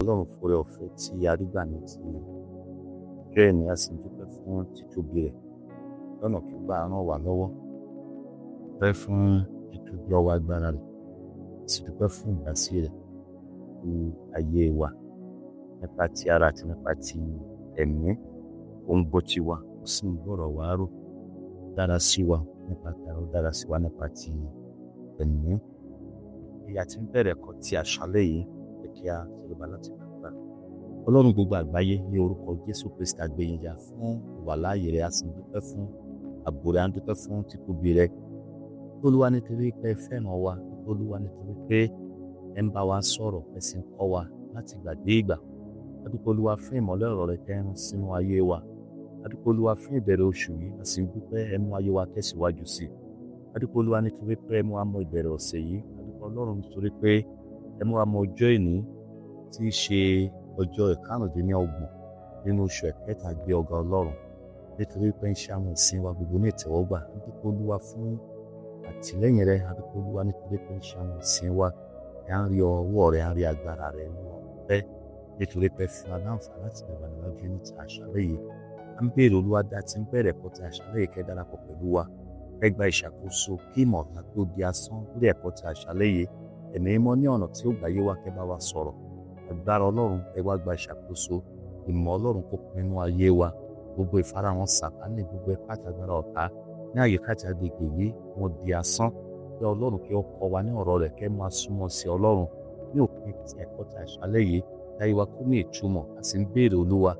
Ọlọ́run fún oore ọ̀fẹ́ tí a rí gbà ní ti ọjọ́ òní. A sì ń dúpẹ́ fún títóbi rẹ̀ lọ́nà tó gbà ràn wá lọ́wọ́. Dúpẹ́ fún títóbi ọwọ́ agbára rẹ̀, a sì dúpẹ́ fún ìdásí rẹ̀ ní ayé wa nípa ti ara àti nípa ti ẹ̀mí. Ó ń gbọ́ tiwa, ó sì ń gbọ́rọ̀ wá ró. Dára sí wa nípa ti ara, ó dára sí wa nípa ti ẹ̀mí. Bí a ti ń bẹ̀rẹ̀ ẹ̀kọ́ ti àṣálẹ́ yìí, jẹ́ kí a tẹríba láti gbàdúrà. Ọlọ́run gbogbo àgbáyé, ní orúkọ Jésù Kristi, a gbé yín ga fún ìwàláàyè rẹ̀, a sì ń dúpẹ́ fún ààbò rẹ̀, a ń dúpẹ́ fún títóbi rẹ̀. Olúwa, nítorí pé ẹ fẹ́ràn wa, Olúwa, nítorí pé ẹ ń bá wa sọ̀rọ̀, ẹ sì ń kọ́ wa láti ìgbà dé ìgbà. A dúpẹ́, Olúwa, fún ìmọ́lẹ̀ ọ̀rọ̀ rẹ tẹ́ ń rán sínú ayé wa. A dúpẹ́, Olúwa, fún ìbẹ̀rẹ̀ oṣù yìí, a sì ń dúpẹ́ ẹ mú ayé wa tẹ̀síwájú sí i. A dúpẹ́, Olúwa, nítorí pé ẹ mú wa mọ ìbẹ̀rẹ̀ ọ̀sẹ̀ yìí. A dúpẹ́, Ọlọ́run, nítorí pé ẹ mú wa mọ ọjọ́ òní tí í ṣe ọjọ́ 25 nínú oṣù ẹ̀kẹta. Gbé ọ̀gá, Ọlọ́run, nítorí pé ń ṣe àwọn ìsìn wa gbogbo ní ìtẹ́wọ́gbà. A dúpẹ́, Olúwa, fún àtìlẹ́yìn rẹ. A dúpẹ́, Olúwa, nítorí pé ń ṣe àwọn ìsìn wa, ẹ ń rí ọwọ́ rẹ, ẹ ń rí agbára rẹ nínú ọpẹ́, nítorí pé fún wa láǹfààní láti lè wà níwájú ní ti àṣálẹ́ yìí. À ń béèrè, Olúwa, dá ti ń bẹ̀rẹ̀ ẹ̀kọ́ ti àṣálẹ́ yìí, kẹ́ darapọ̀ pẹ̀lú wa, kẹ́ gba ìṣàkóso, kí ìmọ̀ ọ̀tá tó di asán lórí ẹ̀kọ́ ti àṣálẹ́ yìí. Ẹ̀mí Mímọ́, ní ọ̀nà tí ó gbà yé wa, kẹ́ bá wa sọ̀rọ̀. Agbára Ọlọ́run, ẹ wá gba ìṣàkóso. Ìmọ̀ Ọlọ́run kó kún inú ayé wa. Gbogbo ìfarahàn Sàtánì, gbogbo ipá àti agbára ọ̀tá ní àyíká àti agbègbè yìí, wọ́n di asán. Kí Ọlọ́run kí ó kọ́ wa ní ọ̀rọ̀ rẹ̀, kẹ́ máa súnmọ́ sí Ọlọ́run ní òpin ti ẹ̀kọ́ ti àṣálẹ́ yìí, kí ayé wa kó ní ìtumọ̀. A sì ń béèrè, Olúwa,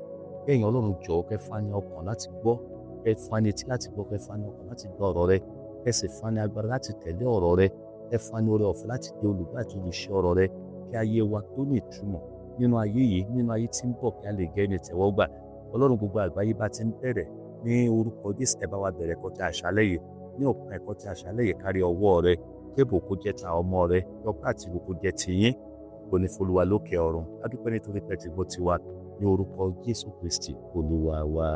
kí ẹ̀yin Ọlọ́run jọ̀ọ́, kẹ́ fún wa ní ọkàn láti gbọ́, kẹ́ fún wa ní etí láti gbọ́, kẹ́ fún wa ní ọkàn láti gbọ́ ọ̀rọ̀ rẹ, kẹ́ sì fún wa ní agbára láti tẹ̀lé ọ̀rọ̀ rẹ, kẹ́ fún wa ní oore ọ̀fẹ́ láti jẹ́ olùgbọ́ àti olùṣe ọ̀rọ̀ rẹ, kí ayé wa tó ní ìtumọ̀ nínú ayé yìí, nínú ayé tí ń bọ̀, kí a lè jẹ́ ẹni ìtẹ́wọ́gbà. Ọlọ́run gbogbo àgbáyé, bá ti ń bẹ̀rẹ̀, ní orúkọ Jésù, ẹ bá wa bẹ̀rẹ̀ ẹ̀kọ́ tí àṣálẹ́ yìí. Ní òpin ẹ̀kọ́ tí àṣálẹ́ yìí, kárí ọwọ́ rẹ, kí ìbùkún jẹ́ ta ọmọ rẹ, kí ọpẹ́ àti ìbùkún jẹ́ tiyín. Ògo ni f'Olúwa lókè ọ̀run. A dúpẹ́ nítorí pé ti gbọ́ tiwa, ní orúkọ Jésù Kristi Olúwa wa.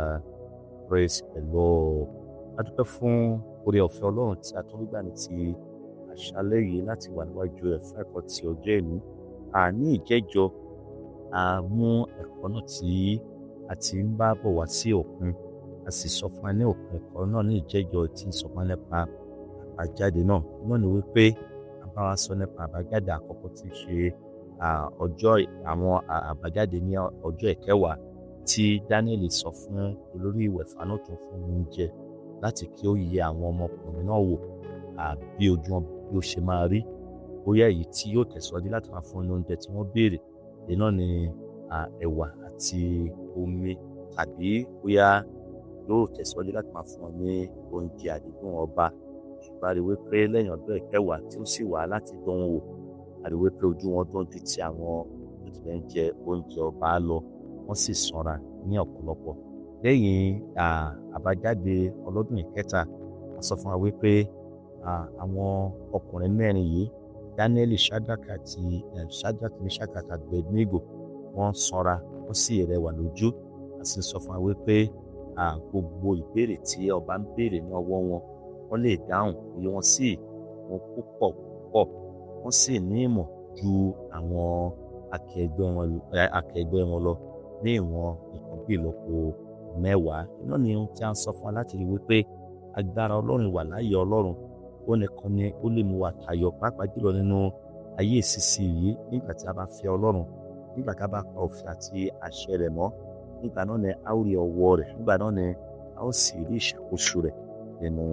Praise the Lord. A dúpẹ́ fún oore ọ̀fẹ́ Ọlọ́run tí a tún rí gbà ní ti àṣálẹ́ yìí láti wà níwájú rẹ̀ fún ẹ̀kọ́ ti ọjọ́ òní. Àní ìjẹ́jọ́, a mú ẹ̀kọ́ náà tí a ti ń bá bọ̀ wá sí òpin. A sì sọ fún wa ní òpin ẹ̀kọ́ náà ní ìjẹ́jọ́ tí ń sọ fún wa nípa àbájáde náà. Náà ni wípé a bá wa sọ nípa àbájáde àkọ́kọ́ tí í ṣe ọjọ́ àwọn àbájáde ní ọjọ́ ìkẹwàá tí Daniel sọ fún olórí ìwẹ̀fà náà tó fún oúnjẹ láti kí ó yẹ àwọn ọmọkùnrin náà wò bí ojú wọn bí ó ṣe máa rí, bóyá èyí tí yóò tẹ̀síwájú láti máa fún ní oúnjẹ tí wọ́n béèrè, èyí náà ni ẹ̀wà àti omi, tàbí bóyá yóò tẹ̀síwájú láti máa fún wọn ní oúnjẹ àdídùn ọba. Ṣùgbọ́n a rí wípé lẹ́yìn ọjọ́ ìkẹwàá tí ó sì wá láti dán wọn wò, a rí wípé ojú wọn dán ju ti àwọn tó tilẹ̀ ń jẹ oúnjẹ ọba lọ, wọ́n sì sanra ní ọ̀pọ̀lọpọ̀. Lẹ́yìn àbájáde ọlọ́dún ìkẹta, a sọ fún wa wípé àwọn ọkùnrin mẹ́rin yìí, Daniel, Shadrach àti Shadrach, Meshach àti Abednego, wọ́n sanra, wọ́n sì rẹwà lójú. A sì sọ fún wa wípé gbogbo ìbéèrè tí ọba ń béèrè ní ọwọ́ wọn, wọ́n lè dáhùn, iye wọn sì wọn púpọ̀ púpọ̀, wọ́n sì ní ìmọ̀ ju àwọn akẹgbẹ́ wọn lọ ní ìwọ̀n nǹkan bí ìlọ́po 10. Iná ni ohun tí a ń sọ fún wa láti rí wípé agbára Ọlọ́run, wà láàyè Ọlọ́run, ó nìkan ni ó lè mú wa tayọ, pàápàá jùlọ nínú ayé ìsinsìnyí. Nígbà tí a bá fẹ́ Ọlọ́run, nígbà tí a bá pa òfin àti àṣẹ rẹ̀ mọ́, nígbà náà ni a ó rí ọwọ́ rẹ̀, nígbà náà ni a ó sì rí ìṣàkóso rẹ̀ nínú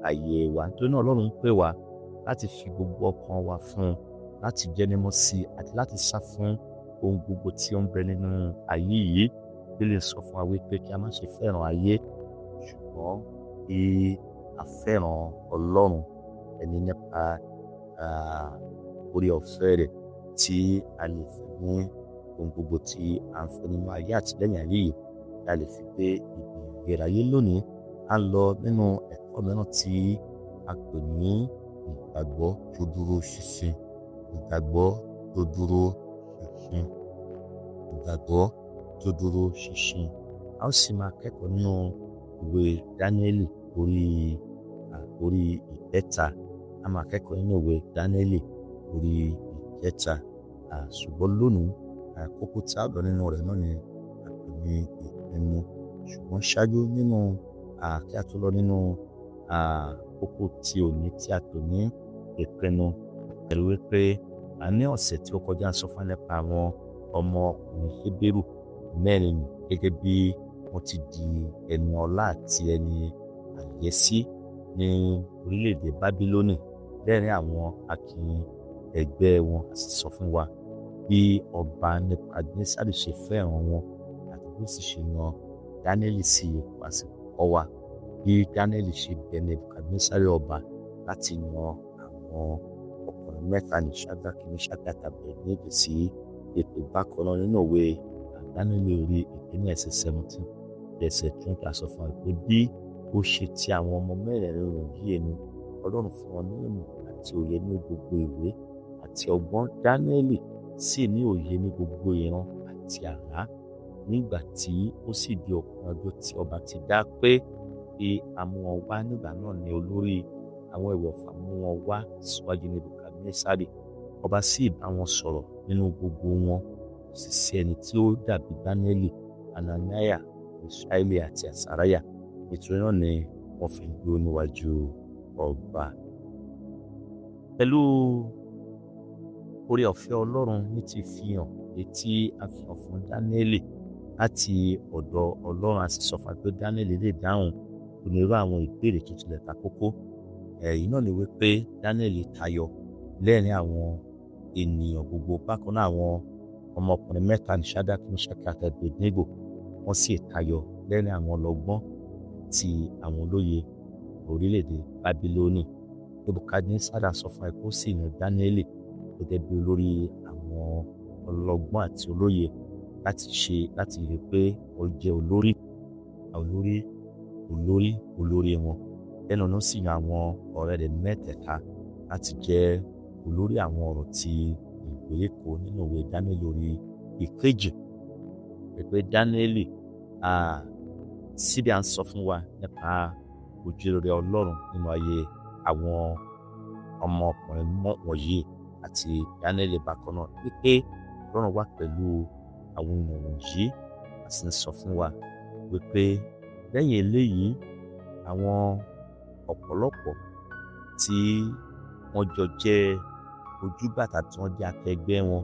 ayé wa. Nítorí náà, Ọlọ́run ń pè wá láti fi gbogbo ọkàn wa fún un, láti jẹ́ mímọ́ sí i àti láti sá fún ohun gbogbo tí ó ń bẹ nínú ayé yìí. Bíbélì sọ fún wa wípé kí a má ṣe fẹ́ràn ayé, ṣùgbọ́n kí a fẹ́ràn Ọlọ́run ẹni nípa oore ọ̀fẹ́ rẹ̀ tí a lè fi ní ohun gbogbo tí a ń fẹ́ nínú ayé àti lẹ́yìn ayé yìí, tí a lè fi gbé ibi ìgbérayé. Lónìí, a ń lọ nínú ẹ̀kọ́ mìíràn tí a pè ní ìgbàgbọ́ tó dúró ṣinṣin. Ìgbàgbọ́ tó dúró ṣinṣin. Ìgbàgbọ́ tó dúró ṣinṣin. A ó sì máa kẹ́kọ̀ọ́ nínú ìwé Dáníẹ́lì orí 6. A máa kẹ́kọ̀ọ́ nínú ìwé Dáníẹ́lì orí 6. Ṣùgbọ́n lónìí, Àkókò tí a lọ nínú rẹ̀ náà ni a pè ní ìpinnu. Ṣùgbọ́n ṣáájú nínú kí a tó lọ nínú àkókò tí òní tí a pè ní ìpinnu, pẹ̀lú wípé a ní ọ̀sẹ̀ tí ó kọjá sọ fún nípa àwọn ọmọ ọkùnrin Hébérù mẹ́rin gẹ́gẹ́ bí wọ́n ti di ẹni ọlá àti ẹni àyẹ́sí ní orílẹ̀-èdè Bábílónì lẹ́rìn àwọn akin ẹgbẹ́ wọn. A sì sọ fún wa bí ọba Nebukadnesari ṣe fẹ́ràn wọn àti bí ó sì ṣe yan Dánẹ́lì sí ipò. A sì kọ́ wa bí Dánẹ́lì ṣe bẹ Nebukadnesari ọba láti yan àwọn ọkùnrin mẹ́ta ní Ṣadraki, Meṣaki àti Abednego sí ipò. Bákan náà, nínú ìwé Dánẹ́lì orí 1 ẹsẹ̀ 17 ẹsẹ̀ 20, a sọ fún wa pé bí ó ṣe ti àwọn ọmọ mẹ́rẹ̀ẹ̀rin wọ̀nyí ni Ọlọ́run fún wọn ní ìmọ̀ àti òye ní gbogbo ìwé àti ọgbọ́n. Dánẹ́lì sì ní òye ní gbogbo ìran àti àlá. Nígbà tí ó sì di òpin ọjọ́ tí ọba ti dá pé kí a mú wọn wá, nígbà náà ni olórí àwọn ìwọ̀fà mú wọn wá síwájú Nebukadnesari. Ọba sì bá wọn sọ̀rọ̀. Nínú gbogbo wọn, kò sì sí ẹni tí ó dàbí Dánẹ́lì, Hananiah, Miṣaeli àti Asariah. Nítorí náà ni wọ́n fi dúró níwájú ọba. Pẹ̀lú oore ọ̀fẹ́ Ọlọ́run ní ti fihàn èyí tí a fihàn fún Dánẹ́lì láti ọ̀dọ̀ Ọlọ́run, a sì sọ fún wa pé Dánẹ́lì lè dáhùn onírúurú àwọn ìbéèrè tó tilẹ̀ ta kókó. Èyí náà ni wípé Dánẹ́lì tayọ lẹ́rìn àwọn ènìyàn gbogbo. Bákan náà, àwọn ọmọkùnrin mẹ́ta ní Ṣadraki, Meṣaki àti Abednego, wọ́n sì tayọ lẹ́rìn àwọn ọlọ́gbọ́n ti àwọn olóye orílẹ̀-èdè Bábílónì. Nebukadnesari sọ fún wa pé ó sì yan Dánẹ́lì gẹ́gẹ́ bí olórí àwọn ọlọ́gbọ́n àti olóye láti ṣe láti rí i pé ó jẹ́ olórí olórí olórí olórí wọn. Lẹ́nu náà sì yan àwọn ọ̀rẹ́ rẹ̀ mẹ́tẹ̀ẹ̀ta láti jẹ́ olórí àwọn ọ̀rọ̀ ti ìgbèríko. Nínú ìwé Dánẹ́lì orí 2, pé Dánẹ́lì síbi à ń sọ fún wa nípa ojúrere Ọlọ́run nínú ayé àwọn ọmọkùnrin wọ̀nyí àti Dánẹ́lì bákan náà, wípé Ọlọ́run wà pẹ̀lú àwọn èèyàn wọ̀nyí. A sì ń sọ fún wa wípé lẹ́yìn eléyìí, àwọn ọ̀pọ̀lọpọ̀ tí wọ́n jọ jẹ́ ojúgbà tàbí tí wọ́n jẹ́ akẹgbẹ́ wọn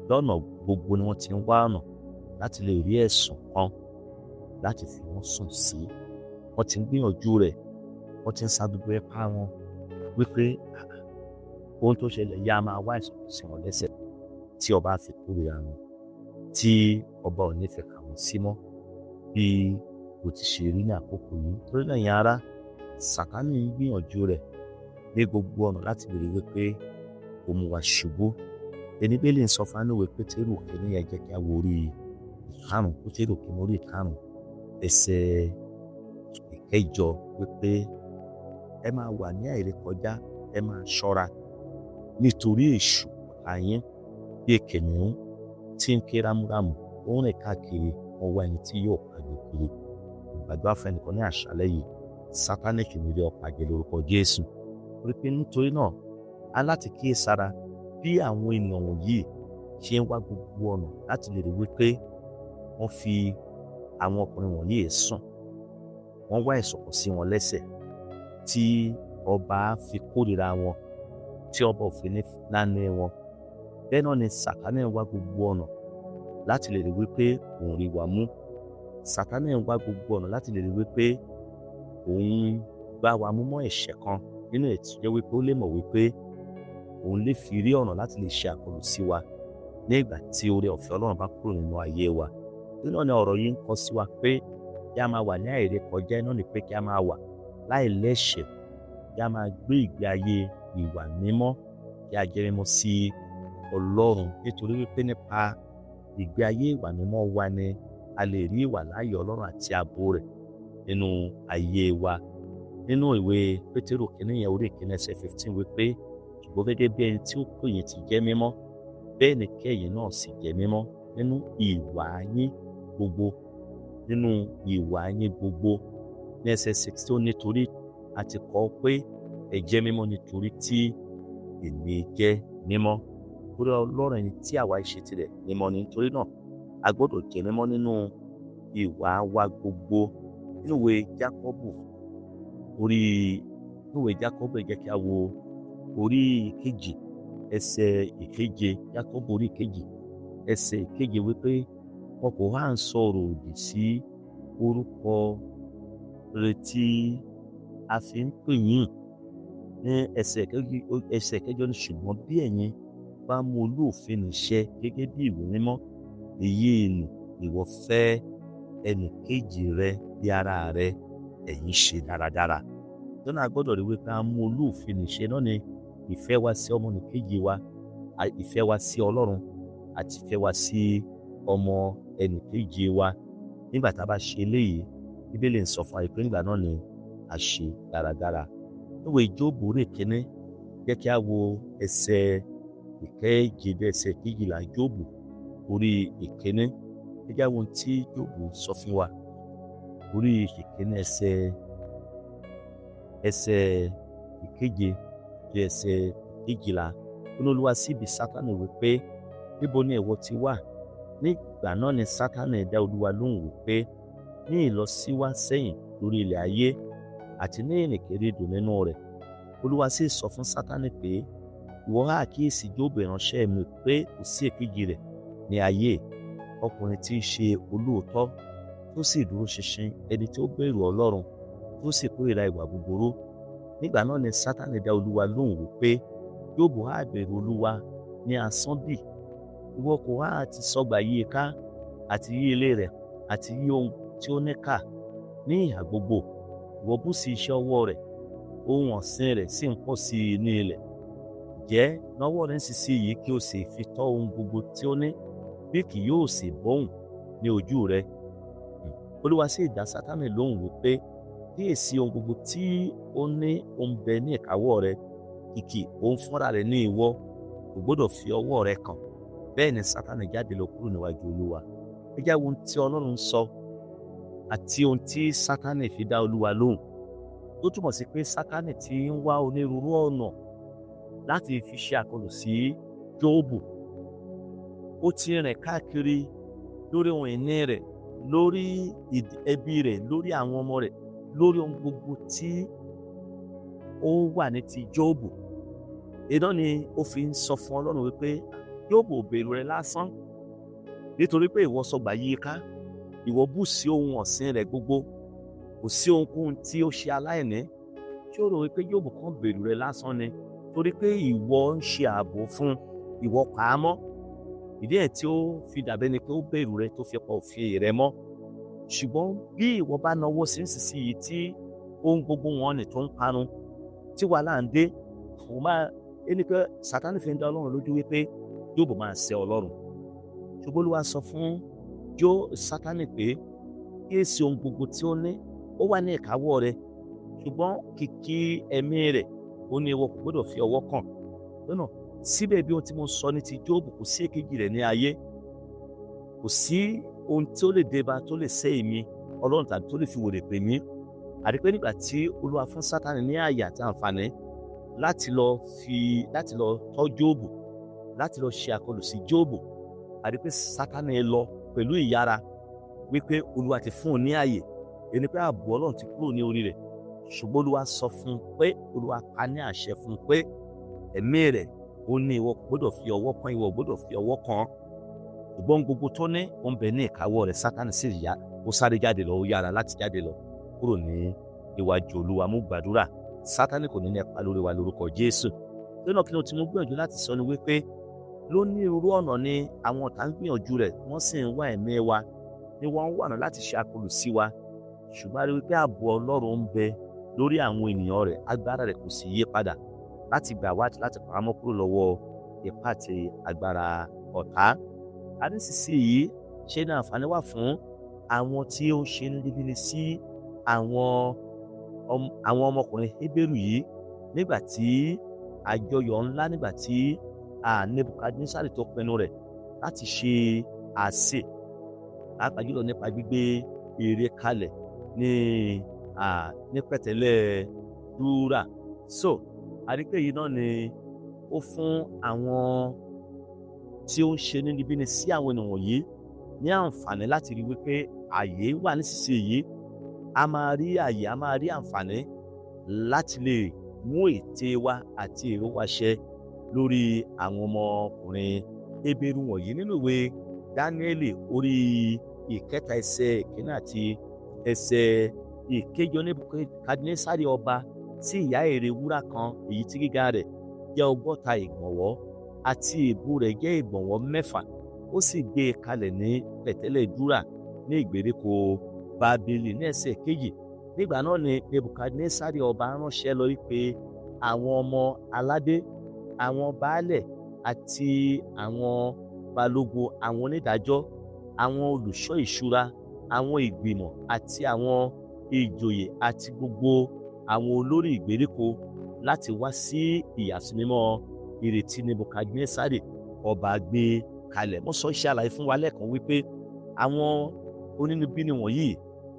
lọ́nà gbogbo ni wọ́n ti ń wá ọ̀nà láti lè rí ẹ̀sùn kan láti fi wọ́n sùn sí. Wọ́n ti ń gbìyànjú rẹ̀, wọ́n ti ń sa gbogbo ipá wọn wípé ohun tó ṣẹlẹ̀ yá máa wá ẹ̀sùn sí wọn lẹ́sẹ̀ tí ọba fi kórìíra wọn, tí ọba ò ní fẹ́ kà wọ́n sí mọ́ bí ó ti ṣe rí ní àkókò yìí. Torí náà, yẹn ará, Sàtánì ń gbìyànjú rẹ̀ ní gbogbo ọ̀nà láti lè rí wípé ó mú wa ṣubú. Ẹni Bíbélì ń sọ fún wa Pétérù 1 yẹn, jẹ́ kí a wo orí 5, Pétérù 1 orí 5 ẹsẹ̀ 8, wípé ẹ máa wà ní àìrékọjá, ẹ máa ṣọ́ra, nítorí èṣù ọ̀tá yín bí kìnìún tí ń ké rámúrámù, ó ń rìn káàkiri, ó wá ẹni tí yóò pàjẹ kiri. Ìgbàgbọ́ fún ẹnìkan ní àṣálẹ́ yìí, Sátánì kì ní rí ọ pàjẹ lórúkọ Jésù. Torí pé nítorí náà, a láti kíyèsára bí àwọn ènìyàn wọ̀nyí ṣe ń wá gbogbo ọ̀nà láti lè rí wípé wọ́n fi àwọn ọkùnrin wọ̀nyí sùn, wọ́n wá ẹ̀sùn kàn sí wọn lẹ́sẹ̀ tí ọba fi kórìíra wọn, tí ọba ò fi ní náání wọn. Bẹ́ẹ̀ náà ni Sátánì ń wá gbogbo ọ̀nà láti lè rí wípé òun rí wa mú. Sátánì ń wá gbogbo ọ̀nà láti lè rí wípé òun gbá wa mú mọ́ ẹ̀ṣẹ̀ kan nínú ètò jẹ́ wípé ó lè mọ̀ wípé òun lè fi rí ọ̀nà láti lè ṣe àkọlù sí wa ní ìgbà tí oore ọ̀fẹ́ Ọlọ́run bá kúrò nínú ayé wa. Nínú ọ̀nà ọ̀rọ̀ yìí ń kọ sí wa pé kí a máa wà ní àìrékọjá náà ni pé kí a máa wà láì lẹ́ṣẹ̀, kí a máa gbé ìgbé ayé ìwà mímọ́, kí a jẹ́ mímọ́ sí Ọlọ́run, nítorí wípé nípa ìgbé ayé ìwà mímọ́ wa ni a lè rí ìwà láàyè Ọlọ́run àti ààbò rẹ̀ nínú ayé wa. Nínú ìwé Pétérù 1 yẹn orí 1 ẹsẹ̀ 15, wípé ṣùgbọ́n gẹ́gẹ́ bí ẹni tí ó pè yín ti jẹ́ mímọ́, bẹ́ẹ̀ ni kí ẹ̀yin náà sì jẹ́ mímọ́ nínú ìwà yín gbogbo, nínú ìwà yín gbogbo. Ní ẹsẹ̀ 16, nítorí a ti kọ pé ẹ jẹ́ mímọ́ nítorí tí èmi jẹ́ mímọ́. Torí Ọlọ́run ẹni tí àwa ṣe tirẹ̀ mímọ́ ni. Nítorí náà a gbọ́dọ̀ jẹ́ mímọ́ nínú ìwà wa gbogbo. Nínú ìwé Jákọ́bù orí, nínú ìwé Jákọ́bù, ẹ jẹ́ kí a wo orí 2, ẹsẹ̀ 7. Jákọ́bù orí 2, ẹsẹ̀ 7 wípé wọn kò há ń sọ̀rọ̀ òdì sí orúkọ rere tí a fi ń pè yín. Ní ẹsẹ̀ 8 ní, ṣùgbọ́n bí ẹ̀yin bá mú olú òfin nì ṣẹ gẹ́gẹ́ bí ìwé mímọ́, èyí ni ìwọ fẹ́ ẹnì kejì rẹ bí ara rẹ, ẹ̀yin ṣe dáradára. Lọ́nà a gbọ́dọ̀ rí wípé a mú olú òfin nì ṣẹ náà ni ìfẹ́ wa sí ọmọnìkejì wa, ìfẹ́ wa sí Ọlọ́run àti ìfẹ́ wa sí ọmọ ẹnìkejì wa. Nígbà tá a bá ṣe eléyìí, Bíbélì ń sọ fún wa pé nígbà náà ni a ṣe dáradára. Níwèé Jóòbù orí 1, jẹ́ kí a wo ẹsẹ̀ 7 dé ẹsẹ̀ 12. Jóòbù orí 1, ẹ jẹ́ á wo ohun tí Jóòbù sọ fún wa. Orí 1, ẹsẹ̀ 7 dé ẹsẹ̀ 12. Ó ní Olúwa sì bi Sátánì wípé, níbo ni ìwọ ti wá? Nígbà náà ni Sátánì dá Olúwa lóhùn wípé, ní ìlọsíwá sẹ́yìn lórí ilẹ̀ ayé àti ní ìrìnkèrindò nínú rẹ̀. Olúwa sì sọ fún Sátánì pé, ìwọ háà kíyèsí Jóòbù ìránṣẹ́ mi, pé kò sí èkejì rẹ̀ ní ayé, ọkùnrin tí í ṣe olóòótọ́, tó sì dúró ṣinṣin, ẹni tí ó bẹ̀rù Ọlọ́run, tó sì kórìíra ìwà búburú. Nígbà náà ni Sátánì dá Olúwa lóhùn wípé, Jóòbù háà bẹ̀rù Olúwa ní asán bí? Ìwọ kò háà ti sọgbà yí i ká, àti yí ilé rẹ̀, àti yí ohun tí ó ní ká ní ìhà gbogbo. Ìwọ bú sí iṣẹ́ ọwọ́ rẹ̀, ohun ọ̀sìn rẹ̀ sì ń pọ̀ sí i ní ilẹ̀. Jẹ́ nawọ́ rẹ̀ nísinsìnyí kí o sì fi tọ́ ohun gbogbo tí ó ní, bí kì yóò sì bọ́hùn ní ojú rẹ̀. Olúwa sì dá Sátánì lóhùn wípé, kíyèsí, ohun gbogbo tí ó ní ó ń bẹ ní ìkáwọ́ rẹ̀, kìkì òun fúnra rẹ̀ ní ìwọ kò gbọ́dọ̀ fi ọwọ́ rẹ̀ kàn. Bẹ́ẹ̀ ni Sátánì jáde lọ kúrò níwájú Olúwa. Ẹ jẹ́ ohun tí Ọlọ́run sọ àti ohun tí Sátánì fi dá Olúwa lóhùn. Tó túmọ̀ sí pé Sátánì ti ń wá onírúurú ọ̀nà láti fi ṣe àkọlù sí Jóòbù. Ó ti rìn káàkiri lórí ohun ìní rẹ̀, lórí ẹbí rẹ̀, lórí àwọn ọmọ rẹ̀, lórí ohun gbogbo tí ó wà ní ti Jóòbù. Iná ni ó fi ń sọ fún Ọlọ́run wípé Jóòbù ò bẹ̀rù rẹ̀ lásán, nítorí pé ìwọ sọgbà yí i ká, ìwọ bù sí ohun ọ̀sìn rẹ̀ gbogbo, kò sí ohunkóhun tí ó ṣe aláìní. Ṣé o rò wípé Jóòbù kàn bẹ̀rù rẹ̀ lásán ni? Torí pé ìwọ ń ṣe ààbò fún, ìwọ pa á mọ́. Ìdí ẹ̀ tí ó fi dàbí ẹni pé ó bẹ̀rù rẹ tó fi pa òfin rẹ mọ́. Ṣùgbọ́n bí ìwọ bá nawọ́ sí nísinsìnyí tí ohun gbogbo wọn ni tó ń parun, tí wàhálà ń dé, kò máa ẹni pé Sátánì fi ń dá Ọlọ́run lójú wípé Jóòbù máa ṣẹ̀ Ọlọ́run. Ṣùgbọ́n Olúwa sọ fún Sátánì pé kíyèsí, ohun gbogbo tí ó ní ó wà ní ìkáwọ́ rẹ̀, ṣùgbọ́n kìkì ẹ̀mí rẹ̀ ó ní ìwọ kò gbọ́dọ̀ fi ọwọ́ kàn. Lọ́nà síbẹ̀, bí ohun tí mo sọ ní ti Jóòbù, kò sí èkejì rẹ̀ ní ayé, kò sí ohun tí ó lè débá tó lè ṣẹ́ èmi Ọlọ́run tàbí tó lè fi wèrè pè mí. Àti pé nígbà tí Olúwa fún Sátánì ní àyè àti àǹfààní láti lọ tọ́ Jóòbù, láti lọ ṣe àkọlù sí Jóòbù, àti pé Sátánì lọ pẹ̀lú ìyára wípé Olúwa ti fún un ní àyè, ẹni pé ààbò Ọlọ́run ti kúrò ní orí rẹ̀. Ṣùgbọ́n Olúwa sọ fún un pé, Olúwa pa ní àṣẹ fún un pé ẹ̀mí rẹ̀ ó ní ìwọ kò gbọ́dọ̀ fi ọwọ́ kàn, ìwọ gbọ́dọ̀ fi ọwọ́ kàn, ṣùgbọ́n gbogbo tó ní ó ń bẹ ní ìkáwọ́ rẹ̀. Sátánì sì yá, ó sáré jáde lọ, ó yára láti jáde lọ kúrò ní iwájú Olúwa. Mú gbàdúrà, Sátánì kò ní ní ipa lórí wa lórúkọ Jésù. Lọ́nà kí ni o ti mú gbìyànjú láti sọ ni wípé lónírúurú ọ̀nà ni àwọn ọ̀tá ń gbìyànjú rẹ̀, wọ́n sì ń wá ẹ̀mí wa, ni wọ́n ń wà náà láti ṣe àkọlù sí wa. Ṣùgbọ́n a rí wípé ààbò Ọlọ́run ń bẹ lórí àwọn ènìyàn rẹ̀, agbára rẹ̀ kò sì yí padà láti gbà wá láti pamọ́ kúrò lọ́wọ́ ipá àti agbára ọ̀tá. A ní sísìnyí, ṣé ní àǹfààní wà fún àwọn tí ó ń ṣe inúnibíni sí àwọn ọmọkùnrin Hébérù yìí nígbà tí àjọyọ̀ ńlá, nígbà tí Nebukadnesari tó pinnu rẹ̀ láti ṣe àsè, pàápàá jùlọ nípa gbígbé ère kalẹ̀ ní pẹ̀tẹ́lẹ̀ Dúrà. So a rí pé èyí náà ni ó fún àwọn tí ó ń ṣe inúnibíni sí àwọn ènìyàn wọ̀nyí ní àǹfààní láti rí wípé àyè wà nísinsìnyí. A máa rí àyè, a máa rí àǹfààní láti lè mú ète wa àti èrò wa ṣẹ lórí àwọn ọmọkùnrin Hébérù wọ̀nyí. Nínú ìwé Dáníẹ́lì orí 3 ẹsẹ̀ 1 àti ẹsẹ̀ 8, Nebukadnesari ọba sí ìyá ère wúrà kan, èyí tí gíga rẹ̀ jẹ́ 60 ìgbọ̀nwọ́ àti ìbú rẹ̀ jẹ́ ìgbọ̀nwọ́ 6, ó sì gbé e kalẹ̀ ní pẹ̀tẹ́lẹ̀ Dúrà ní ìgbèríko Bábélì. Ní ẹsẹ̀ 2, nígbà náà ni Nebukadnesari ọba ránṣẹ́ lọ wípé àwọn ọmọ aládé, àwọn baálẹ̀ àti àwọn balógun, àwọn onídàájọ́, àwọn olùṣọ́ ìṣúra, àwọn ìgbìmọ̀ àti àwọn ìjòyè àti gbogbo àwọn olórí ìgbèríko láti wá sí ìyàsímímọ́ ìrètí Nebukadnesari ọba gbé kalẹ̀. Mo sọ iṣẹ́ àlàyé fún wa lẹ́ẹ̀kan wípé àwọn onínúbíni wọ̀nyí,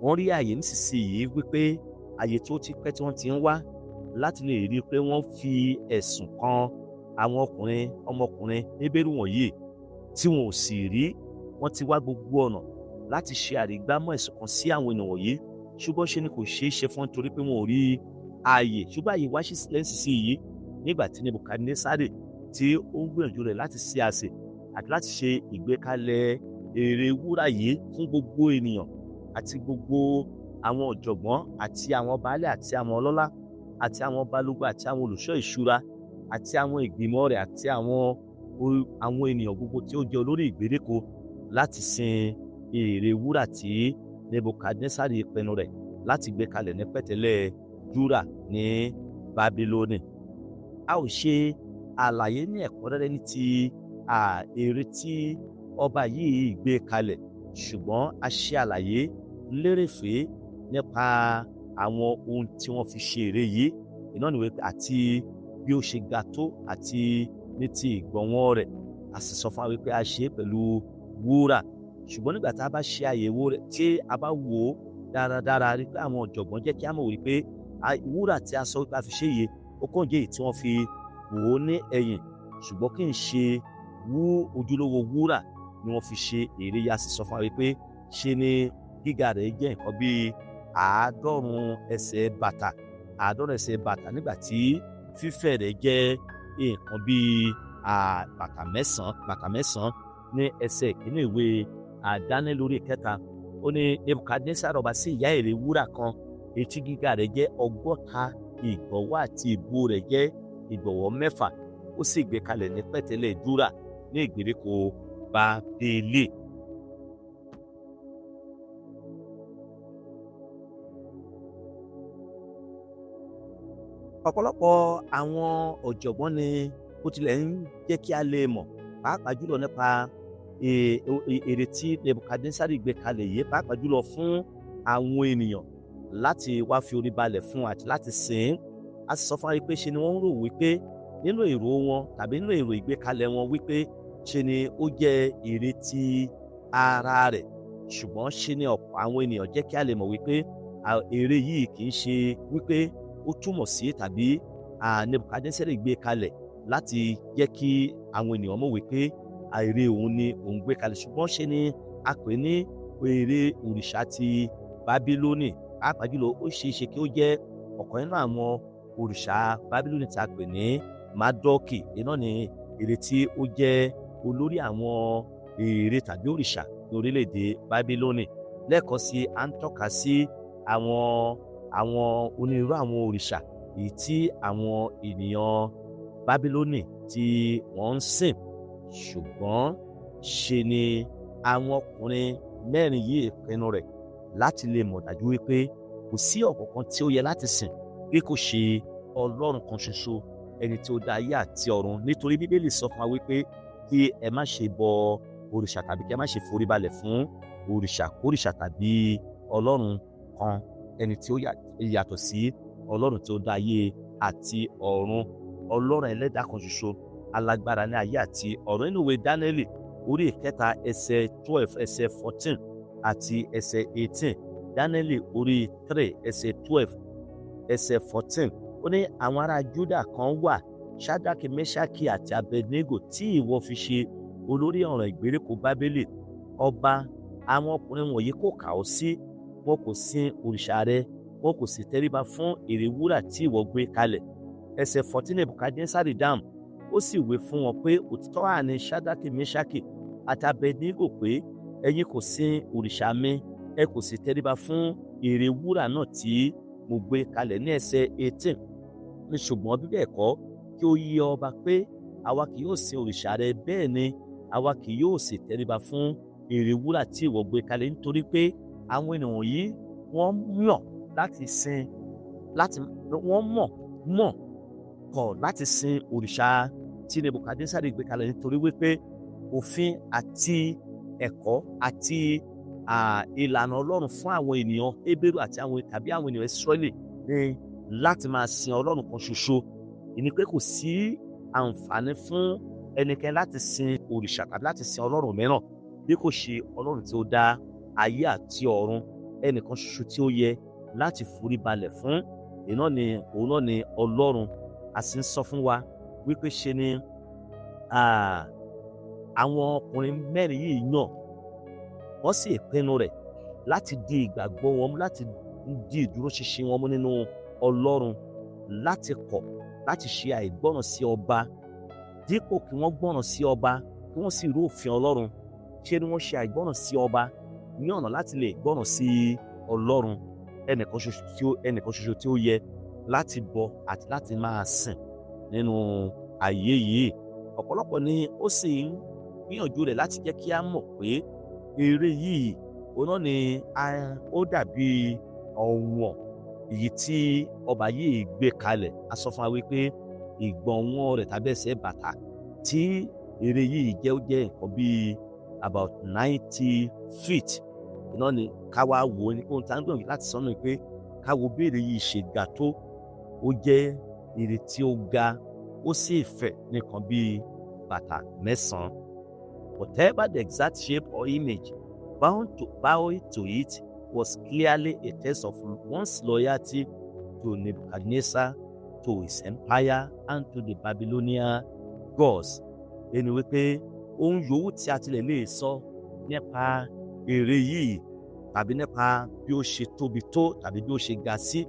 wọ́n rí àyè nísinsìnyí wípé àyè tó ti pẹ́ tí wọ́n ti ń wá láti lè rí i pé wọ́n fi ẹ̀sùn kan àwọn ọkùnrin ọmọkùnrin Hébérù wọ̀nyí tí wọn ò sì rí. Wọ́n ti wá gbogbo ọ̀nà láti ṣe àrígbámọ́ ẹ̀sùn kan sí àwọn ènìyàn wọ̀nyí, ṣùgbọ́n ṣe ni kò ṣeé ṣe fún nítorí pé wọn ò rí ààyè. Ṣùgbọ́n ààyè wá sí sílẹ̀ nísinsìnyí nígbà tí Nebukadnesari tí ó ń gbìyànjú rẹ̀ láti ṣe àsè àti láti ṣe ìgbékalẹ̀ ère wúrà yìí fún gbogbo ènìyàn àti gbogbo àwọn ọ̀jọ̀gbọ́n àti àwọn baálẹ̀ àti àwọn ọlọ́lá àti àwọn balógun àti àwọn olùṣọ́ ìṣúra àti àwọn ìgbìmọ̀ rẹ̀ àti àwọn ènìyàn gbogbo tí ó jẹ́ olórí ìgbèríko láti sin ère wúrà tí Nebukadnesari pinnu rẹ̀ láti gbé kalẹ̀ ní pẹ̀tẹ́lẹ̀ Dúrà ní Bábílónì. A ò ṣe àlàyé ní ẹ̀kúnrẹ́rẹ́ ní ti ère tí ọba yìí gbé kalẹ̀, ṣùgbọ́n a ṣe àlàyé lérèfé nípa àwọn ohun tí wọ́n fi ṣe ère yìí, iná níwèé, àti bí ó ṣe ga tó àti ní ti ìgbọ̀nwọ́ rẹ̀. A sì sọ fún wa wípé a ṣe é pẹ̀lú wúrà. Ṣùgbọ́n nígbà tá a bá ṣe àyẹ̀wò rẹ̀, tí a bá wò ó dáradára, rí pé àwọn ọ̀jọ̀gbọ́n jẹ́ kí a mọ̀ wípé wúrà tí a sọ wípé a fi ṣe yìí, ó kàn jẹ́ èyí tí wọ́n fi wò ó ní ẹ̀yìn, ṣùgbọ́n kì í ṣe ojúlówó wúrà ni wọ́n fi ṣe ère yìí. A sì sọ fún wa wípé ṣe ni gíga rẹ̀ jẹ́ nǹkan bíi 90 ẹsẹ̀ bàtà, 90 ẹsẹ̀ bàtà, nígbà tí fífẹ̀ rẹ̀ jẹ́ nǹkan bíi bàtà 9, bàtà 9. Ní ẹsẹ̀ 1 ìwé Dáníẹ́lì orí 3, ó ní Nebukadnesari ọba sí ìyá ère wúrà kan, èyí tí gíga rẹ̀ jẹ́ 60 ìgbọ̀nwọ́ àti ìbú rẹ̀ jẹ́ ìgbọ̀nwọ́ 6, ó sì gbé kalẹ̀ ní pẹ̀tẹ́lẹ̀ Dúrà ní ìgbèríko Bábélì. Ọ̀pọ̀lọpọ̀ àwọn ọ̀jọ̀gbọ́n ni ó tilẹ̀ ń jẹ́ kí a lè mọ̀, pàápàá jùlọ nípa ère tí Nebukadnesari gbé kalẹ̀ yìí, pàápàá jùlọ fún àwọn ènìyàn láti wá fi orí balẹ̀ fún àti láti sìn ín. A sì sọ fún wa wípé ṣe ni wọ́n ń rò wípé nínú èrò wọn tàbí nínú èrò ìgbékalẹ̀ wọn wípé ṣe ni ó jẹ́ ère tí ara rẹ̀, ṣùgbọ́n ṣe ni ọ̀pọ̀ àwọn ènìyàn jẹ́ kí a lè mọ̀ wípé ère yìí kì í ṣe wípé ó túmọ̀ sí tàbí Nebukadnesari gbé kalẹ̀ láti jẹ́ kí àwọn ènìyàn mọ̀ wípé ère òun ni òun gbé kalẹ̀, ṣùgbọ́n ṣe ni a pè ní ère òrìṣà ti Bábílónì. Pàápàá jùlọ, ó ṣeé ṣe kí ó jẹ́ ọ̀kan nínú àwọn òrìṣà Bábílónì tí a pè ní Mádọ́kì. Iná ni ère tí ó jẹ́ olórí àwọn ère tàbí òrìṣà ní orílẹ̀-èdè Bábílónì. Lẹ́ẹ̀kan sí, à ń tọ́ka sí àwọn onírúurú àwọn òrìṣà èyí tí àwọn ènìyàn Bábílónì tí wọ́n ń sìn. Ṣùgbọ́n ṣe ni àwọn ọkùnrin mẹ́rin yìí pinnu rẹ̀ láti lè mọ̀ dájú wípé kò sí ọ̀kankan tí ó yẹ láti sìn bí kò ṣe Ọlọ́run kan ṣoṣo, ẹni tí ó dá ayé àti ọ̀run. Nítorí Bíbélì sọ fún wa wípé kí ẹ má ṣe bọ òrìṣà tàbí kí ẹ má ṣe foríbalẹ̀ fún òrìṣà kórìṣà tàbí Ọlọ́run kan, ẹni tí ó yàtọ̀ sí Ọlọ́run tí ó dá ayé àti ọ̀run, Ọlọ́run ẹlẹ́dàá kan ṣoṣo, alágbára ní ayé àti ọ̀run. Nínú ìwé Dáníẹ́lì orí 3 ẹsẹ̀ 12, ẹsẹ̀ 14 àti ẹsẹ̀ 18, Dáníẹ́lì orí 3 ẹsẹ̀ 12 ẹsẹ̀ 14, ó ní àwọn ará Júdà kan wà, Ṣádákì, Mẹ́ṣákì àti Abednego, tí ìwọ fi ṣe Olórí ọ̀ràn ìgbèríko Bábélì. Ọba, àwọn ọkùnrin wọ̀nyí kò kà ọ́ sí, wọn kò sin òrìṣà rẹ, wọn kò sì tẹríba fún ère wúrà tí ìwọ gbé kalẹ̀. Ẹsẹ̀ 14, Nebukadnesari dáhùn, ó sì wí fún wọn pé, "Òtítọ́ ha ni Ṣadraki, Meshaki àti Abednego, pé ẹ̀yin kò sin òrìṣà mi, ẹ kò sì tẹríba fún ère wúrà náà tí mo gbé kalẹ̀?" Ní ẹsẹ̀ 18 ní, "Ṣùgbọ́n bí bẹ́ẹ̀ kọ́, kí ó yé ọba pé àwa kì yóò sin òrìṣà rẹ, bẹ́ẹ̀ ni àwa kì yóò sì tẹríba fún ère wúrà tí ìwọ gbé kalẹ̀." Nítorí pé àwọn ènìyàn yìí, wọ́n yàn láti sin, láti wọ́n mọ̀ mọ̀ kọ̀ láti sin òrìṣà tí Nebukadnesari gbé kalẹ̀, nítorí wípé òfin àti ẹ̀kọ́ àti ìlànà Ọlọ́run fún àwọn ènìyàn Hébérù àti àwọn tàbí àwọn ènìyàn Ísírẹ́lì ní láti máa sin Ọlọ́run kan ṣoṣo. Ìní pé kò sí àǹfààní fún ẹnikẹ́ni láti sin òrìṣà tàbí láti sin ọlọ́run mìíràn bí kò ṣe Ọlọ́run tí ó dá ayé àti ọ̀run. Ẹnìkan ṣoṣo tí ó yẹ láti forí balẹ̀ fún iná ni òun náà ni Ọlọ́run. A sì ń sọ fún wa wípé ṣe ni àwọn ọkùnrin mẹ́rin yìí yàn, wọ́n sì pinnu rẹ̀ láti di ìgbàgbọ́ wọn mú, láti di ìdúróṣinṣin wọn mú nínú Ọlọ́run, láti kọ̀ láti ṣe àìgbọ́ràn sí ọba. Dípò kí wọ́n gbọ́ràn sí ọba, kí wọ́n sì rú òfin Ọlọ́run, ṣé ni wọ́n ṣe àìgbọ́ràn sí ọba ní ọ̀nà láti lè gbọ́ràn sí Ọlọ́run, ẹnìkan ṣoṣo tí ó yẹ láti bọ àti láti máa sìn nínú ayé yìí. Ọ̀pọ̀lọpọ̀ ni ó sì ń gbìyànjú rẹ̀ láti jẹ́ kí á mọ̀ pé ère yìí, òun náà ni ó dàbí ọ̀wọ̀n èyí tí ọba yìí gbé kalẹ̀. A sọ fún wa wípé ìgbọ̀nwọ́ rẹ̀ tàbí ẹsẹ̀ bàtà tí ère yìí jẹ́, ó jẹ́ nǹkan bíi about 90 feet. Iná ni ká wá wò ó ní ohun tí a ń gbìyànjú láti sọ náà pé ká wo bí ère yìí ṣe ga tó. Ó jẹ́ ère tí ó ga, ó sì fẹ̀ nìkan bíi bàtà 9. Whatever the exact shape or image, bow to it was clearly a test of one's loyalty to Nebuchadnezzar, to his empire, and to the Babylonian gods. Ẹni wípé ohun yòówù tí a tilẹ̀ lè sọ nípa ère yìí tàbí nípa bí ó ṣe tóbi tó tàbí bí ó ṣe ga sí,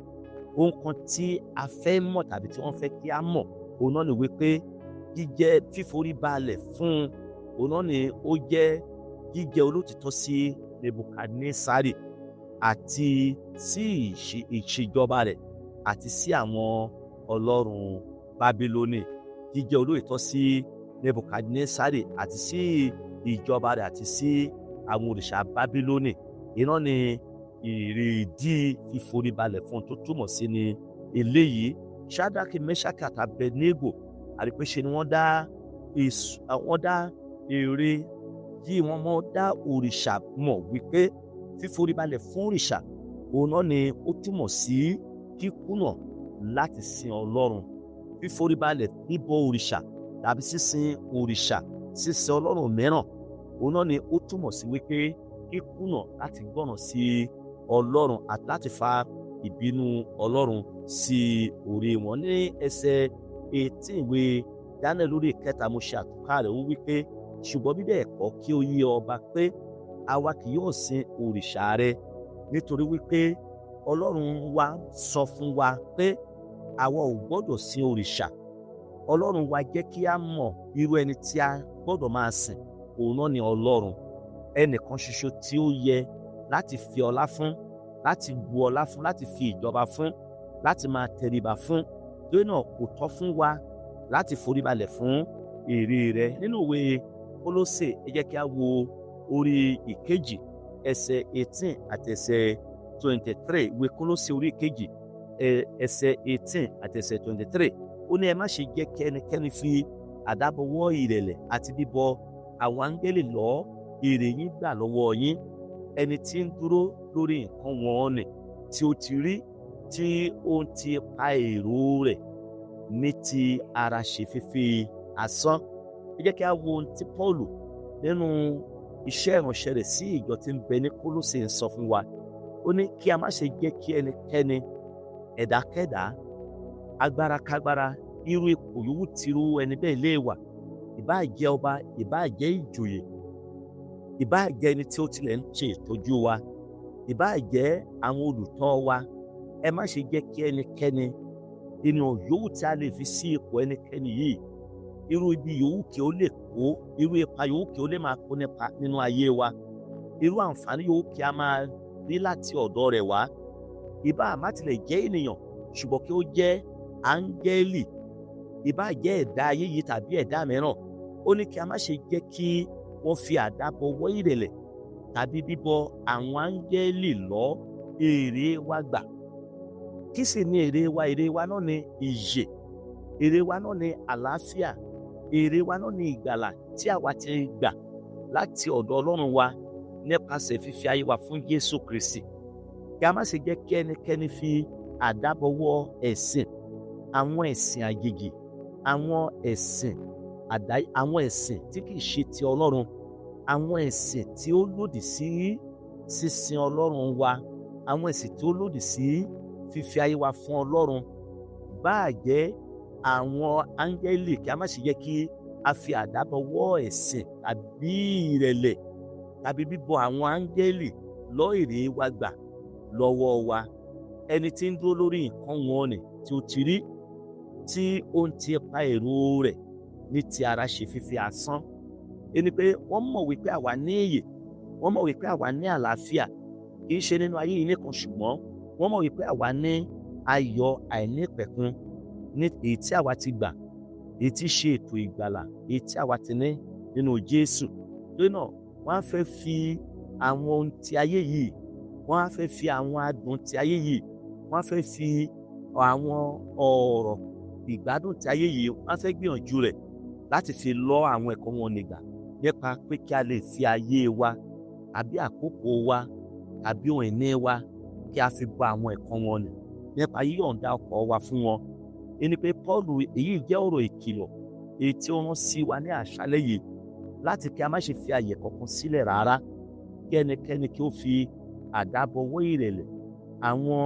ohun kan tí a fẹ́ mọ̀ tàbí tí wọ́n fẹ́ kí a mọ̀, òun náà ni wípé jíjẹ́ fíforí balẹ̀ fún un, òun náà ni ó jẹ́ jíjẹ́ olótìtọ́ sí Nebukadnesari àti sí ìṣèjọba rẹ̀ àti sí àwọn ọlọ́run Bábílónì. Jíjẹ́ olóòtítọ́ sí Nebukadnesari àti sí ìjọba rẹ̀ àti sí àwọn òrìṣà Bábílónì, iná ni ìrèdí fíforíbalẹ̀ fún tó túmọ̀ sí ni eléyìí. Ṣádákì, Mẹ́ṣákì àti Abednego, àrípé ṣe ni wọ́n dá ère yìí, wọ́n mọ́ dá òrìṣà mọ̀ wípé fíforíbalẹ̀ fún òrìṣà, òun náà ni ó túmọ̀ sí kíkùnà láti sin Ọlọ́run. Fíforíbalẹ̀, bíbọ òrìṣà tàbí sísin òrìṣà, sísin ọlọ́run mìíràn, òun náà ni ó túmọ̀ sí wípé kíkùnà láti gbọ́ràn sí Ọlọ́run àti láti fa ìbínú Ọlọ́run sí orí wọn. Ní ẹsẹ̀ 18 ìwé Daniel orí ìkẹta, mo ṣe àtúnkà rẹ̀, ó wípé, "Ṣùgbọ́n bí bẹ́ẹ̀ kọ́, kí ó yé ọba pé àwa kì yóò sin òrìṣà rẹ, nítorí wípé Ọlọ́run wa sọ fún wa pé àwa ò gbọ́dọ̀ sin òrìṣà. Ọlọ́run wa jẹ́ kí a mọ̀ irú ẹni tí a gbọ́dọ̀ máa sìn. Òun náà ni Ọlọ́run, ẹnìkan ṣoṣo tí ó yẹ láti fi ọlá fún, láti bu ọlá fún, láti fi ìjọba fún, láti máa tẹríba fún. Torí náà, kò tọ́ fún wa láti foríbalẹ̀ fún ère rẹ̀." Nínú ìwé Kólósè, ẹ jẹ́ kí a wo orí ìkejì, ẹsẹ̀ 18 àti ẹsẹ̀ 23. Ìwé Kólósè orí ìkejì, ẹsẹ̀ 18 àti ẹsẹ̀ 23, ó ní, "Ẹ má ṣe jẹ́ kí ẹnikẹ́ni fi àdábọwọ́ ìrẹ̀lẹ̀ àti bíbọ àwọn áńgẹ́lì lọ èrè yín gbà lọ́wọ́ yín, ẹni tí ń dúró lórí nǹkan wọ̀nnì tí ó ti rí, tí ó ń ti pa èrò rẹ̀ ní ti ara ṣe fífi asán." Ẹ jẹ́ kí a wo ohun tí Pọ́ọ̀lù nínú iṣẹ́ ìránṣẹ́ rẹ̀ sí ìjọ tí ń bẹ ní Kólósè ń sọ fún wa. Ó ní kí a má ṣe jẹ́ kí ẹnikẹ́ni, ẹ̀dákẹ́dá, agbára kágbára, irú ipò yòówù tírú ẹni bẹ́ẹ̀ lè wà, ìbáà jẹ́ ọba, ìbáà jẹ́ Ìbáà jẹ́ ọba, ìbáà jẹ́ ìjòyè, ìbáà jẹ́ ẹni tí ó tilẹ̀ ń ṣe ìtọ́jú wa, ìbáà jẹ́ àwọn olùtọ́ wa, ẹ má ṣe jẹ́ kí ẹnikẹ́ni, ènìyàn yòówù tí a lè fi sí ipò ẹnikẹ́ni yìí, irú ibi yòówù kí ó lè kó, irú ipa yòówù kí ó lè máa kó nípa nínú ayé wa, irú àǹfààní yòówù kí a máa rí láti ọ̀dọ̀ rẹ̀ wá, ìbáà má tilẹ̀ jẹ́ ènìyàn, ṣùgbọ́n kí ó jẹ́ áńgẹ́lì, ìbáà jẹ́ ẹ̀dá ayé yìí tàbí ẹ̀dá mìíràn, ó ní kí a má ṣe jẹ́ kí wọ́n fi àdá bọwọ́ ìrẹ̀lẹ̀ tàbí bíbọ àwọn áńgẹ́lì lọ èrè wa gbà. Kí sì ni èrè wa? Èrè wa náà ni ìyè, èrè wa náà ni àlàáfíà, èrè wa náà ni ìgbàlà tí àwa ti gbà láti ọ̀dọ̀ Ọlọ́run wa nípasẹ̀ fífi ayé wa fún Jésù Kristi. Kí a má ṣe jẹ́ kí ẹnikẹ́ni fi àdábọwọ́ ẹ̀sìn, àwọn ẹ̀sìn àjèjì, àwọn ẹ̀sìn àdá, àwọn ẹ̀sìn tí kìí ṣe ti Ọlọ́run, àwọn ẹ̀sìn tí ó lòdì sí sísin Ọlọ́run wa, àwọn ẹ̀sìn tí ó lòdì sí fífi ayé wa fún Ọlọ́run, báà jẹ́ àwọn áńgẹ́lì, kí a má ṣe jẹ́ kí a fi àdábọwọ́ ẹ̀sìn tàbí ìrẹ̀lẹ̀ tàbí bíbọ àwọn áńgẹ́lì lọ èrè wa gbà lọ́wọ́ wa. Ẹni tí ń dúró lórí nǹkan wọn ni tí ó ti rí, tí ó ń ti pa èrò rẹ̀ ní ti ara ṣe fífi asán. Ẹni pé wọ́n mọ̀ wípé àwa ní ìyè, wọ́n mọ̀ wípé àwa ní àlàáfíà, kì í ṣe nínú ayé yìí nìkan, ṣùgbọ́n wọ́n mọ̀ wípé àwa ní ayọ̀ àìnípẹ̀kun ní èyí tí àwa ti gbà, èyí tí ṣe ètò ìgbàlà, èyí tí àwa ti ní nínú Jésù. Torí náà, wọ́n á fẹ́ fi àwọn ohun ti ayé yìí, wọ́n á fẹ́ fi àwọn adùn ti ayé yìí, wọ́n á fẹ́ fi àwọn ọ̀rọ̀ ìgbádùn ti ayé yìí, wọ́n á fẹ́ gbìyànjú rẹ̀ láti fi lọ àwọn ẹ̀kọ́ wọn nígbà nípa pé kí a lè fi ayé wa àbí àkókò wa àbí ohun ìní wa kí a fi bọ àwọn ẹ̀kọ́ wọn nì nípa yíyọ̀ǹda ọkọ̀ wa fún wọn. Ẹni pé Pọ́ọ̀lù, èyí jẹ́ ọ̀rọ̀ ìkìlọ̀ èyí tí ó rán sí wa ní àṣálẹ́ yìí láti kí a má ṣe fi àyè kankan sílẹ̀ rárá kí ẹnikẹ́ni kí ó fi àdábọwọ́ ìrẹ̀lẹ̀, àwọn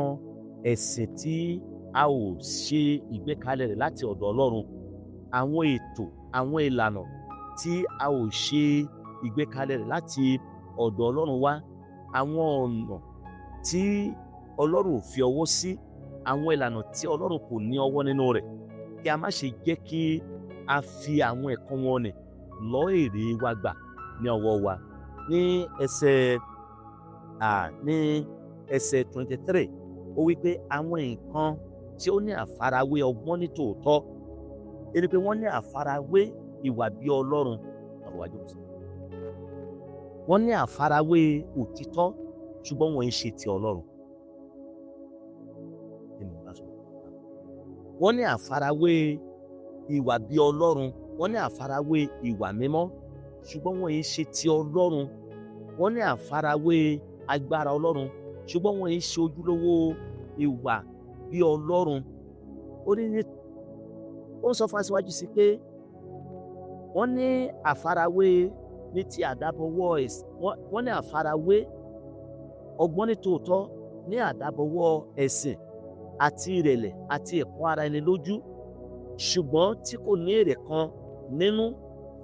ẹ̀sìn tí a ò ṣe ìgbékalẹ̀ rẹ̀ láti ọ̀dọ̀ Ọlọ́run, àwọn ètò, àwọn ìlànà tí a ò ṣe ìgbékalẹ̀ rẹ̀ láti ọ̀dọ̀ Ọlọ́run wá, àwọn ọ̀nà tí Ọlọ́run ò fi ọwọ́ sí, àwọn ìlànà tí Ọlọ́run kò ní ọwọ́ nínú rẹ̀, kí a má ṣe jẹ́ kí a fi àwọn ẹ̀kọ́ wọn nì lọ èrè wa gbà ní ọwọ́ wa. Ní ẹsẹ̀ 23, ó wí pé àwọn nǹkan tí ó ní àfarawé ọgbọ́n ní tòótọ́, ẹni pé wọ́n ní àfarawé ìwà bí Ọlọ́run, wọ́n ní àfarawé òtítọ́, ṣùgbọ́n wọ́n ń ṣe ti Ọlọ́run. Wọ́n ní àfarawé ìwà bí Ọlọ́run, wọ́n ní àfarawé ìwà mímọ́, ṣùgbọ́n wọ́n ń ṣe ti Ọlọ́run. Wọ́n ní àfarawé agbára Ọlọ́run, ṣùgbọ́n wọ́n ń ṣe ojúlówó ìwà bí Ọlọ́run. Ó ní ó ń sọ fún aṣíwájú sí pé wọ́n ní àfarawé ní ti àdábọwọ́, wọ́n ní àfarawé ọgbọ́n ní tòótọ́ ní àdábọwọ́ ẹ̀sìn àti ìrẹ̀lẹ̀ àti ìpọ́n ara ẹni lójú, ṣùgbọ́n tí kò ní èrè kan nínú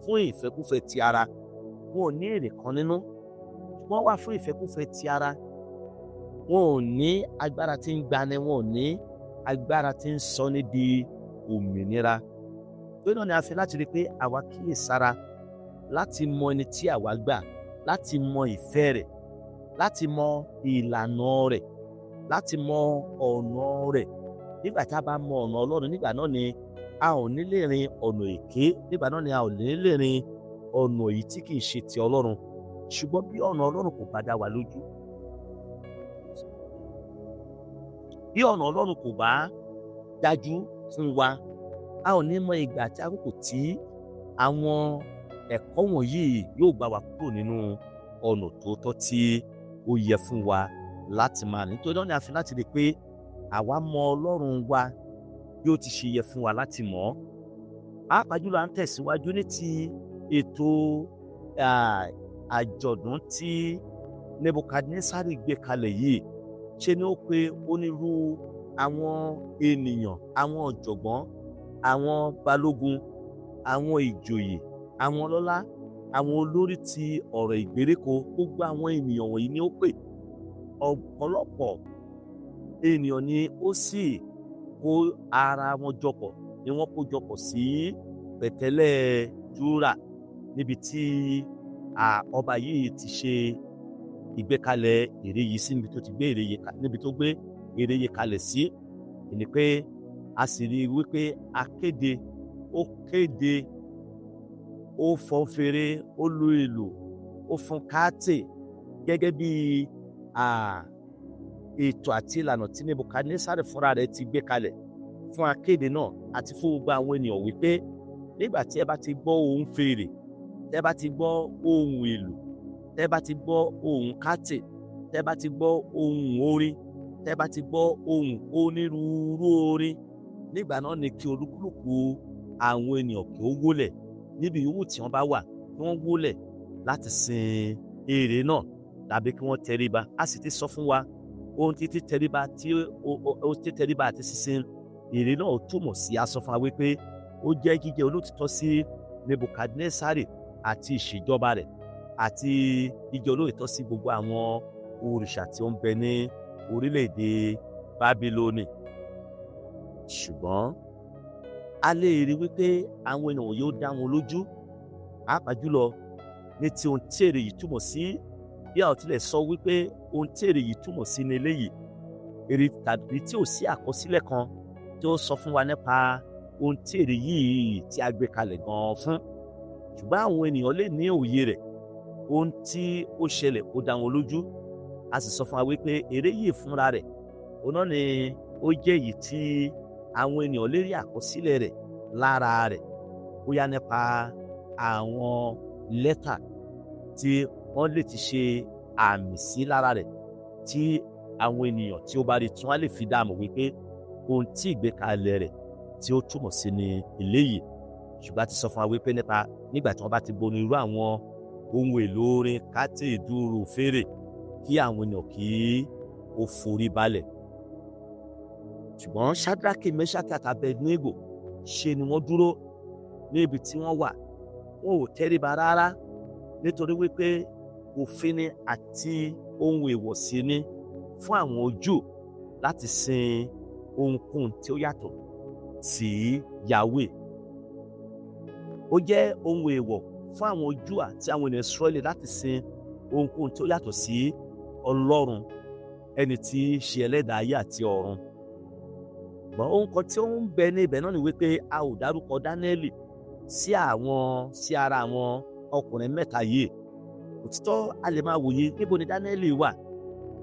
fún ìfẹ́kúfẹ̀ẹ́ ti ara. Wọn ò ní èrè kan nínú, wọ́n wà fún ìfẹ́kúfẹ̀ẹ́ ti ara. Wọn ò ní agbára tí ń gbani, wọn ò ní agbára tí ń sọ ní di òmìnira. Torí náà ni a fẹ́ láti rí i pé àwa kíyèsára láti mọ ẹni tí àwa gbà, láti mọ ìfẹ́ rẹ̀, láti mọ ìlànà rẹ̀, láti mọ ọ̀nà rẹ̀. Nígbà tá a bá mọ ọ̀nà Ọlọ́run, nígbà náà ni a ò ní lè rin ọ̀nà èké, nígbà náà ni a ò ní lè rin ọ̀nà èyí tí kìí ṣe ti Ọlọ́run. Ṣùgbọ́n bí ọ̀nà Ọlọ́run kò bá dá wa lójú, bí ọ̀nà Ọlọ́run kò bá dájú fún wa, a ò ní mọ ìgbà àti àkókò tí àwọn ẹ̀kọ́ wọ̀nyí yóò gbà wá kúrò nínú ọ̀nà tòótọ́ tí ó yẹ fún wa láti máa ní. Nítorí náà ni a fi láti rí i pé àwa mọ Ọlọ́run wa bí ó ti ṣe yẹ fún wa láti mọ̀ ọ́. Pàápàá jùlọ, à ń tẹ̀síwájú ní ti ètò àjọ̀dún tí Nebukadnesari gbé kalẹ̀ yìí. Ṣe ni ó pe onírú àwọn ènìyàn, àwọn ọ̀jọ̀gbọ́n, àwọn balógun, àwọn ìjòyè. Àwọn ọlọ́lá, àwọn olórí ti ọ̀rọ̀ ìgbèríko, gbogbo àwọn ènìyàn wọ̀nyí ni ó pè. Ọ̀pọ̀lọpọ̀ ènìyàn ni ó sì kó ara wọn jọpọ̀, ni wọ́n kó jọpọ̀ sí pẹ̀tẹ́lẹ̀ Dúrà, níbi tí ọba yìí ti ṣe ìgbékalẹ̀ ère yìí sí, níbi tó gbé ère yìí kalẹ̀ sí. Ni pé a sì rí i wípé akéde ó kéde, ó fọ́n fèrè, ó lu ìlù, ó fún káàtì gẹ́gẹ́ bí ètò àti ìlànà tí Nebukadnesari fúnra rẹ̀ ti gbé kalẹ̀ fún akéde náà àti fún gbogbo àwọn ènìyàn, wípé nígbà tí ẹ bá ti gbọ́ ohùn fèrè, tẹ́ bá ti gbọ́ ohùn ìlù, tẹ́ bá ti gbọ́ ohùn káàtì, tẹ́ bá ti gbọ́ ohùn orin, tẹ́ bá ti gbọ́ ohùn onírúurú orin, nígbà náà ni kí olúkúlùkù àwọn ènìyàn kí ó wólẹ̀ níbi yòówù tí wọ́n bá wà, kí wọ́n wólẹ̀ láti sin ère náà tàbí kí wọ́n tẹríba. A sì ti sọ fún wa ohun tí títẹríba tí ó títẹríba àti sísin ère náà túmọ̀ sí. A sọ fún wa wípé ó jẹ́ jíjẹ́ olótìtọ́ sí Nebukadnesari àti ìṣèjọba rẹ̀, àti jíjẹ́ olóòtítọ́ sí gbogbo àwọn òrìṣà tí ó ń bẹ ní orílẹ̀-èdè Bábílónì. Ṣùgbọ́n a lè rí wípé àwọn ènìyàn yóò dá wọn lójú, pàápàá jùlọ ní ti ohun tí ère yìí túmọ̀ sí. Bí a ò tilẹ̀ sọ wípé ohun tí ère yìí túmọ̀ sí ní eléyìí, ère tàbí tí ò sí àkọsílẹ̀ kan tí ó sọ fún wa nípa ohun tí ère yìí tí a gbé kalẹ̀ gan-an fún, ṣùgbọ́n àwọn ènìyàn lè ní òye rẹ̀. Ohun tí ó ṣẹlẹ̀, ó dá wọn lójú. A sì sọ fún wa wípé ère yìí fúnra rẹ̀, òun náà ni ó jẹ́ èyí tí àwọn ènìyàn lè rí àkọsílẹ̀ rẹ̀ lára rẹ̀, bóyá nípa àwọn lẹ́tà tí wọ́n lè ti ṣe àmì sí lára rẹ̀, tí àwọn ènìyàn tí ó bá rí, tí wọ́n á lè fi dáàmú wípé ohun tí ìgbékalẹ̀ rẹ̀ tí ó túmọ̀ sí ni eléyìí. Ṣùgbọ́n a ti sọ fún wa wípé nípa nígbà tí wọ́n bá ti bonu irú àwọn ohun èlò orin, kátì, dùrù, fèrè, kí àwọn ènìyàn kí ó forí balẹ̀. Ṣùgbọ́n Ṣádraki, Mẹ́ṣákì àti Abednego, ṣe ni wọ́n dúró ní ibi tí wọ́n wà. Wọn ò tẹríba rárá, nítorí wípé òfin ni àti ohun èèwọ̀ sí ni fún àwọn Júù láti sin ohunkóhun tí ó yàtọ̀ sí Yahweh. Ó jẹ́ ohun èèwọ̀ fún àwọn Júù àti àwọn ènìyàn Ísírẹ́lì láti sin ohunkóhun tí ó yàtọ̀ sí Ọlọ́run, ẹni tí í ṣe ẹlẹ́dàá ayé àti ọ̀run. Ṣùgbọ́n ohun kan tí ó ń bẹ ní ibẹ̀ náà ni wípé a ò dárúkọ Dáníẹ́lì sí ara àwọn ọkùnrin mẹ́ta yìí. Òtítọ́, a lè máa wòye, níbo ni Dáníẹ́lì wà?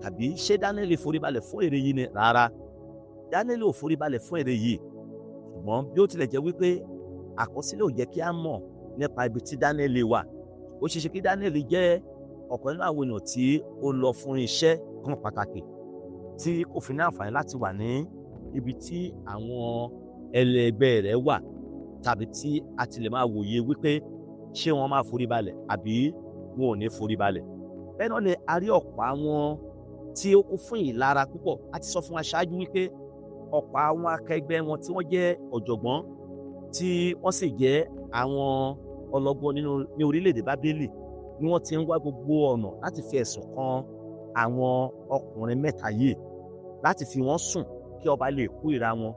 Tàbí ṣé Dáníẹ́lì foríbalẹ̀ fún ère yìí ni? Rárá, Dáníẹ́lì ò foríbalẹ̀ fún ère yìí. Ṣùgbọ́n bí ó tilẹ̀ jẹ́ wípé àkọsílẹ̀ ò jẹ́ kí a mọ̀ nípa ibi tí Dáníẹ́lì wà, ó ṣeé ṣe kí Dáníẹ́lì jẹ́ ọ̀kan nínú àwọn ènìyàn tí ó lọ fún iṣẹ́ kan pàtàkì, tí kò fi ní àǹfààní láti wà ní ibi tí àwọn ẹlẹgbẹ́ rẹ̀ wà, tàbí tí a ti lè máa wòye wípé ṣé wọ́n máa forí balẹ̀ àbí wọn ò ní forí balẹ̀. Bẹ́ẹ̀ náà ni a rí ọ̀pọ̀ àwọn tí ó kún fún ìlara púpọ̀. A ti sọ fún wa ṣáájú wípé ọ̀pọ̀ àwọn akẹgbẹ́ wọn tí wọ́n jẹ́ ọ̀jọ̀gbọ́n, tí wọ́n sì jẹ́ àwọn ọlọ́gbọ́n nínú ní orílẹ̀-èdè Bábélì, ni wọ́n ti ń wá gbogbo ọ̀nà láti fi ẹ̀sùn kan àwọn ọkùnrin mẹ́ta yìí, láti fi wọ́n sùn kí ọba lè kórìíra wọn,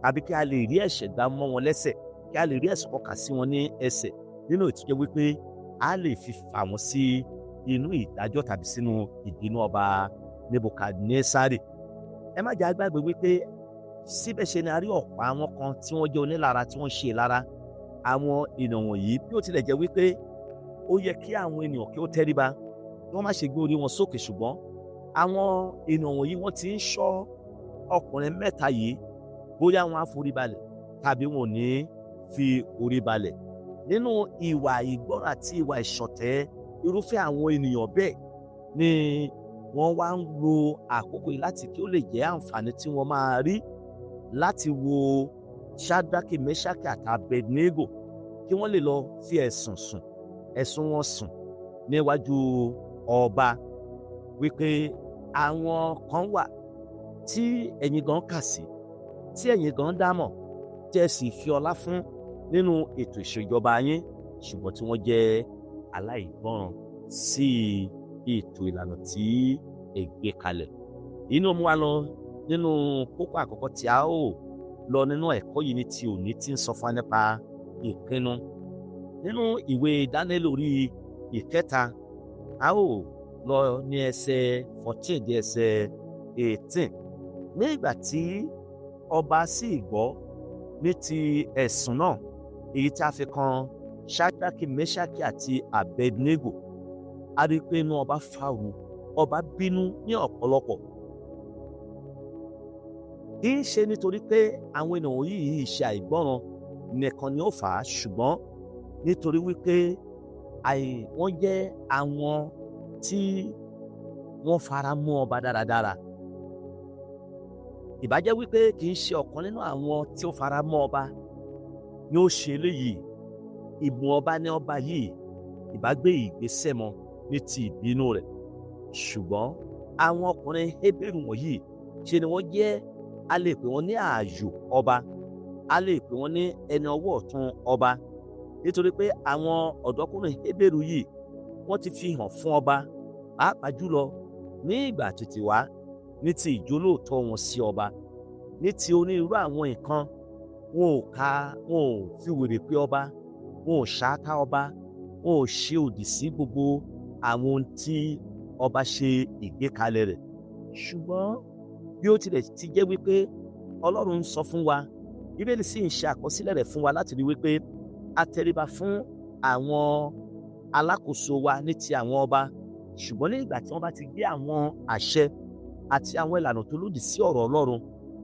tàbí kí a lè rí ẹ̀ṣẹ̀ gbá mọ́ wọn lẹ́sẹ̀, kí a lè rí ẹ̀sùn kọkà sí wọn ní ẹsẹ̀, nínú ìtújẹ́ wípé a lè fi fà wọ́n sí inú ìdájọ́ tàbí sínú ìbínú ọba Nebukadnesari. Ẹ má jẹ́ á gbàgbé wípé síbẹ̀ ṣe ni a rí ọ̀pọ̀ àwọn kan tí wọ́n jẹ́ onílara, tí wọ́n ṣe ìlara àwọn ènìyàn wọ̀nyí. Bí ó tilẹ̀ jẹ́ wípé ó yẹ kí àwọn ènìyàn kí ó tẹríba, kí wọ́n má ṣe gbé orí wọn sókè, ṣùgbọ́n àwọn ènìyàn wọ̀nyí, wọ́n ti ń ṣọ́ ọkùnrin mẹ́ta yìí, bóyá wọn á forí balẹ̀ tàbí wọn ò ní fi orí balẹ̀. Nínú ìwà ìgbọ́ràn àti ìwà ìṣọ̀tẹ̀ irúfẹ́ àwọn ènìyàn bẹ́ẹ̀ ni wọ́n wá ń lo àkókò yìí láti kí ó lè jẹ́ àǹfààní tí wọ́n máa rí láti wo Ṣádraki, Mẹ́ṣákì àti Abednego, kí wọ́n lè lọ fi ẹ̀sùn wọn sùn níwájú ọba, wípé àwọn kan wà tí ẹ̀yin gan kà sí, tí ẹ̀yin gan dámọ̀, tí ẹ sì fi ọlá fún nínú ètò ìṣèjọba yín. ṣùgbọ́n tí wọ́n jẹ́ aláìgbọràn sí ètò ìlànà tí ẹ gbé kalẹ̀. Inú mú wa lọ nínú kókó àkọ́kọ́ tí a ó lọ nínú ẹ̀kọ́ yìí ní ti òní, tí ń sọ fún wa nípa ìpinnu. Nínú ìwé Daniel orí 3, a ó lọ ní ẹsẹ̀ 14 dé ẹsẹ̀ 18. Ní ìgbà tí ọba sì gbọ́ ní ti ẹ̀sùn náà èyí tí a fi kan Ṣadraki, Meshaki àti Abednego, a rí i pé inú ọba fàrú, ọba bínú ní ọ̀pọ̀lọpọ̀. Kì í ṣe nítorí pé àwọn ènìyàn yìí ṣe àìgbọràn nìkan ni ó fà á, ṣùgbọ́n nítorí wípé wọ́n jẹ́ àwọn tí wọ́n fara mọ́ ọba dáradára. Ìbá jẹ́ wípé kì í ṣe ọ̀kan nínú àwọn tí ó fara mọ́ ọba ni ó ṣe eléyìí, ìbùn ọba ní ọba yìí ìbá gbé ìgbésẹ̀ mọ́ ní ti ìbínú rẹ̀. Ṣùgbọ́n àwọn ọkùnrin Hébérù wọ̀nyí, ṣe ni wọ́n jẹ́, a lè pè wọ́n ní ààyò ọba, a lè pè wọ́n ní ẹni ọwọ́ ọ̀tún ọba, nítorí pé àwọn ọ̀dọ́kùnrin Hébérù yìí, wọ́n ti fi hàn fún ọba, pàápàá jùlọ ní ìgbà tètè wá, ní ti ìjólóòtọ́ wọn sí ọba, ní ti onírúurú àwọn nǹkan. Wọn ò ka, wọn ò fi wèrè pé ọba, wọn ò ṣáátá ọba, wọn ò ṣe òdì sí gbogbo àwọn ohun tí ọba ṣe ìgbékalẹ̀ rẹ̀. Ṣùgbọ́n bí ó tilẹ̀ ti jẹ́ wípé Ọlọ́run ń sọ fún wa, Bíbélì sì ń ṣe àkọsílẹ̀ rẹ̀ fún wa láti rí wípé a tẹríba fún àwọn alákòóso wa ní ti àwọn ọba, ṣùgbọ́n ní ìgbà tí wọ́n bá ti gbé àwọn àṣẹ àti àwọn ìlànà tó lòdì sí ọ̀rọ̀ Ọlọ́run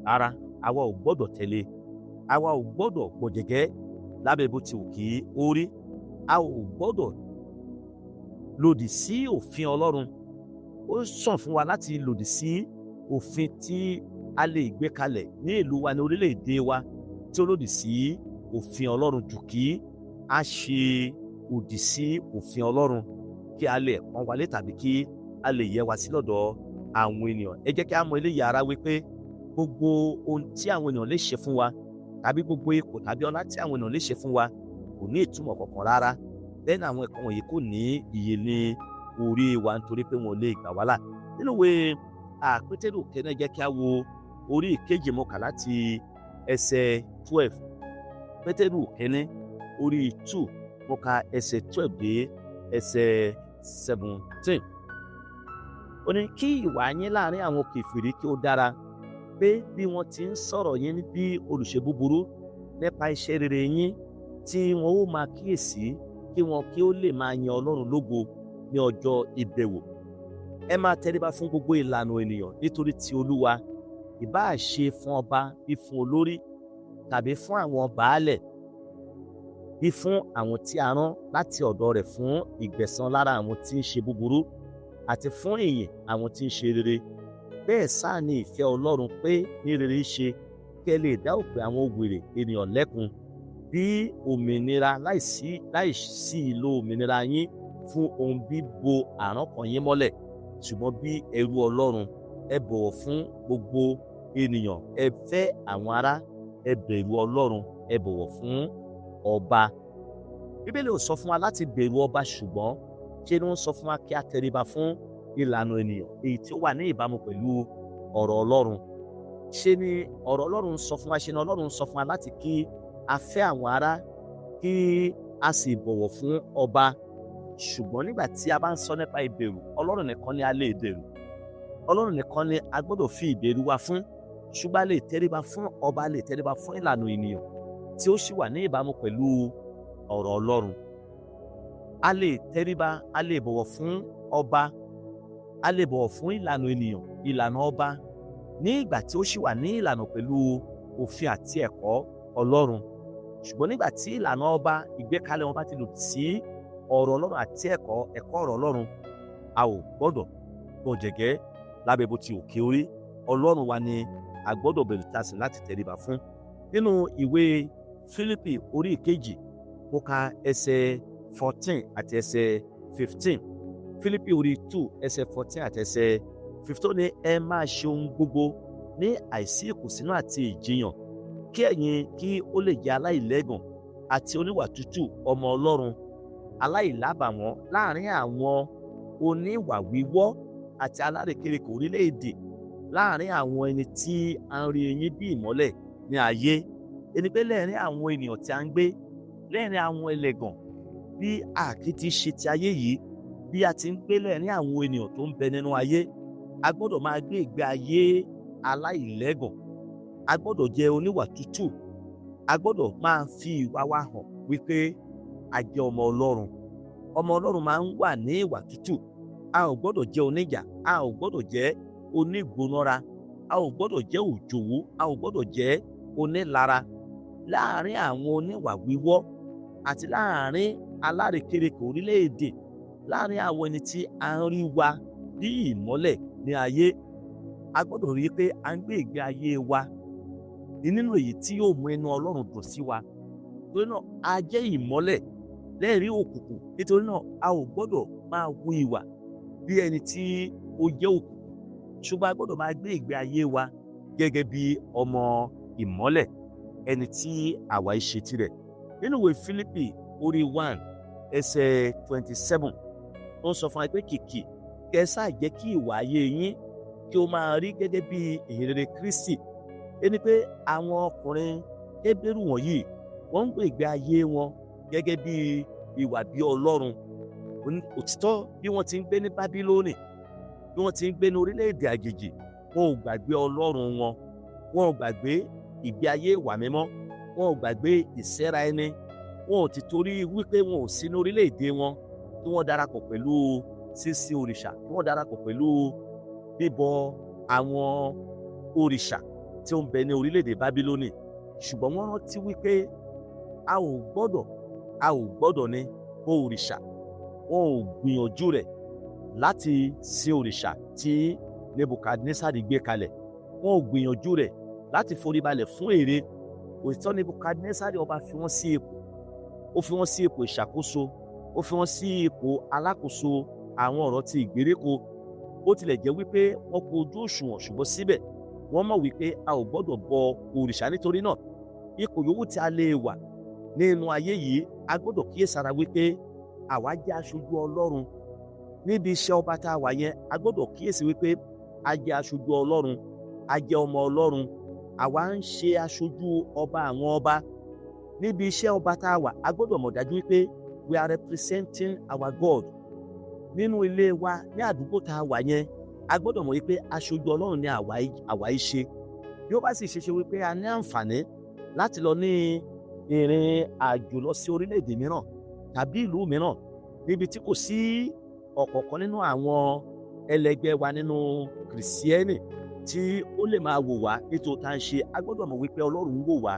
rárá, àwa ò gbọ́dọ̀ tẹ̀lé, àwa ò gbọ́dọ̀ gbọ̀jẹ̀gẹ́ lábẹ́ bó ti wù kí ó rí. A ò gbọ́dọ̀ lòdì sí òfin Ọlọ́run. Ó sàn fún wa láti lòdì sí òfin tí a lè gbé kalẹ̀ ní ìlú wa, ní orílẹ̀-èdè wa, tí ó lòdì sí òfin Ọlọ́run, jù kí a ṣe òdì sí òfin Ọlọ́run kí a lè pọ́n wa lé tàbí kí a lè yẹ wa sí lọ́dọ̀ àwọn ènìyàn. Ẹ jẹ́ kí a mọ eléyìí ara wípé gbogbo ohun tí àwọn ènìyàn lè ṣe fún wa, tàbí gbogbo ipò tàbí ọlá tí àwọn ènìyàn lè ṣe fún wa, kò ní ìtumọ̀ kankan rárá. Bẹ́ẹ̀ ni àwọn ẹ̀kọ́ wọ̀nyí kò ní iye ní orí wa, nítorí pé wọn ò lè gbà wá là. Nínú ìwé Pétérù kẹ́nẹ́, jẹ́ kí a wo orí 2, mo kà láti ẹsẹ̀ 12. Pétérù kẹ́nẹ́ orí 2, mo ka ẹsẹ̀ 12 dé ẹsẹ̀ 17. Ó ní kí ìwà yín láàrin àwọn kèfèrí kí ó dára, pé bí wọ́n ti ń sọ̀rọ̀ yín bí olùṣe búburú nípa iṣẹ́ rere yín tí wọn ó máa kíyèsí, kí wọn kí ó lè máa yan Ọlọ́run lógo ní ọjọ́ ìbẹ̀wò. Ẹ máa tẹríba fún gbogbo ìlànà ènìyàn nítorí ti Olúwa, ìbáà ṣe fún ọba bí fún olórí, tàbí fún àwọn baálẹ̀, bí fún àwọn tí a rán láti ọ̀dọ̀ rẹ̀ fún ìgbẹ̀san lára àwọn tí ń ṣe búburú àti fún ìyìn àwọn tí ń ṣe rere. Bẹ́ẹ̀ sáà ní ìfẹ́ Ọlọ́run pé ní rere ṣe, kí ẹ lè dá òpè àwọn wèrè ènìyàn lẹ́kun, bí òmìnira láìsí ìlò òmìnira yín fún ohun bíbo àrankàn yín mọ́lẹ̀, ṣùgbọ́n bí ẹrú Ọlọ́run, ẹ bọ̀wọ̀ fún gbogbo ènìyàn, ẹ fẹ́ àwọn ará, ẹ bẹ̀rù Ọlọ́run, ẹ bọ̀wọ̀ fún ọba. Bíbélì ò sọ fún wa láti bẹ̀rù ọba, ṣùgbọ́n ṣé ni wọ́n sọ fún wa kí a tẹríba fún ìlànà ènìyàn èyí tí ó wà ní ìbámu pẹ̀lú ọ̀rọ̀ Ọlọ́run. Ṣé ni ọ̀rọ̀ Ọlọ́run sọ fún wa, ṣe ni Ọlọ́run sọ fún wa láti kí a fẹ́ àwọn ará, kí a sì bọ̀wọ̀ fún ọba. Ṣùgbọ́n nígbà tí a bá ń sọ nípa ìbẹ̀rù, Ọlọ́run nìkan ni a lè bẹ̀rù, Ọlọ́run nìkan ni a gbọ́dọ̀ fi ìbẹ̀rù wa fún. Ṣùgbọ́n a lè tẹríba fún ọba, a lè tẹríba fún ìlànà ènìyàn tí ó sì wà ní ìbámu pẹ̀lú ọ̀rọ̀ Ọlọ́run. A lè tẹríba, a lè bọ̀wọ̀ fún ọba, a lè bọ̀wọ̀ fún ìlànà ènìyàn, ìlànà ọba, ní ìgbà tí ó sì wà ní ìlànà pẹ̀lú òfin àti ẹ̀kọ́ Ọlọ́run. Ṣùgbọ́n nígbà tí ìlànà ọba, ìgbékalẹ̀ wọn bá ti lòdì sí ọ̀rọ̀ Ọlọ́run àti ẹ̀kọ́ ọ̀rọ̀ Ọlọ́run, a ò gbọ́dọ̀ gbọ̀jẹ̀gẹ́ lábẹ́ bó ti òkè orí. Ọlọ́run wa ni a gbọ́dọ̀ bẹ̀rù tá a sì láti tẹríba fún. Nínú ìwé Fílípì orí 2, mo ka ẹsẹ̀ 14 àti ẹsẹ̀ 15. Fílípì orí 2, ẹsẹ̀ 14 àti ẹsẹ̀ 15 ní ẹ máa ṣe ohun gbogbo ní àìsí ìkùnsínú àti ìjiyàn, kí ẹ̀yin kí ó lè jẹ́ aláìlẹ́gàn àti oníwà tútù, ọmọ Ọlọ́run. aláìlábàwọ́n láàrin àwọn oníwà wíwọ́ àti alárekereke orílẹ̀-èdè, láàrin àwọn ẹni tí a ń rí yín bí ìmọ́lẹ̀ ní ayé. Ẹni pé lẹ́ẹ̀rín àwọn ènìyàn tí a ń gbé, lẹ́ẹ̀rín àwọn ẹlẹ́gàn, bí a kì í ti ṣe ti ayé yìí, bí a ti ń gbé lẹ́ẹ̀rín àwọn ènìyàn tó ń bẹ nínú ayé, a gbọ́dọ̀ máa gbé ìgbé ayé aláìlẹ́gàn. A gbọ́dọ̀ jẹ́ oníwà tútù. A gbọ́dọ̀ máa fi ìwà wa hàn wípé a jẹ́ ọmọ Ọlọ́run. Ọmọ Ọlọ́run máa ń wà ní ìwà tútù. A ò gbọ́dọ̀ jẹ́ oníjà, a ò gbọ́dọ̀ jẹ́ onígbónára, a ò gbọ́dọ̀ jẹ́ òjòwú, a ò gbọ́dọ̀ jẹ́ onílara. Láàárín àwọn oníwà wíwọ́ àti láàárín alárekereke orílẹ̀-èdè, láàárín àwọn ẹni tí a ń rí wa bí ìmọ́lẹ̀ ní ayé, a gbọ́dọ̀ rí i pé a ń gbé ìgbé ayé wa nínú èyí tí yóò mú inú Ọlọ́run dùn sí wa. Nítorí náà a jẹ́ ìmọ́lẹ̀ lẹ́ẹ̀rí òkùnkùn. Nítorí náà a ò gbọ́dọ̀ máa hu ìwà bí ẹni tí ó jẹ́ òkùnkùn, ṣùgbọ́n a gbọ́dọ̀ máa gbé ìgbé ayé wa gẹ́gẹ́ bí ọmọ ìmọ́lẹ̀, ẹni tí àwa ṣe tirẹ̀. Nínú ìwé Fílípì orí 1 ẹsẹ̀ 27, ó ń sọ fún wa pé kìkì kẹ́ sáà jẹ́ kí ìwà ayé yín kí ó máa rí gẹ́gẹ́ bí ìhìnrere Kristi. Ẹni pé àwọn ọkùnrin Hébérù wọ̀nyí, wọ́n ń gbé ìgbé ayé wọn gẹ́gẹ́ bí ìwà bí Ọlọ́run. Òtítọ́, bí wọ́n ti ń gbé ní Bábílónì, bí wọ́n ti ń gbé ní orílẹ̀-èdè àjèjì, wọn ò gbàgbé Ọlọ́run wọn, wọn ò gbàgbé ìgbé ayé ìwà mímọ́, wọn ò gbàgbé ìsẹ́ra ẹni. Wọn ò ti torí wípé wọn ò sí ní orílẹ̀-èdè wọn kí wọ́n darapọ̀ pẹ̀lú sísìn òrìṣà, kí wọ́n darapọ̀ pẹ̀lú bíbọ àwọn òrìṣà tí ó ń bẹ ní orílẹ̀-èdè Bábílónì. Ṣùgbọ́n wọ́n rántí wípé a ò gbọ́dọ̀ ní bọ òrìṣà. Wọn ò gbìyànjú rẹ̀ láti sin òrìṣà tí Nebukadnesari gbé kalẹ̀. Wọn ò gbìyànjú rẹ̀ láti foríbalẹ̀ fún ère. Òtítọ́, Nebukadnesari ọba fi wọ́n sí ipò, ó fi wọ́n sí ipò ìṣàkóso, ó fi wọ́n sí ipò alákòóso àwọn ọ̀rọ̀ ti ìgbèríko. Bó tilẹ̀ jẹ́ wípé wọ́n kó ojú òṣùwọ̀n, ṣùgbọ́n síbẹ̀ wọ́n mọ̀ wípé a ò gbọ́dọ̀ bọ òrìṣà. Nítorí náà, ipò yòówù tí a lè wà nínú ayé yìí, a gbọ́dọ̀ kíyèsára wípé àwa jẹ́ aṣojú Ọlọ́run. Níbi iṣẹ́ ọba tá a wà yẹn, a gbọ́dọ̀ kíyèsí wípé a jẹ́ aṣojú Ọlọ́run, a jẹ́ ọmọ Ọlọ́run, àwa ń ṣe aṣojú ọba àwọn ọba. Níbi iṣẹ́ ọba tá a wà, a gbọ́dọ̀ mọ̀ dájú wípé we are representing our God. Nínú ilé wa, ní àdúgbò tá a wà yẹn, a gbọ́dọ̀ mọ̀ wípé aṣojú Ọlọ́run ni àwa yìí ṣe. Bí ó bá sì ṣe ṣe wípé a ní àǹfààní láti lọ ní ìrìn àjò lọ sí orílẹ̀-èdè mìíràn tàbí ìlú mìíràn, níbi tí kò sí ọ̀kọ̀ọ̀kan nínú àwọn ẹlẹgbẹ́ wa nínú Kìrìsìtẹ́nì tí ó lè máa wò wá nítorí tá à ń ṣe, a gbọ́dọ̀ mọ̀ wípé Ọlọ́run ń wò wá.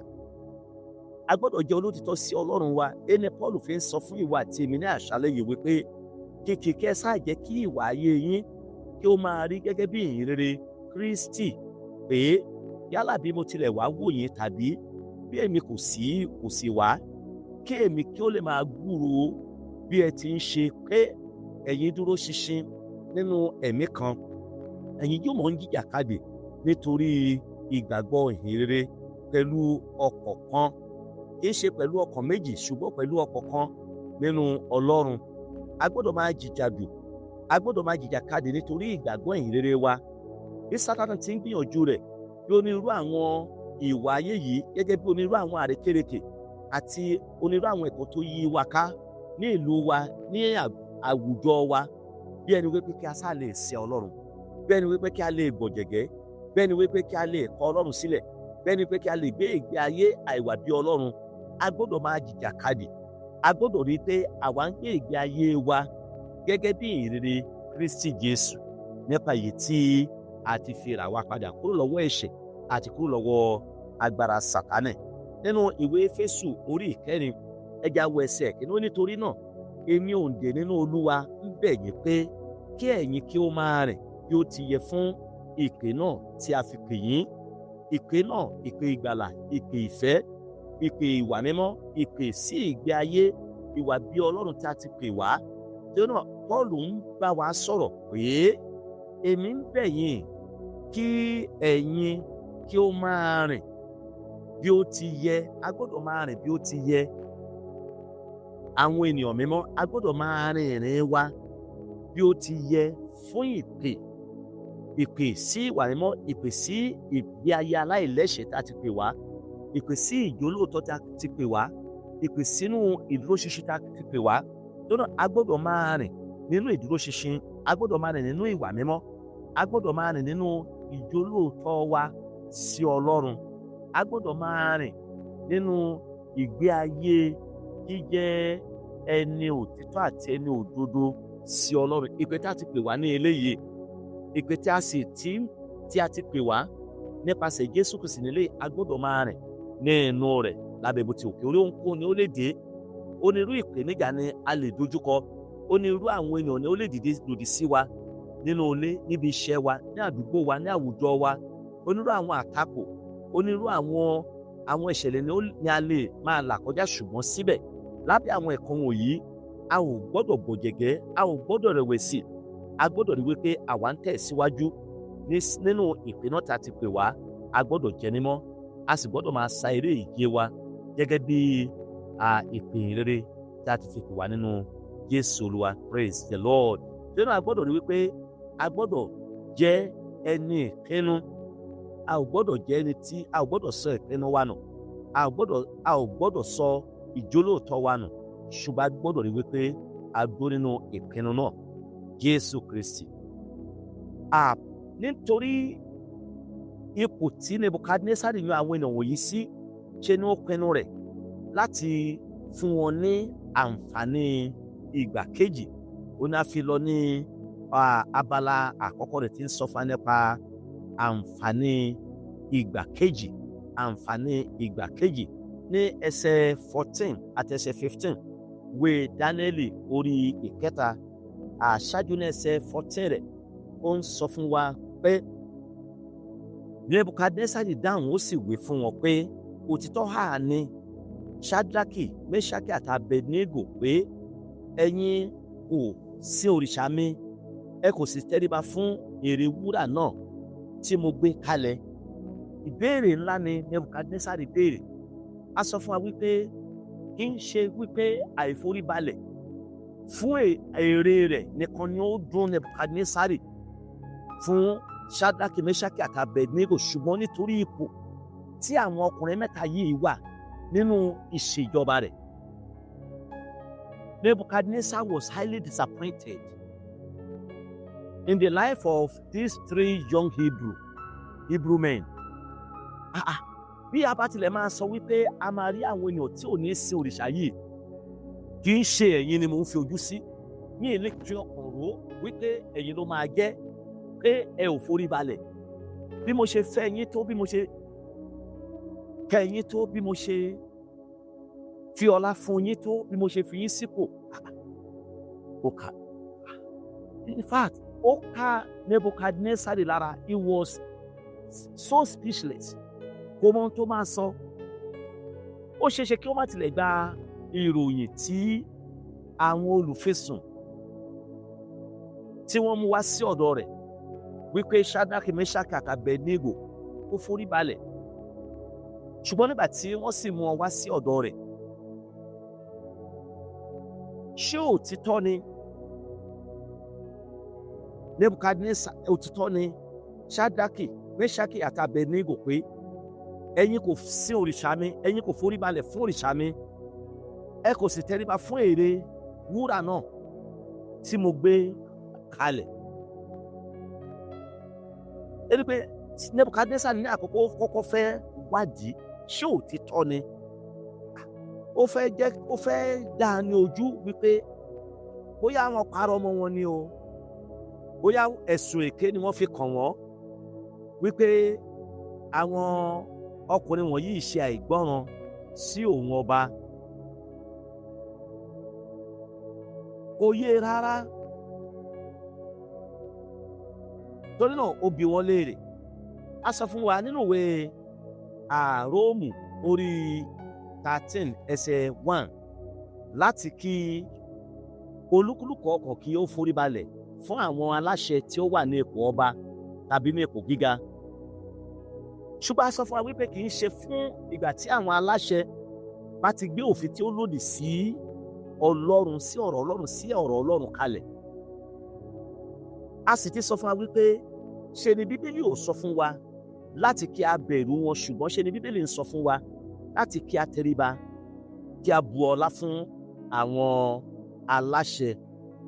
A gbọ́dọ̀ jẹ́ olótìtọ́ sí Ọlọ́run wa. Ẹni Paul fi ń sọ fún ìwọ àti èmi ní àṣálẹ́ yìí wípé kìkì kẹ́ sáà jẹ́ kí ìwà ayé yín kí ó máa rí gẹ́gẹ́ bí ìhìnrere Kristi, pé yálà bí mo tilẹ̀ wá wò yín tàbí bí èmi kò sí wá, kí èmi kí ó lè máa gbúròó bí ẹ ti ń ṣe, pé ẹ̀yin dúró ṣinṣin nínú ẹ̀mí kan, ẹ̀yin yóò mọ̀ ń jìjàkadì nítorí ìgbàgbọ́ ìhìnrere pẹ̀lú ọkàn kan, kì í ṣe pẹ̀lú ọkàn méjì, ṣùgbọ́n pẹ̀lú ọkàn kan nínú Ọlọ́run. A gbọ́dọ̀ máa jìjàdù, a gbọ́dọ̀ máa jìjàkadì nítorí ìgbàgbọ́ ìhìnrere wa. Bí Sátánì ti ń gbìyànjú rẹ̀ bí onírúurú àwọn ìwà ayé yìí, gẹ́gẹ́ bí onírúurú àwọn àrékérekè àti onírúurú àwọn ẹ̀kọ́ tó yí wa ká ní ìlú wa, ní àwùjọ wa, bí ẹni wípé kí a sá lè ṣe Ọlọ́run, bí ẹni wípé kí a lè gbọ̀jẹ̀gẹ́, bí ẹni wípé kí a lè kọ̀ Ọlọ́run sílẹ̀, bí ẹni wípé kí a lè gbé ìgbé ayé àìwà bí Ọlọ́run, a gbọ́dọ̀ máa jìjàkadì. A gbọ́dọ̀ rí i pé àwa ń gbé ìgbé ayé wa gẹ́gẹ́ bí ìhìnrere Kristi Jésù, nípa èyí tí a ti fi rà wá padà kúrò lọ́wọ́ ẹ̀ṣẹ̀ àti kúrò lọ́wọ́ agbára Sátánì. Nínú ìwé Éfésù orí 4, ẹ jẹ́ á wo ẹsẹ̀ 1. Nítorí náà, èmi òǹdè nínú Olúwa ń bẹ̀ yín pé kí ẹ̀yin kí ó máa rìn bí ó ti yẹ fún ìpè náà tí a fi pè yín. Ìpè náà, ìpè ìgbàlà, ìpè ìfẹ́, ìpè ìwà mímọ́, ìpè sí ìgbé ayé ìwà bí Ọlọ́run tí a ti pè wá. Tí náà Paul ń bá wa sọ̀rọ̀ pé èmi ń bẹ̀ yín kí ẹ̀yin kí ó máa rìn bí ó ti yẹ. A gbọ́dọ̀ máa rìn bí ó ti yẹ. Àwọn ènìyàn mímọ́, a gbọ́dọ̀ máa rin ìrìn wa bí ó ti yẹ fún ìpè, ìpè sí ìwà mímọ́, ìpè sí ìgbé ayé aláìlẹ́ṣẹ̀ tá a ti pè wá, ìpè sí ìjólóòtọ́ tá a ti pè wá, ìpè sínú ìdúróṣinṣin tá a ti pè wá. Lọ́nà a gbọ́dọ̀ máa rìn nínú ìdúróṣinṣin, a gbọ́dọ̀ máa rìn nínú ìwà mímọ́, a gbọ́dọ̀ máa rìn nínú ìjólóòtọ́ wa sí Ọlọ́run, a gbọ́dọ̀ máa rìn nínú ìgbé ayé jíjẹ́ ẹni òtítọ́ àti ẹni òdodo sí Ọlọ́run. Ìpè tí a ti pè wá ní eléyìí, ìpè tí a sì tí tí a ti pè wá nípasẹ̀ Jésù Kristi nílé, a gbọ́dọ̀ máa rìn ní inú rẹ̀ lábẹ́ bó ti òkè orí. Ohunkóhun ni ó lè dé, onírú ìpèníjà ni a lè dojúkọ, onírú àwọn ènìyàn ni ó lè dìde lòdì sí wa nínú ilé, níbi iṣẹ́ wa, ní àdúgbò wa, ní àwùjọ wa, onírú àwọn àtakò, onírú àwọn ìṣẹ̀lẹ̀ ni a lè máa là kọjá. Ṣùgbọ́n síbẹ̀, lábẹ́ àwọn ẹ̀kọ́ wọ̀nyí, a ò gbọ́dọ̀ gbọ̀jẹ̀gẹ́, a ò gbọ́dọ̀ rẹ̀wẹ̀sì. A gbọ́dọ̀ rí wípé àwa ń tẹ̀ síwájú nínú ìpè náà tá a ti pè wá. A gbọ́dọ̀ jẹ́ mímọ́, a sì gbọ́dọ̀ máa sa eré ìje wa gẹ́gẹ́ bí ìpè rere tí a ti fi pè wá nínú Jésù Olúwa. Praise the Lord. Nínú a gbọ́dọ̀ rí wípé a gbọ́dọ̀ jẹ́ ẹni ìpinnu. A ò gbọ́dọ̀ jẹ́ ẹni tí a ò gbọ́dọ̀ sọ ìpinnu wa nù, a ò gbọ́dọ̀ sọ ìjólóòtọ́ wa nù, ṣùgbọ́n a gbọ́dọ̀ rí wípé a dúró nínú ìpinnu náà, Jésù Kristi. Nítorí ipò tí Nebukadnesari yan àwọn ènìyàn wọ̀nyí sí, ṣe ni ó pinnu rẹ̀ láti fún wọn ní àǹfààní ìgbà kejì. Ó ní a fi lọ ní abala àkọ́kọ́ rẹ̀ tí ń sọ fún wa nípa àǹfààní ìgbà kejì, àǹfààní ìgbà kejì ní ẹsẹ̀ 14 àti ẹsẹ̀ 15 wé Dánẹ́lì orí ìkẹta. Àṣáájú ní ẹsẹ̀ 14 rẹ̀, ó ń sọ fún wa pé Nebukadnesari dáhùn, ó sì wí fún wọn pé, "Òtítọ́ hà ní Shadraki, Meshaki àti Abednego, pé ẹ̀yin kò sí òrìṣà mi, ẹ kò sì tẹríba fún ère wúrà náà tí mo gbé kalẹ̀." Ìbéèrè ńlá ni Nebukadnesari béèrè. A sọ fún wa wípé kì í ṣe wípé àìforíbalẹ̀ fún ère rẹ̀ nìkan ni ó dùn Nebukadnesari fún Shadraki, Meshaki àti Abednego, ṣùgbọ́n nítorí ipò tí àwọn ọkùnrin mẹ́ta yìí wà nínú ìṣèjọba rẹ̀. Nebuchadnezzar was highly disappointed in the life of these three young Hebrew men. Ah, ah, bí a bá tilẹ̀ máa sọ wípé a máa rí àwọn ènìyàn tí ò ní sin òrìṣà yìí, kì í ṣe ẹ̀yin ni mò ń fi ojú sí ní ilé fi ọkàn rò wípé ẹ̀yin ló máa jẹ́ pé ẹ ò forí balẹ̀. Bí mo ṣe fẹ́ yín tó, bí mo ṣe kẹ́ yín tó, bí mo ṣe fi ọlá fún yín tó, bí mo ṣe fi yín sípò, ó kà, in fact, ó ká Nebuchadnezzar lára. He was so speechless, kò mọ ohun tó máa sọ. Ó ṣeéṣe kí ó má tilẹ̀ gba ìròyìn tí àwọn olùfisùn tí wọ́n mú wá sí ọ̀dọ̀ rẹ̀ wípé Shadrach, Meshach àti Abednego kó forí balẹ̀. Ṣùgbọ́n nígbà tí wọ́n sì mú wọn wá sí ọ̀dọ̀ rẹ̀, ṣé òtítọ́ ni Nebuchadnezzar, òtítọ́ ni Shadrach, Meshach àti Abednego, pé ẹ̀yin kò sí òrìṣà mi, ẹ̀yin kò forí balẹ̀ fún òrìṣà mi, ẹ kò sì tẹríba fún ère wúrà náà tí mo gbé kalẹ̀? Ẹni pé Nebuchadnezzar ní àkókò kọ́kọ́ fẹ́ wádìí, ṣé òtítọ́ ni? Ó fẹ́ jẹ́, ó fẹ́ dá a ní ojú wípé bóyá wọ́n parọ́ mọ́ wọn ni o, bóyá ẹ̀sùn èké ni wọ́n fi kàn wọ́n wípé àwọn ọkùnrin wọ̀nyí ṣe àìgbọ́ràn sí òun ọba. Kò yé rárá. Torí náà, ó bi wọ́n léèrè. A sọ fún wa nínú ìwé Róòmù orí 13 ẹsẹ̀ 1 láti kí olúkúlùkù ọkàn kí ó forí balẹ̀ fún àwọn aláṣẹ tí ó wà ní ipò ọba tàbí ní ipò gíga. Ṣùgbọ́n a sọ fún wa wípé kì í ṣe fún ìgbà tí àwọn aláṣẹ bá ti gbé òfin tí ó lòdì sí Ọlọ́run, sí ọ̀rọ̀ Ọlọ́run, sí ọ̀rọ̀ Ọlọ́run kalẹ̀. A sì ti sọ fún wa wípé ṣe ni Bíbélì ò sọ fún wa láti kí a bẹ̀rù wọn, ṣùgbọ́n ṣe ni Bíbélì ń sọ fún wa láti kí a tẹríba, kí a bu ọlá fún àwọn aláṣẹ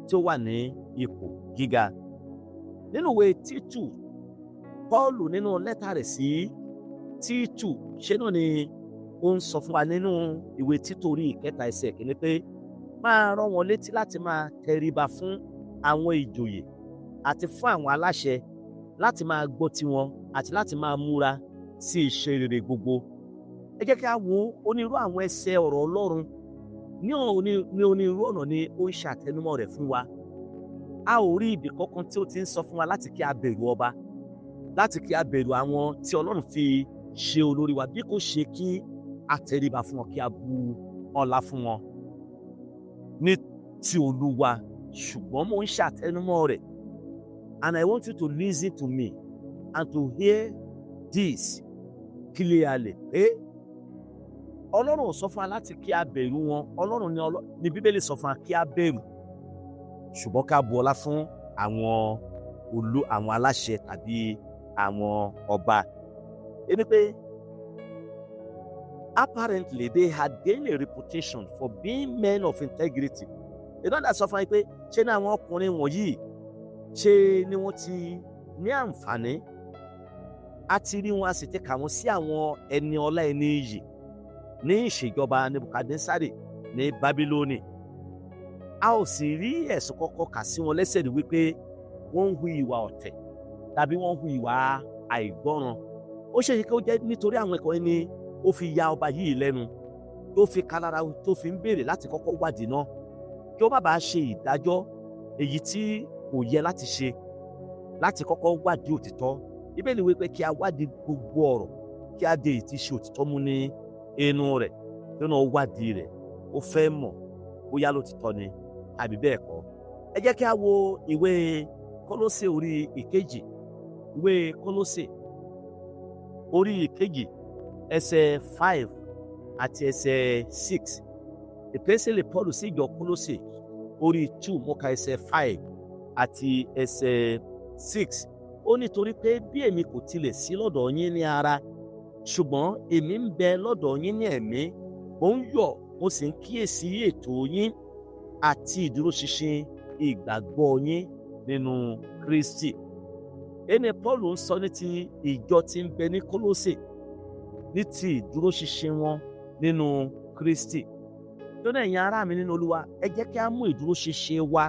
tí ó wà ní ipò gíga. Nínú ìwé Títù, Pọ́ọ̀lù nínú lẹ́tà rẹ̀ sí Títù, ṣe náà ni ó ń sọ fún wa nínú ìwé Títù orí 2 ẹsẹ̀ 1 pé máa rán wọn létí láti máa tẹríba fún àwọn ìjòyè àti fún àwọn aláṣẹ, láti máa gbọ́ tiwọn àti láti máa múra sí iṣẹ́ rere gbogbo. Ẹ jẹ́ kí a wo onírú àwọn ẹsẹ̀ ọ̀rọ̀ Ọlọ́run ní onírú ọ̀nà ni ó ń ṣàtẹnumọ́ rẹ̀ fún wa. A ò rí ibì kankan tí ó ti ń sọ fún wa láti kí a bẹ̀rù ọba, láti kí a bẹ̀rù àwọn tí Ọlọ́run fi ṣe olórí wa, bí kò ṣe kí a tẹríba fún wọn, kí a bu ọlá fún wọn ní ti Olúwa. Ṣùgbọ́n mo ń ṣàtẹnumọ́ rẹ̀, and I want you to listen to me and to hear this clearly, pé Ọlọ́run ò sọ fún wa láti kí a bẹ̀rù wọn. Ọlọ́run ni Bíbélì sọ fún wa kí a bẹ̀rù, ṣùgbọ́n ká bu ọlá fún àwọn aláṣẹ tàbí àwọn ọba. Ẹni pé apparently they had gained a reputation for being men of integrity. Ìdánwò sọ fún wa pé ṣé ní àwọn ọkùnrin wọ̀nyí, ṣe ni wọ́n ti ní àǹfààní a ti rí wọn, a sì ti kà wọ́n sí àwọn ẹni ọlá, ẹni iyì ní ìṣèjọba Nebukadnesari ní Bábílónì. A ò sì rí ẹ̀sùn kọ́kọ́ kà sí wọn lẹ́sẹ̀ ní wípé wọ́n ń hu ìwà ọ̀tẹ̀ tàbí wọ́n ń hu ìwà àìgbọ́ràn. Ó ṣeé ṣe kí ó jẹ́ nítorí àwọn ẹ̀kọ́ yìí ni ó fi ya ọba yìí lẹ́nu, tó fi kálára, tó fi ń béèrè láti kọ́kọ́ wádìí náà kí ó má bàa ṣe ìdájọ́ èyí tí kò yẹ láti ṣe, láti kọ́kọ́ wádìí òtítọ́. Bíbélì wípé kí a wádìí gbogbo ọ̀rọ̀, kí a dé èyí tí ṣe òtítọ́ mú ní inú rẹ̀. Tó náà wádìí rẹ̀, ó fẹ́ mọ̀ bóyá lótìtọ́ ni àbí bẹ́ẹ̀ kọ́. Ẹ jẹ́ kí a wo ìwé Kólósè orí 2, ìwé Kólósè orí 2, ẹsẹ̀ 5 àti ẹsẹ̀ 6. Ìpèsèlè Paul sí ìjọ Kólósè orí 2, mo ka ẹsẹ̀ 5 àti ẹsẹ̀ 6. Ó nítorí pé bí èmi kò tilẹ̀ sí lọ́dọ̀ yín ní ara, ṣùgbọ́n èmi ń bẹ lọ́dọ̀ yín ní ẹ̀mí, mo ń yọ̀, mo sì ń kíyèsí ètò yín àti ìdúróṣinṣin ìgbàgbọ́ yín nínú Kristi. Ẹni Paul ń sọ ní ti ìjọ tí ń bẹ ní Kólósè, ní ti ìdúróṣinṣin wọn nínú Kristi. Tó náà, ẹ̀yin ará mi nínú Olúwa, ẹ jẹ́ kí a mú ìdúróṣinṣin wa,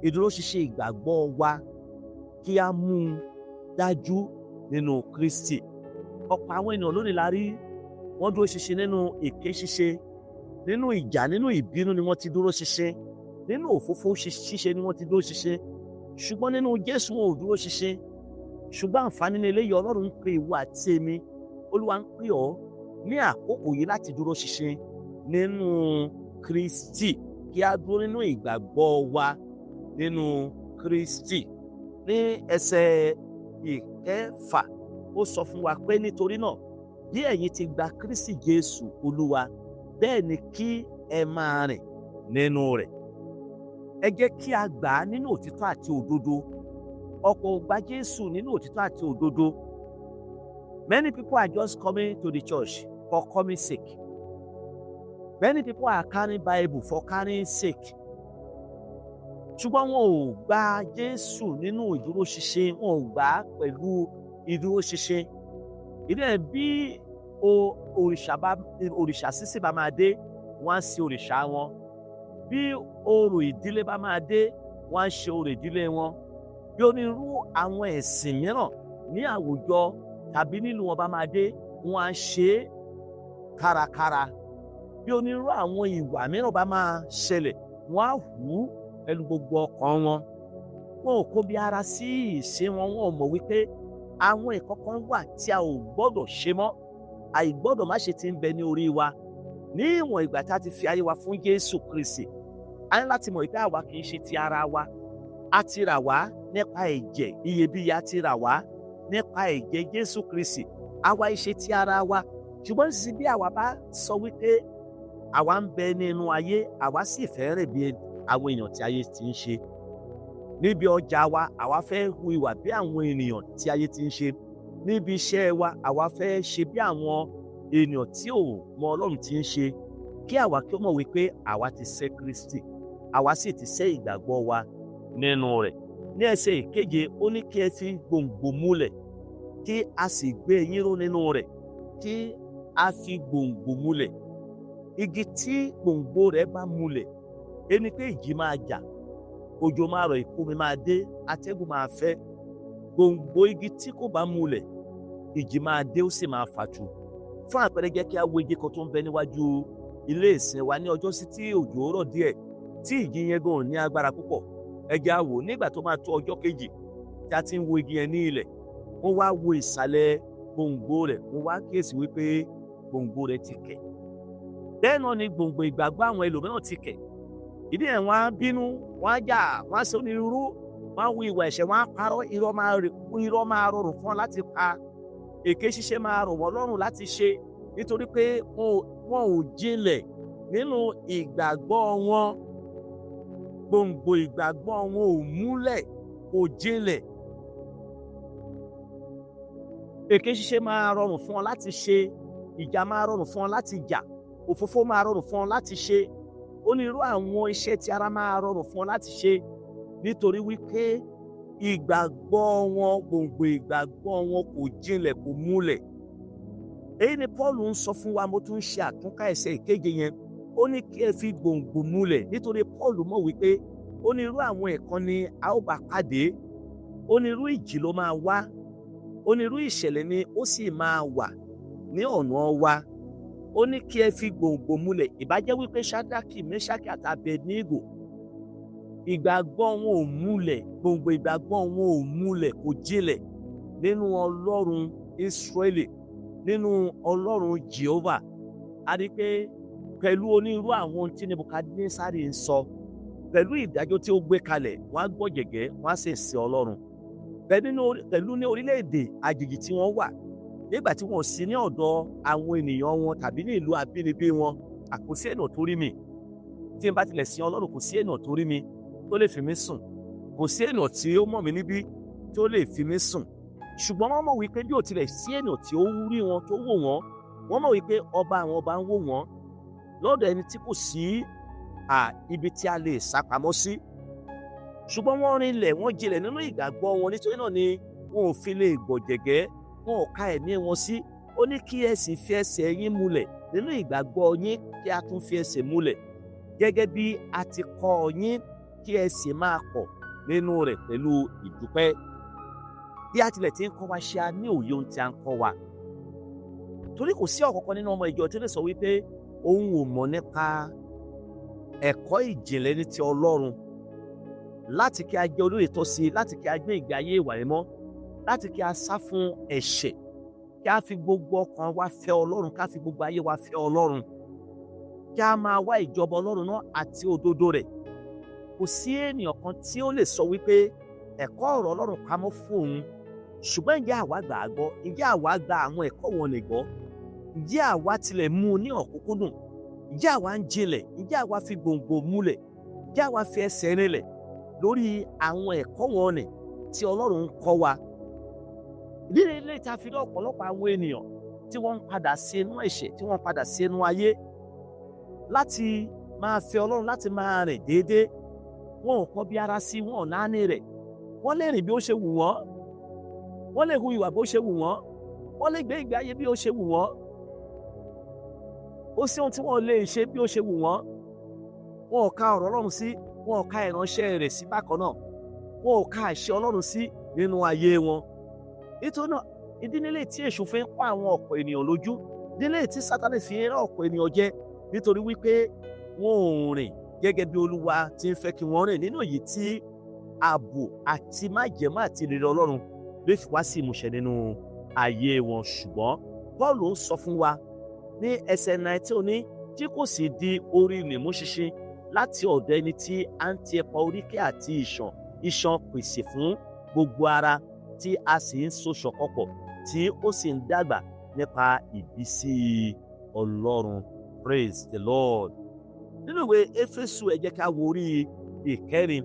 ìdúróṣinṣin ìgbàgbọ́ wa, kí a mú un dájú nínú Kristi. Ọ̀pọ̀ àwọn ènìyàn lónìí la rí, wọ́n dúró ṣinṣin nínú èké ṣíṣe, nínú ìjà, nínú ìbínú ni wọ́n ti dúró ṣinṣin, nínú òfófó ṣíṣe ni wọ́n ti dúró ṣinṣin, ṣùgbọ́n nínú Jésù wọn ò dúró ṣinṣin. Ṣùgbọ́n àǹfààní ní eléyìí. Ọlọ́run ń pè ìwọ àti èmi, Olúwa ń pè ọ́ ní àkókò yìí láti dúró ṣinṣin nínú Kristi, kí a dúró nínú ìgbàgbọ́ wa nínú Kristi. Ní ẹsẹ̀ 6, ó sọ fún wa pé nítorí náà, bí ẹ̀yin ti gba Kristi Jésù Olúwa, bẹ́ẹ̀ ni kí ẹ máa rìn nínú rẹ̀. Ẹ jẹ́ kí a gbà á nínú òtítọ́ àti òdodo. Ọ̀pọ̀ ò gba Jésù nínú òtítọ́ àti òdodo. Many people are just coming to the church for coming sake. Many people are carrying Bible for carrying sake, ṣùgbọ́n wọn ò gba Jésù nínú ìdúróṣinṣin, wọn ò gbà á pẹ̀lú ìdúróṣinṣin. Ìdí ẹ̀ bí òrìṣà bá òrìṣà sísìn bá máa dé, wọ́n á sin òrìṣà wọn. Bí orò ìdílé bá máa dé, wọ́n á ṣe orò ìdílé wọn. Bí onírú àwọn ẹ̀sìn mìíràn ní àwùjọ tàbí nílùú wọn bá máa dé, wọ́n á ṣe é kárakára. Bí onírú àwọn ìwà mìíràn bá máa ṣẹlẹ̀, wọ́n á hù ú pẹ̀lú gbogbo ọkàn wọn. Wọn ò kó bí ara sí ìṣe wọn. Wọn ò mọ̀ wípé àwọn ìkọ̀kan wà tí a ò gbọ́dọ̀ ṣe mọ́. Àìgbọ́dọ̀ má ṣe ti ń bẹ ní orí wa ní ìwọ̀n ìgbà tá a ti fi ayé wa fún Jésù Kristi. A ní láti mọ̀ wípé àwa kì í ṣe ti ara wa. A ti rà wá nípa ẹ̀jẹ̀ iyebíye, a ti rà wá nípa ẹ̀jẹ̀ Jésù Kristi. Àwa ìṣe ti ara wa. Ṣùgbọ́n nísinsìnyí, bí àwa bá sọ wípé Àwa ń bẹ nínú ayé, àwa sì fẹ́ rìn bí àwọn èèyàn tí ayé ti ń ṣe. Níbi ọjà wa, àwa fẹ́ hu ìwà bí àwọn ènìyàn tí ayé ti ń ṣe. Níbi iṣẹ́ wa, àwa fẹ́ ṣe bí àwọn ènìyàn tí ò mọ Ọlọ́run ti ń ṣe. Kí àwa kí ó mọ̀ wípé àwa ti sẹ́ Kristi, àwa sì ti sẹ́ ìgbàgbọ́ wa nínú rẹ̀. Ní ẹsẹ̀ ìkeje, ó ní kí ẹ fi gbòǹgbò múlẹ̀, kí a sì gbé yín ró nínú rẹ̀. Kí a fi gbòǹgbò múlẹ̀. Igi tí gbòǹgbò rẹ̀ bá múlẹ̀, ẹni pé ìjì máa jà, òjò máa rọ̀, ìkómi máa dé, atẹ́gùn máa fẹ́. Gbòǹgbò igi tí kò bá múlẹ̀, ìjì máa dé, ó sì máa fàtu. Fún àpẹẹrẹ, jẹ́ kí a wo igi kan tó ń bẹ níwájú ilé ìsìn wa ní ọjọ́ sí tí òjò rọ̀ díẹ̀, tí ìjì yẹn gan ní agbára púpọ̀. Ẹ jẹ́ á wò nígbà tó máa tó ọjọ́ kejì tí a ti ń wo igi yẹn ní ilẹ̀, wọ́n wá wo ìsàlẹ̀ gbòǹgbò rẹ̀, wọ́n wá kíyèsí wípé gbòǹgbò rẹ̀ ti kẹ̀. Bẹ́ẹ̀ náà ni gbòǹgbò ìgbàgbọ́ àwọn ẹlòmíràn ti kẹ̀. Ìdí ẹ̀, wọ́n á bínú, wọ́n á jà, wọ́n á ṣe onírúurú, wọ́n á hu ìwà ẹ̀ṣẹ̀, wọ́n á parọ́. Irọ́ máa rọrùn fún wọn láti pa, èké ṣíṣe máa rọ̀ wọ́n lọ́rùn láti ṣe, nítorí pé wọn ò jinlẹ̀ nínú ìgbàgbọ́ wọn. Gbòǹgbò ìgbàgbọ́ wọn ò múlẹ̀, kò jinlẹ̀. Èké ṣíṣe máa rọrùn fún wọn láti ṣe, ìjà máa rọrùn fún wọn láti jà, òfófó máa rọrùn fún wọn láti ṣe, onírú àwọn iṣẹ́ tí ara máa rọrùn fún wọn láti ṣe, nítorí wípé ìgbàgbọ́ wọn, gbòǹgbò ìgbàgbọ́ wọn kò jinlẹ̀, kò múlẹ̀. Èyí ni Paul ń sọ fún wa. Mo tún ń ṣe àtúnká ẹsẹ̀ ìkeje yẹn. Ó ní kí ẹ fi gbòǹgbò múlẹ̀, nítorí Paul mọ̀ wípé onírú àwọn ẹ̀kan ni a ó bá pàdé, onírú ìjì ló máa wá, onírú ìṣẹ̀lẹ̀ ni ó sì máa wà ní ọ̀nà wa. Ó ní kí ẹ fi gbòǹgbò múlẹ̀. Ìbá jẹ́ wípé Ṣádákì, Mẹ́ṣákì àti Abednego, ìgbàgbọ́ wọn ò múlẹ̀, gbòǹgbò ìgbàgbọ́ wọn ò múlẹ̀, kò jinlẹ̀ nínú Ọlọ́run Ísírẹ́lì, nínú Ọlọ́run Jehovah, a rí pé pẹ̀lú onírú àwọn ohun tí Nebukadnesari ń sọ, pẹ̀lú ìdájọ́ tí ó gbé kalẹ̀, wọ́n á gbọ́ gẹ̀gẹ́, wọ́n á sì sin Ọlọ́run. Pẹ̀lú ní orílẹ̀-èdè àjèjì tí wọ́n wà, nígbà tí wọ́n sí ní ọ̀dọ̀ àwọn ènìyàn wọn tàbí ní ìlú abínibí wọn, kò sí ènìyàn tó rí mi. Tí n bá tilẹ̀ sin Ọlọ́run, kò sí ènìyàn tó rí mi tó lè fi mí sùn, kò sí ènìyàn tí ó mọ̀ mí níbí tó lè fi mí sùn. Ṣùgbọ́n wọ́n mọ̀ wípé bí ò tilẹ̀ sí ènìyàn tí ó rí wọn, tó wò wọ́n, wọ́n mọ̀ wípé ọba àwọn ọba ń wò wọ́n, lọ́dọ̀ ẹni tí kò sí ibi tí a lè sá pamọ́ sí. Ṣùgbọ́n wọ́n rinlẹ̀, wọ́n jinlẹ̀ nínú ìgbàgbọ́ wọn. Nítorí náà ni wọn ò fi lè gbọ̀jẹ̀gẹ́, wọn ò ka ẹ̀mí wọn sí. Ó ní kí ẹ sì fi ẹsẹ̀ yín múlẹ̀ nínú ìgbàgbọ́ yín, kí a tún fi ẹsẹ̀ múlẹ̀ gẹ́gẹ́ bí a ti kọ́ yín, kí ẹ sì máa pọ̀ nínú rẹ̀ pẹ̀lú ìdúpẹ́. Bí a tilẹ̀ ti ń kọ́ wa, ṣe a ní òye ohun tí a ń kọ́ wa? Torí kò sí ọ̀kọ̀ọ̀kan nínú ọmọ ìjọ tí ó lè sọ wípé òun ò mọ̀ nípa ẹ̀kọ́ ìjìnlẹ̀ ní ti Ọlọ́run, láti kí a jẹ́ olóòótọ́ sí i, láti kí a gbé ìgbé ayé ìwà mímọ́, láti kí a sá fún ẹ̀ṣẹ̀, kí a fi gbogbo ọkàn wa fẹ́ Ọlọ́run, ká fi gbogbo ayé wa fẹ́ Ọlọ́run, kí a máa wá ìjọba Ọlọ́run náà àti òdodo rẹ̀. Kò sí ènìyàn kan tí ó lè sọ wípé ẹ̀kọ́ ọ̀rọ̀ Ọlọ́run pamọ́ fún òun. Ṣùgbọ́n ǹjẹ́ àwa gbà á gbọ́? Ǹjẹ́ àwa gba àwọn ẹ̀kọ́ wọn lè gbọ́? Ǹjẹ́ àwa tilẹ̀ mú un ní ọ̀kúnkúndùn? Ǹjẹ́ àwa ń jinlẹ̀? Ǹjẹ́ àwa fi gbòǹgbò múlẹ̀? Ǹjẹ́ àwa fi ẹsẹ̀ rinlẹ̀ lórí àwọn ẹ̀kọ́ wọn nì tí Ọlọ́run ń kọ́ wa? Ìdílé ilé tí a fi rí ọ̀pọ̀lọpọ̀ àwọn ènìyàn tí wọ́n ń padà sí inú ẹ̀ṣẹ̀, tí wọ́n ń padà sí inú ayé, láti máa fẹ́ Ọlọ́run, láti máa rìn déédéé, wọn ò kọ́ bí ara sí, wọn ò náání rẹ̀. Wọ́n lè rìn bí ó ṣe wù wọ́n, wọ́n lè hu ìwà bó ṣe wù wọ́n, wọ́n lè gbé ìgbé ayé bí ó ṣe wù wọ́n. Ó sí ohun tí wọ́n lè ṣe bí ó ṣe wù wọ́n. Wọn ò ka ọ̀rọ̀ Ọlọ́run sí, wọn ò ka ìránṣẹ́ rẹ̀ sí bákan náà, wọn ò ka àṣẹ Ọlọ́run sí nínú ayé wọn. Nítorí náà, ìdí nílé tí èṣù fi ń kọ́ àwọn ọ̀pọ̀ ènìyàn lójú, ìdílé tí Sátánì fi ń rán ọ̀pọ̀ ènìyàn jẹ, nítorí wípé wọn ò rìn gẹ́gẹ́ bí Olúwa ti ń fẹ́ kí wọ́n rìn, nínú èyí tí ààbò àti májẹ̀mú àti ìrírí Ọlọ́run lè fi wá sí ìmúṣẹ nínú ayé wọn. Ṣùgbọ́n Paul ń sọ fún wa ní ẹsẹ̀ 19 ní tí kò sì di orí nìmú ṣinṣin, láti ọ̀dọ̀ ẹni tí a ń ti ẹ̀pọ̀ oríkèé àti iṣan iṣan pèsè fún gbogbo ara, tí a sì ń so ṣọ̀kan pọ̀, tí ó sì ń dàgbà nípa ìbísí Ọlọ́run. Praise the Lord. Nínú ìwé Éfésù, ẹ jẹ́ ká wo orí 4,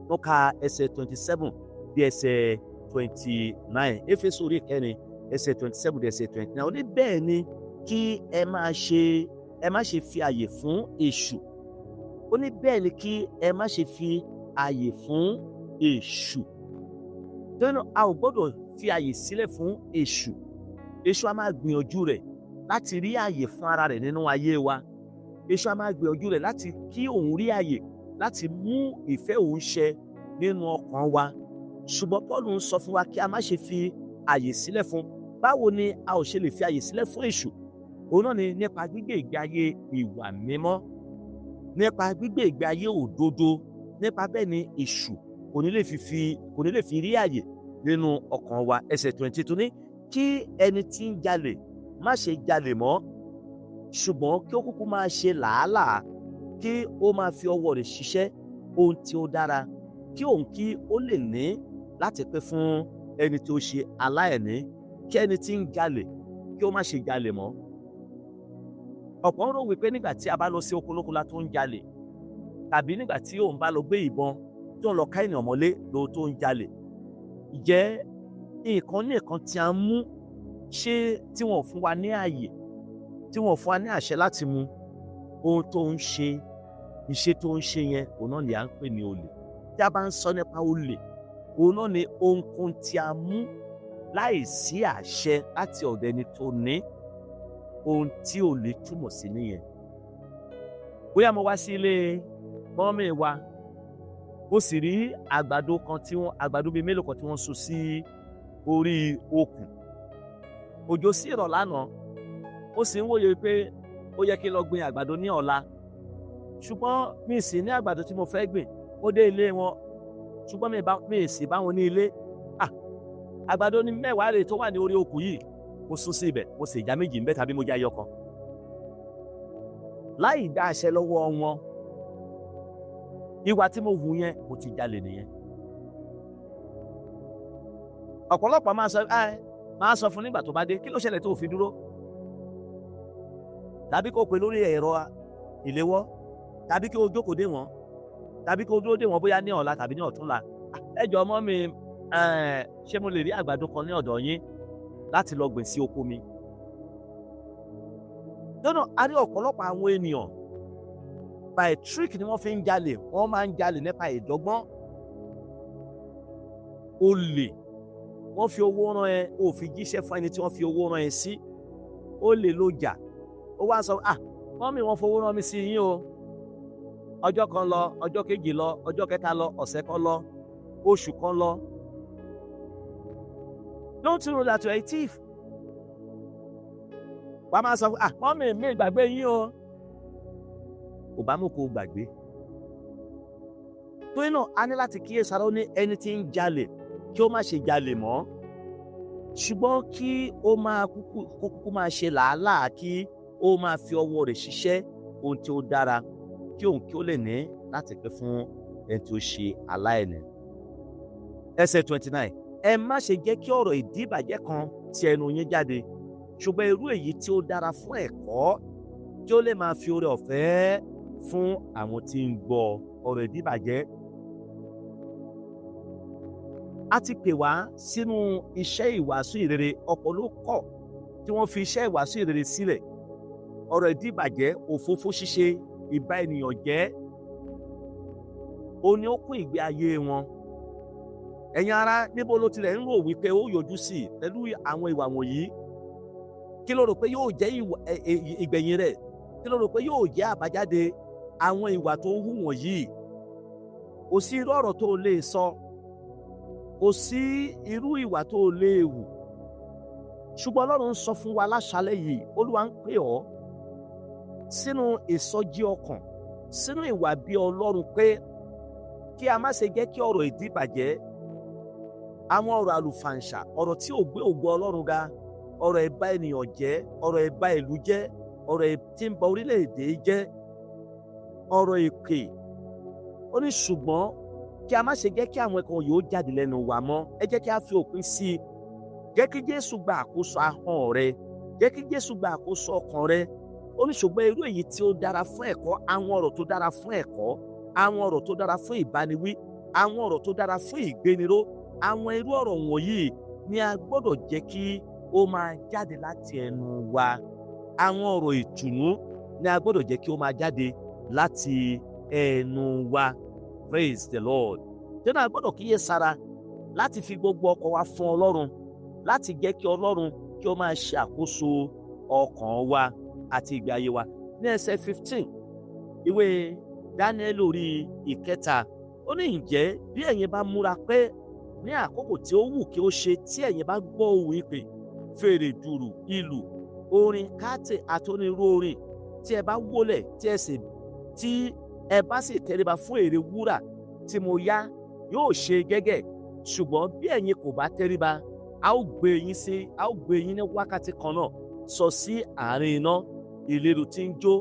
wọ́n ka ẹsẹ̀ 27 bí ẹsẹ̀ 29. Éfésù orí 4, ẹsẹ̀ 27 bí ẹsẹ̀ 29. Ó ní, "Bẹ́ẹ̀ ni kí ẹ má ṣe fi àyè fún èṣù." Ó ní, "Bẹ́ẹ̀ ni kí ẹ má ṣe fi àyè fún èṣù." Torí náà, a ò gbọ́dọ̀ fi àyè sílẹ̀ fún èṣù. Èṣù a máa gbìyànjú rẹ̀ láti rí àyè fún ara rẹ̀ nínú ayé wa. Èṣù a máa gbìyànjú rẹ̀ láti kí òun rí àyè láti mú ìfẹ́ òun ṣẹ nínú ọkàn wa, ṣùgbọ́n Paul ń sọ fún wa kí a má ṣe fi àyè sílẹ̀ fún. Báwo ni a ò ṣe lè fi àyè sílẹ̀ fún èṣù? Òun náà ni nípa gbígbé ìgbé ayé ìwà mímọ́, nípa gbígbé ìgbé ayé òdodo. Nípa bẹ́ẹ̀ ni èṣù kò ní lè fi rí àyè nínú ọkàn wa. Ẹsẹ̀ 22 ní, "Kí ẹni tí ń jalè má ṣe jalè mọ́, ṣùgbọ́n kí ó kúkú máa ṣe làálàá, kí ó máa fi ọwọ́ rẹ̀ ṣiṣẹ́ ohun tí ó dára, kí òun kí ó lè ní láti pín fún ẹni tí ó ṣe aláìní. Kí ẹni tí ń jalè kí ó má ṣe jalè mọ́." Ọ̀pọ̀ ń rò wípé nígbà tí a bá lọ sí oko olóko la tó ń jalè, tàbí nígbà tí òun bá lọ gbé ìbọn tí òun lọ ká ènìyàn mọ́lé ló tó ń jalè. Ìjẹ́ nǹkan ní nǹkan tí a ń mú ṣé tí wọ́n fún wa ní ààyè, tí wọ́n fún wa ní àṣẹ láti mú, ohun tó ń ṣe, iṣẹ́ tó ń ṣe yẹn, òun náà ni à ń pè ní olè. Tí a bá ń sọ nípa olè, òun náà ni ohunkóhun tí a mú láì sí àṣẹ láti ọ̀dọ̀ ẹni tó ní. Ohun tí olè túmọ̀ sí nìyẹn. Bóyá mo wá sí ilé mummy wa, ó sì rí àgbàdo kan tí wọ́n, àgbàdo bíi mélòó kan tí wọ́n so sí orí okùn. Òjò sì rọ̀ lánàá, ó sì ń wòye pé ó yẹ kí n lọ gbin àgbàdo ní ọ̀la, ṣùgbọ́n mi sì ní àgbàdo tí mo fẹ́ gbìn. Ó dé ilé wọn, ṣùgbọ́n mi sì bá wọn ní ilé. Ah, àgbàdo ní 10 rè tó wà ní orí okùn yìí. Mo sún sí ibẹ̀, mo sì já méjì ń bẹ́ tàbí mo já ẹyọ kan láì dá àṣẹ lọ́wọ́ wọn. Ìwà tí mo hù yẹn, mo ti jalè nìyẹn. Ọ̀pọ̀lọpọ̀ máa sọ, ẹ máa sọ fún nígbà tó bá dé, kí ló ṣẹlẹ̀ tó fi dúró, tàbí kó pè lórí ẹ̀rọ ìléwọ́, tàbí kí o jókòó dé wọn, tàbí kí o dúró dé wọn bóyá ní ọ̀la tàbí ní ọ̀túnla. "Ẹ jọ̀ọ́ mummy, ṣé mo lè rí àgbàdo kan ní ọ̀dọ̀ yín láti lọ gbìn sí oko mi?" Lọ́nà a rí ọ̀pọ̀lọpọ̀ àwọn ènìyàn, by trick ni wọ́n fi ń jalè. Wọ́n máa ń jalè nípa ìdọ́gbọ́n. Olè, wọ́n fi owó rán ẹ, ó fi jíṣẹ́ fún ẹni tí wọ́n fi owó rán ẹ sí. Olè ló jà. Ó wá sọ, "Ah, mummy, wọ́n fowó rán mi sí yín o." Ọjọ́ kan lọ, ọjọ́ kejì lọ, ọjọ́ kẹta lọ, ọ̀sẹ̀ kan lọ, oṣù kan lọ. Don't you know that you are a thief? Wàá máa sọ, "Ah, mummy, mi gbàgbé yín o." Kò bá mú kó gbàgbé. Torí náà, a ní láti kíyèsára. Ó ní, "Ẹni tí ń jalè kí ó má ṣe jalè mọ́, ṣùgbọ́n kí ó máa kúkú máa ṣe làálàá, kí ó máa fi ọwọ́ rẹ̀ ṣiṣẹ́ ohun tí ó dára, kí òun kí ó lè ní láti pín fún ẹni tí ó ṣe aláìní." Ẹsẹ̀ 29: "Ẹ má ṣe jẹ́ kí ọ̀rọ̀ ìdíbàjẹ́ kan ti ẹnu yín jáde, ṣùgbọ́n irú èyí tí ó dára fún ẹ̀kọ́, kí ó lè máa fi oore ọ̀fẹ́ fún àwọn tí ń gbọ́." Ọ̀rọ̀ ìdíbàjẹ́. A ti pè wá sínú iṣẹ́ ìwàásù ìrere. Ọ̀pọ̀ ló kọ̀ tí wọ́n fi iṣẹ́ ìwàásù ìrere sílẹ̀. Ọ̀rọ̀ ìdíbàjẹ́, òfófó ṣíṣe, ìbá ènìyàn jẹ́, ó ní ó kún ìgbé ayé wọn. Ẹ̀yin ará, níbo ló tilẹ̀ ń rò wípé ó yọjú sí pẹ̀lú àwọn ìwà wọ̀nyí? Kí ló rò pé yóò jẹ́ ìgbẹ̀yìn rẹ̀? Kí ló rò pé yóò jẹ́ àbájáde àwọn ìwà tó ń hù wọ̀nyí? Kò sí irú ọ̀rọ̀ tó lè sọ, kò sí irú ìwà tó lè hù, ṣùgbọ́n Ọlọ́run ń sọ fún wa láṣálẹ́ yìí. Olúwa ń pè ọ́ sínú ìsọjí ọkàn, sínú ìwà bí Ọlọ́run, pé kí a má ṣe jẹ́ kí ọ̀rọ̀ ìdíbàjẹ́, àwọn ọ̀rọ̀ àlùfàǹṣà, ọ̀rọ̀ tí ò gbé ògo Ọlọ́run ga, ọ̀rọ̀ ìbá ènìyàn jẹ́, ọ̀rọ̀ ìbá ìlú jẹ́, ọ̀rọ̀ tí ń ba orílẹ̀-èdè jẹ́, ọ̀rọ̀ èpè. Ó ní, ṣùgbọ́n kí a má ṣe jẹ́ kí àwọn ẹ̀kan yóò jáde lẹ́nu wa mọ́. Ẹ jẹ́ kí a fi òpin sí i. Jẹ́ kí Jésù gba àkóso ahọ́n rẹ. Jẹ́ kí Jésù gba àkóso ọkàn rẹ. Ó ní ṣùgbọ́n irú èyí tí ó dára fún ẹ̀kọ́, àwọn ọ̀rọ̀ tó dára fún ẹ̀kọ́, àwọn ọ̀rọ̀ tó dára fún ìbániwí, àwọn ọ̀rọ̀ tó dára fún ìgbéniró, àwọn irú ọ̀rọ̀ wọ̀nyí ni a gbọ́dọ̀ jẹ́ kí ó máa jáde láti ẹnu wa. Àwọn ọ̀rọ̀ ìtùnú ni a gbọ́dọ̀ jẹ́ kí ó máa jáde láti ẹnu wa. Praise the Lord. Tí náà, a gbọ́dọ̀ kíyè sára láti fi gbogbo ọkàn wa fún Ọlọ́run, láti jẹ́ kí Ọlọ́run kí ó máa ṣe àkóso ọkàn wa àti ìgbé ayé wa. Ní ẹsẹ̀ 15 ìwé Daniel orí ìkẹta, ó ní, "Ǹjẹ́ bí ẹ̀yin bá múra pé ní àkókò tí ó wù kí ó ṣe, tí ẹ̀yin bá gbọ́ ohùn ìpè, fèrè, dùrù, ìlù, orin káàtì àti onírú orin, tí ẹ bá wólẹ̀, tí ẹ bá sì tẹríba fún ère wúrà tí mo yá, yóò ṣe gẹ́gẹ́. Ṣùgbọ́n bí ẹ̀yin kò bá tẹríba, a ó gbé yín ní wákàtí kan náà sọ sí àárín iná ìléru tí ń jó.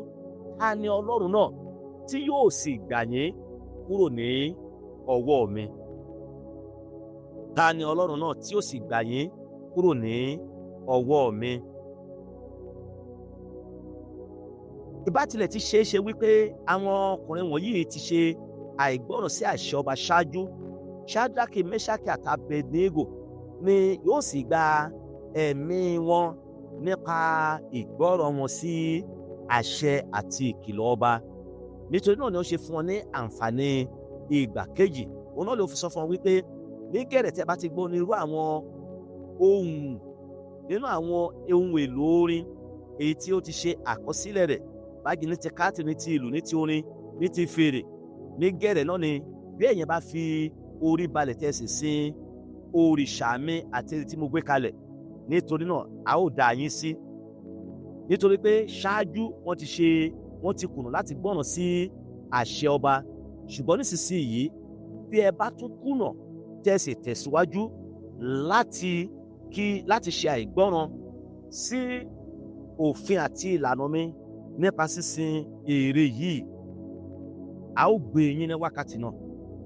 Ta ni Ọlọ́run náà tí yóò sì gbà yín kúrò ní ọwọ́ mi? Ta ni Ọlọ́run náà tí yóò sì gbà yín kúrò ní ọwọ́ mi?" Ìbá tilẹ̀ ti ṣeé ṣe wípé àwọn ọkùnrin wọ̀nyí ti ṣe àìgbọ́ràn sí àṣẹ ọba ṣáájú, Ṣádraki, Mẹ́ṣákì àti Abednego ni yóò sì gba ẹ̀mí wọn nípa ìgbọ́ràn wọn sí àṣẹ àti ìkìlọ̀ ọba. Nítorí náà ni ó ṣe fún wọn ní àǹfààní ìgbà kejì. Òun náà ló fi sọ fún wọn wípé ní gẹ̀rẹ̀ tí a bá ti gbọ́ onírú àwọn ohun nínú àwọn ohun èlò orin èyí tí ó ti ṣe àkọsílẹ̀ rẹ̀ báyìí, ní ti káàtì, ní ti ìlù, ní ti orin, ní ti fèrè, ní gẹ̀rẹ̀ náà ni bí ẹ̀yin bá fi orí balẹ̀ tẹ́ sì sin òrìṣà mi àti èyí tí mo gbé kalẹ̀, nítorí náà a ó dá yín sí. Nítorí pé ṣáájú wọ́n ti kùnà láti gbọ́ràn sí àṣẹ ọba, ṣùgbọ́n nísinsìnyí, bí ẹ bá tún kùnà tẹ́ sì tẹ̀síwájú láti ṣe àìgbọ́ràn sí òfin àti ìlànà mi nípa sísin ère yìí, a ó gbé yín ní wákàtí náà,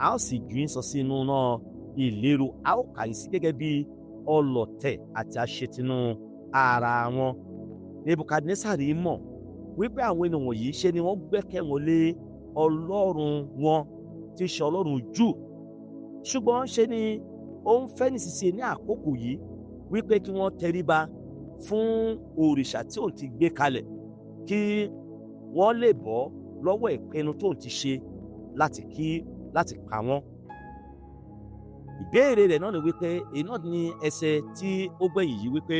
a ó sì jù yín sọ sínú náà ìléru, a ó kà yín sí gẹ́gẹ́ bí ọlọ̀tẹ̀ àti aṣetinú ara wọn. Nebukadnesari mọ̀ wípé àwọn ènìyàn wọ̀nyí ṣe ni wọ́n gbẹ́kẹ̀ wọn lé Ọlọ́run wọn tí í ṣe Ọlọ́run Júù, ṣùgbọ́n ṣe ni ó ń fẹ́ nísinsìnyí ní àkókò yìí wípé kí wọ́n tẹríba fún òrìṣà tí òun ti gbé kalẹ̀, kí wọ́n lè bọ́ lọ́wọ́ ìpinnu tóun ti ṣe láti pa wọ́n. Ìbéèrè rẹ̀ náà ni wípé, èyí náà ní ẹsẹ̀ tí ó gbẹ̀yìn yìí, wípé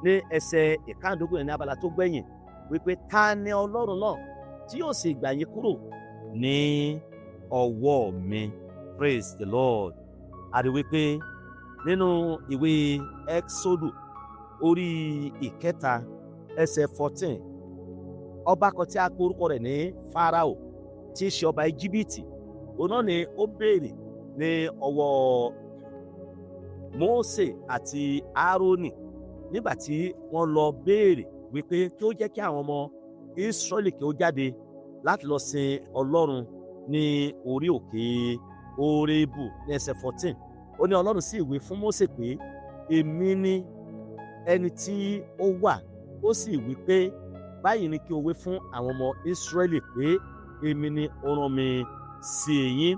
ní ẹsẹ̀ ìkáàdógún ní abala tó gbẹ̀yìn, wípé ta ni Ọlọ́run náà tí yóò sì gbà yín kúrò ní ọwọ́ mi? Praise the Lord. A rí wípé nínú ìwé Exodus orí ìkẹta ẹsẹ̀ 14, ọba kan tí a pe orúkọ rẹ̀ ní Farao, tí í ṣe ọba Íjíbítì, òun náà ni ó béèrè ní ọwọ́ Mósè àti Árónì nígbà tí wọ́n lọ béèrè wípé kí ó jẹ́ kí àwọn ọmọ Ísírẹ́lì kí ó jáde láti lọ sin Ọlọ́run ní orí òkè Hórébù. Ní ẹsẹ̀ 14, ó ní Ọlọ́run sì wí fún Mósè pé, "Èmi ni ẹni tí ó wà." Ó sì wí pé, "Báyìí ni kí o wí fún àwọn ọmọ Ísírẹ́lì pé, èmi ni ó rán mi sí yín."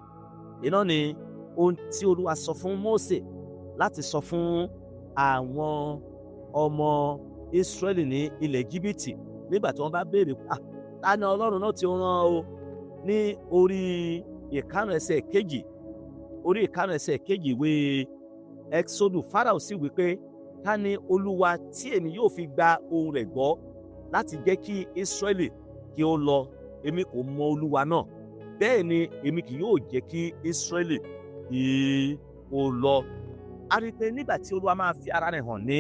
Iná ni ohun tí Olúwa sọ fún Mósè láti sọ fún àwọn ọmọ Ísírẹ́lì ní ilẹ̀ Íjíbítì nígbà tí wọ́n bá béèrè, "Ah, ta ni Ọlọ́run náà tí ó rán o?" Ní orí ìkarùn ẹsẹ̀ kejì, orí ìkarùn ẹsẹ̀ kejì ìwé Exodus, Fáráò sì wí pé, "Ta ni Olúwa tí èmi yóò fi gba ohùn rẹ̀ gbọ́ láti jẹ́ kí Ísírẹ́lì kí ó lọ? Èmi kò mọ Olúwa náà, bẹ́ẹ̀ ni èmi kì yóò jẹ́ kí Ísírẹ́lì kí ó lọ." A rí i pé nígbà tí Olúwa máa fi ara rẹ̀ hàn ní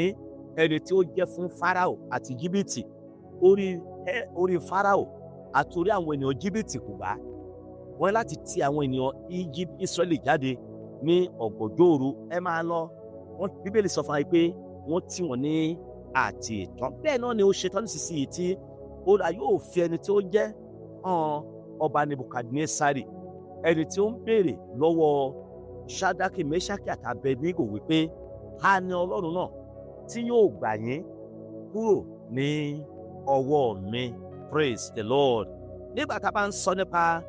ẹni tí ó jẹ́ fún Fáráò àti Íjíbítì, orí Fáráò àti orí àwọn ènìyàn Íjíbítì kò bá wọ́n láti ti àwọn ènìyàn Ísírẹ́lì jáde ní ọ̀gànjọ́ òru. "Ẹ máa lọ." Wọ́n, Bíbélì sọ fún wa pé wọ́n tì wọ́n ní àti ìtàn. Bẹ́ẹ̀ náà ni ó ṣe tán nísinsìnyí tí Olúwa yóò fi ẹni tí ó jẹ́ hàn ọba Nebukadnesari, ẹni tí ó ń béèrè lọ́wọ́ Ṣádákì, Mẹ́ṣákì àti Abednego wípé ta ni Ọlọ́run náà tí yóò gbà yín kúrò ní ọwọ́ mi. Praise the Lord. Nígbà tá a bá ń sọ nípa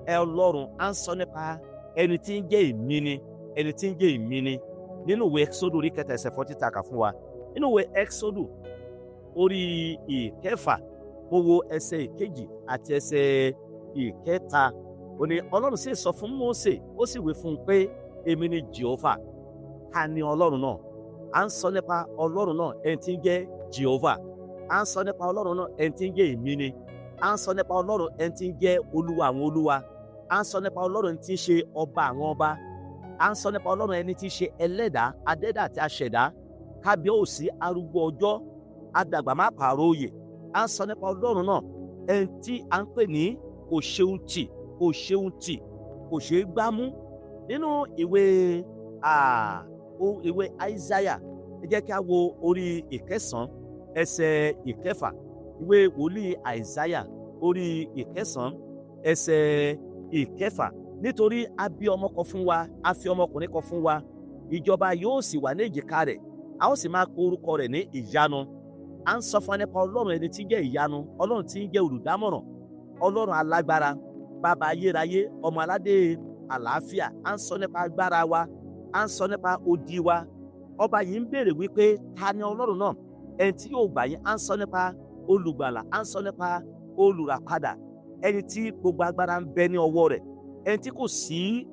Ọlọ́run, à ń sọ nípa ẹni tí ń jẹ́ èmi ni, ẹni tí ń jẹ́ èmi ni. Nínú ìwé Exodus orí 3 ẹsẹ̀ 40 ta kà fún wa, nínú ìwé Exodus orí 6, mo wo ẹsẹ̀ 2 àti ẹsẹ̀ 3. Ó ní Ọlọ́run sì sọ fún Mósè, ó sì wí fún un pé, "Èmi ni Jèhófà." Ta ni Ọlọ́run náà? À ń sọ nípa Ọlọ́run náà, ẹni tí ń jẹ́ Jèhófà. À ń sọ nípa Ọlọ́run náà, ẹni tí ń jẹ́ èmi ni. À ń sọ nípa Ọlọ́run, ẹni tí ń jẹ́ Olúwa àwọn olúwa. À ń sọ nípa Ọlọ́run, ẹni tí ń ṣe ọba àwọn ọba. À ń sọ nípa Ọlọ́run, ẹni tí ń ṣe ẹlẹ́dàá, adẹ́dà àti aṣẹ̀dá, kábíyèsí, arúgbó ọjọ́, adàgbà má pààrọ̀ òye. À ń sọ nípa Ọlọ́run náà, ẹni tí à ń pè ní kò ṣeun tì, kò ṣeun tì, kò ṣeé gbámú. Nínú ìwé Aísáyà, ẹ jẹ́ kí a wo orí 9 ẹsẹ̀ 6. Ìwé wòlíì Àìsáyà orí 9 ẹsẹ̀ 6: "Nítorí a bí ọmọ kan fún wa, a fi ọmọkùnrin kan fún wa, ìjọba yóò sì wà ní èjìká rẹ̀, a ó sì máa pe orúkọ rẹ̀ ní Ìyanu." À ń sọ fún wa nípa Ọlọ́run, ẹni tí ń jẹ́ Ìyanu, Ọlọ́run tí ń jẹ́ Olùdámọ̀ràn, Ọlọ́run alágbára, Bàbá ayérayé, Ọmọ aládé àlàáfíà. À ń sọ nípa agbára wa, à ń sọ nípa odi wa. Ọba yìí ń béèrè wípé, ta ni Ọlọ́run náà, ẹni tí yóò gbà yín? À ń sọ nípa olùgbàlà, à ń sọ nípa olùràpadà, ẹni tí gbogbo agbára ń bẹ ní ọwọ́ rẹ̀, ẹni tí kò sí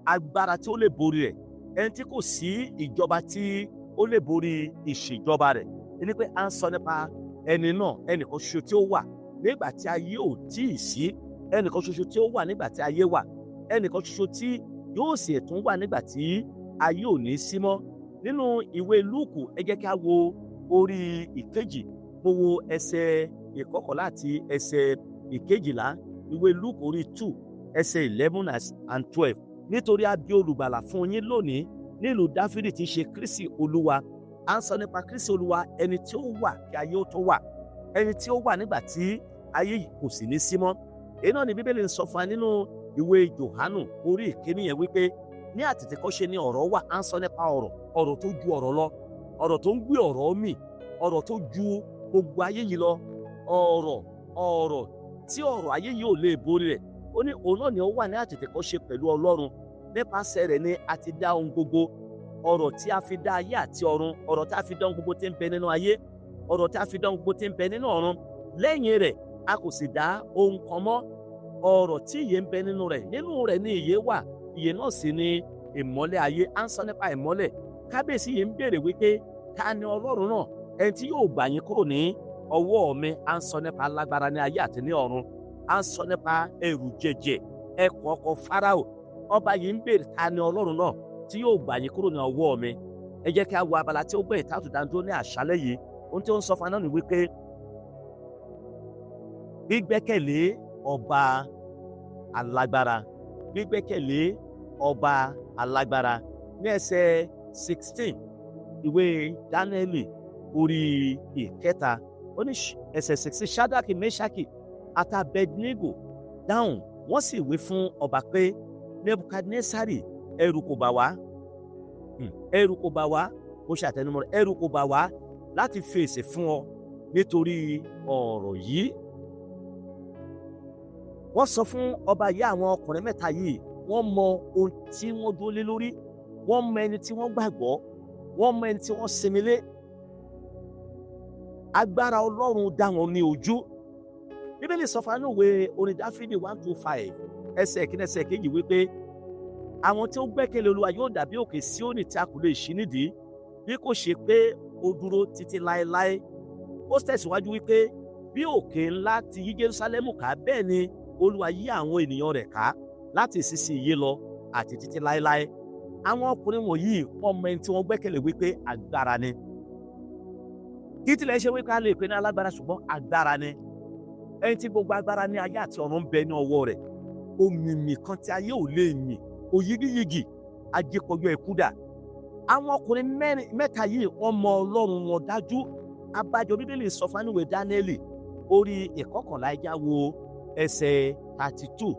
agbára tí ó lè borí rẹ̀, ẹni tí kò sí ìjọba tí ó lè borí ìṣèjọba rẹ̀. Ẹni pé à ń sọ nípa ẹni náà, ẹnìkan ṣoṣo tí ó wà nígbà tí ayé ò tíì sí, ẹnìkan ṣoṣo tí ó wà nígbà tí ayé wà, ẹnìkan ṣoṣo tí yóò sì tún wà nígbà tí ayé ò ní sí mọ́. Nínú ìwé Lúùkù, ẹ jẹ́ kí a wo orí 2, mo wo ẹsẹ̀ 11 àti ẹsẹ̀ 12. Ìwé Lúùkù orí 2 ẹsẹ̀ 11 and 12: "Nítorí a bí olùgbàlà fún yín lónìí nílùú Dáfídì, tí í ṣe Kristi Olúwa." À ń sọ nípa Kristi Olúwa, ẹni tí ó wà kí ayé ó tó wà, ẹni tí ó wà nígbà tí ayé kò sì ní sí mọ́. Èyí náà ni Bíbélì ń sọ fún wa nínú ìwé Jòhánù orí 1 yẹn wípé ní àtètèkọ́ṣe ni ọ̀rọ̀ wà. À ń sọ nípa ọ̀rọ̀, ọ̀rọ̀ tó ju ọ̀rọ̀ lọ, ọ̀rọ̀ tó ń gbé ọ̀rọ̀ mì, ọ̀rọ̀ tó ju gbogbo ayé yìí lọ, ọ̀rọ̀, ọ̀rọ̀ tí ọ̀rọ̀ ayé yìí ò lè borí rẹ̀. Ó ní òun náà ni ó wà ní àtètèkọ́ṣe pẹ̀lú Ọlọ́run. Nípasẹ̀ rẹ̀ ni a ti dá ohun gbogbo. Ọ̀rọ̀ tí a fi dá ayé àti ọ̀run, ọ̀rọ̀ tí a fi dá ohun gbogbo tí ń bẹ nínú ayé, ọ̀rọ̀ tí a fi dá ohun gbogbo tí ń bẹ nínú ọ̀run. Lẹ́yìn rẹ̀ a kò sì dá ohun kan mọ́. Ọ̀rọ̀ tí ìyè ń bẹ nínú rẹ̀, nínú rẹ̀ ní ìyè wà, ìyè náà sì ni ìmọ́lẹ̀ ayé. À ń sọ nípa ìmọ́lẹ̀. Kábíyèsí yìí ń béèrè wípé, ta ni Ọlọ́run náà, ẹni tí yóò gbà yín kúrò ní ọwọ́ mi? À ń sọ nípa alágbára ní ayé àti ní ọ̀run. À ń sọ nípa ẹrù jẹjẹ ẹkùn ọkọ̀ Fáráò. Ọba yìí ń béèrè, ta ni Ọlọ́run náà tí yóò gbà yín kúrò ní ọwọ́ mi? Ẹ jẹ́ kí a wo abala tí ó gbẹ̀yìn tá a tún dáńdó ní àṣálẹ́ yìí. Ohun tí ó ń sọ fún wa náà ni wípé gbígbẹ́kẹ̀lé ọba alágbára, gbígbẹ́kẹ̀lé ọba alágbára. Ní ẹsẹ̀ 16 ìwé Dánẹ́lì orí 3, ó ní ẹsẹ̀ 16: "Ṣádákì, Mẹ́ṣákì àti Abednego dáhùn, wọ́n sì wí fún ọba pé, Nebukadnesari, ẹ̀rù kò bà wá, ẹ̀rù kò bà wá." Mo ṣe àtẹnumọ́ rẹ̀, ẹ̀rù kò bà wá láti fèsì fún ọ nítorí ọ̀rọ̀ yìí. Wọ́n sọ fún ọba yìí, àwọn ọkùnrin mẹ́ta yìí, wọ́n mọ ohun tí wọ́n dúró lé lórí, wọ́n mọ ẹni tí wọ́n gbàgbọ́, wọ́n mọ ẹni tí wọ́n sinmi lé. Agbára Ọlọ́run dá wọn ní ojú. Bíbélì sọ fún ìwé orin Dáfídì 125 ẹsẹ̀ 1, ẹsẹ̀ 2 wípé àwọn tí ó gbẹ́kẹ̀lé Olúwa yóò dàbí òkè Síónì tí a kò lè ṣí nídìí, bí kò ṣe pé ó dúró títí láéláé. Ó tẹ̀síwájú wípé bí òkè ńlá ti yí Jerúsálẹ́mù ká, bẹ́ẹ̀ ni Olúwa yí àwọn ènìyàn rẹ̀ ká láti ìsinsìnyí lọ àti títí láéláé. Àwọn ọkùnrin wọ̀nyí, wọ́n mọ ẹni tí wọ́n gbẹ́kẹ̀lé wípé agbára ni. Kí tilẹ̀ ṣe wípé a lè pè ní alágbára, ṣùgbọ́n agbára ni ẹni tí gbogbo agbára ní ayé àti ọ̀run ń bẹ ní ọwọ́ rẹ̀. Òmìmì kan tí ayé ò lè mì, òyígíyigì, ajẹkọjọ ẹ̀kúdà. Àwọn ọkùnrin mẹ́ta yìí, wọ́n mọ Ọlọ́run wọn dájú. Abájọ Bíbélì sọ fún ìwé Dáníẹ́lì orí 11, ẹ jẹ́ á wo ẹsẹ̀ 32,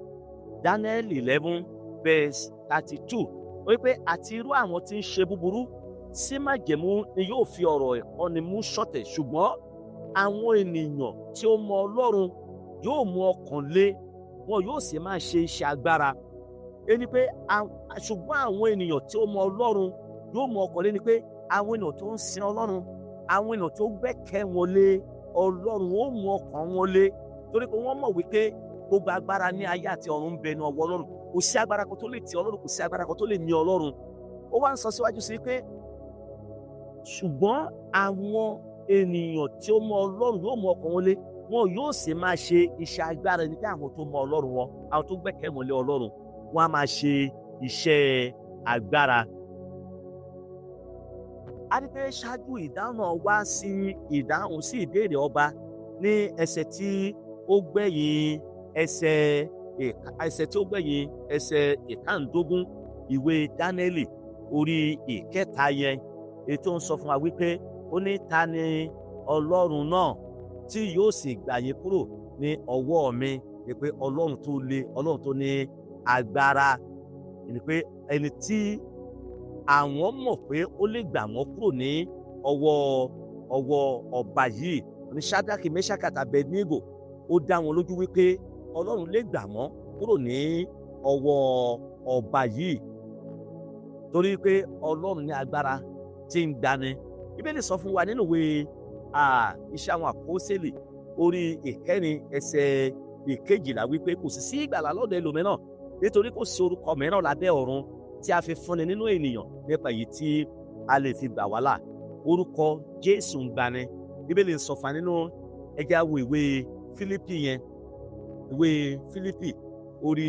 Daniel 11 verse 32, ó wí pé àti irú àwọn tí ń ṣe búburú sí májẹ̀mú ni yóò fi ọ̀rọ̀ ìkọ́ni mú ṣọ̀tẹ̀, ṣùgbọ́n Àwọn ènìyàn tí ó mọ Ọlọ́run yóò mú ọkàn lé, wọn yóò sì máa ṣe iṣẹ́ agbára. Ẹni pé ṣùgbọ́n àwọn ènìyàn tí ó mọ Ọlọ́run yóò mú ọkàn lé, ni pé àwọn ènìyàn tó ń sin Ọlọ́run, àwọn ènìyàn tó gbẹ́kẹ̀ wọn lé Ọlọ́run, ó mú ọkàn wọn lé, torí pé wọ́n mọ̀ wípé gbogbo agbára ní ayé àti ọ̀run ń bẹ ní ọwọ́ Ọlọ́run. Kò sí agbára kan tó lè tì Ọlọ́run, kò sí agbára kan tó lè ní Ọlọ́run. Ó wá ń sọ síwájú sí pé ṣùgbọ́n àwọn ènìyàn tí ó mọ Ọlọ́run yóò mú ọkàn wọn lé, wọn yóò sì máa ṣe iṣẹ́ agbára. Ní pé àwọn tó mọ Ọlọ́run wọn, àwọn tó gbẹ́kẹ̀ wọn lé Ọlọ́run, wọn á máa ṣe iṣẹ́ agbára. A rí pé ṣáájú ìdáhùn náà wá sí ìdáhùn sí ìbéèrè ọba ní ẹsẹ̀ tí ó gbẹ̀yìn, ẹsẹ̀ tí ó gbẹ̀yìn ẹsẹ̀ ìkàndógún ìwé Dánẹ́lì orí ìkẹta yẹn, ètò ń sọ fún wa wípé ó ní, "Ta ni Ọlọ́run náà tí yóò sì gbà yín kúrò ní ọwọ́ mi?" Ni pé Ọlọ́run tó le, Ọlọ́run tó ní agbára, ni pé ẹni tí àwọn mọ̀ pé ó lè gbà wọ́n kúrò ní ọwọ́ ọba yìí ní Ṣádákì, Mẹ́ṣákì àti Abednego. Ó dá wọn lójú wípé Ọlọ́run lè gbà wọ́n kúrò ní ọwọ́ ọba yìí, torí pé Ọlọ́run ní agbára tí ń gbani. Bíbélì sọ fún wa nínú ìwé Iṣẹ́ àwọn Àpọ́sítélì orí 4 ẹsẹ̀ 12 wípé kò sì sí ìgbàlà lọ́dọ̀ ẹlòmíràn, nítorí kò sí orúkọ mìíràn lábẹ́ ọ̀run tí a fi fúnni nínú ènìyàn nípa èyí tí a lè fi gbà wá là. Orúkọ Jésù ń gbani. Bíbélì ń sọ fún wa nínú, ẹ jẹ́ á wo ìwé Fílípì yẹn, ìwé Fílípì orí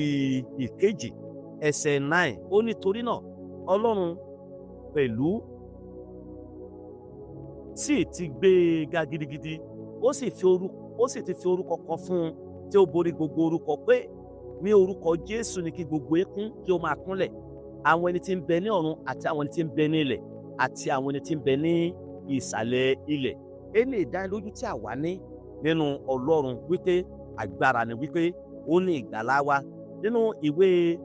2 ẹsẹ̀ 9. Ó ní, "Torí náà Ọlọ́run pẹ̀lú sì ti gbé e ga gidigidi, ó sì ti fi orúkọ kan fún un tí ó borí gbogbo orúkọ, pé ní orúkọ Jésù ni kí gbogbo eékún kí ó máa kúnlẹ̀, àwọn ẹni tí ń bẹ ní ọ̀run àti àwọn ẹni tí ń bẹ ní ilẹ̀ àti àwọn ẹni tí ń bẹ ní ìsàlẹ̀ ilẹ̀." Ẹni ìdánilójú tí a wà ní nínú Ọlọ́run wípé agbára ni, wípé ó ní ìgbàlá wa. Nínú ìwé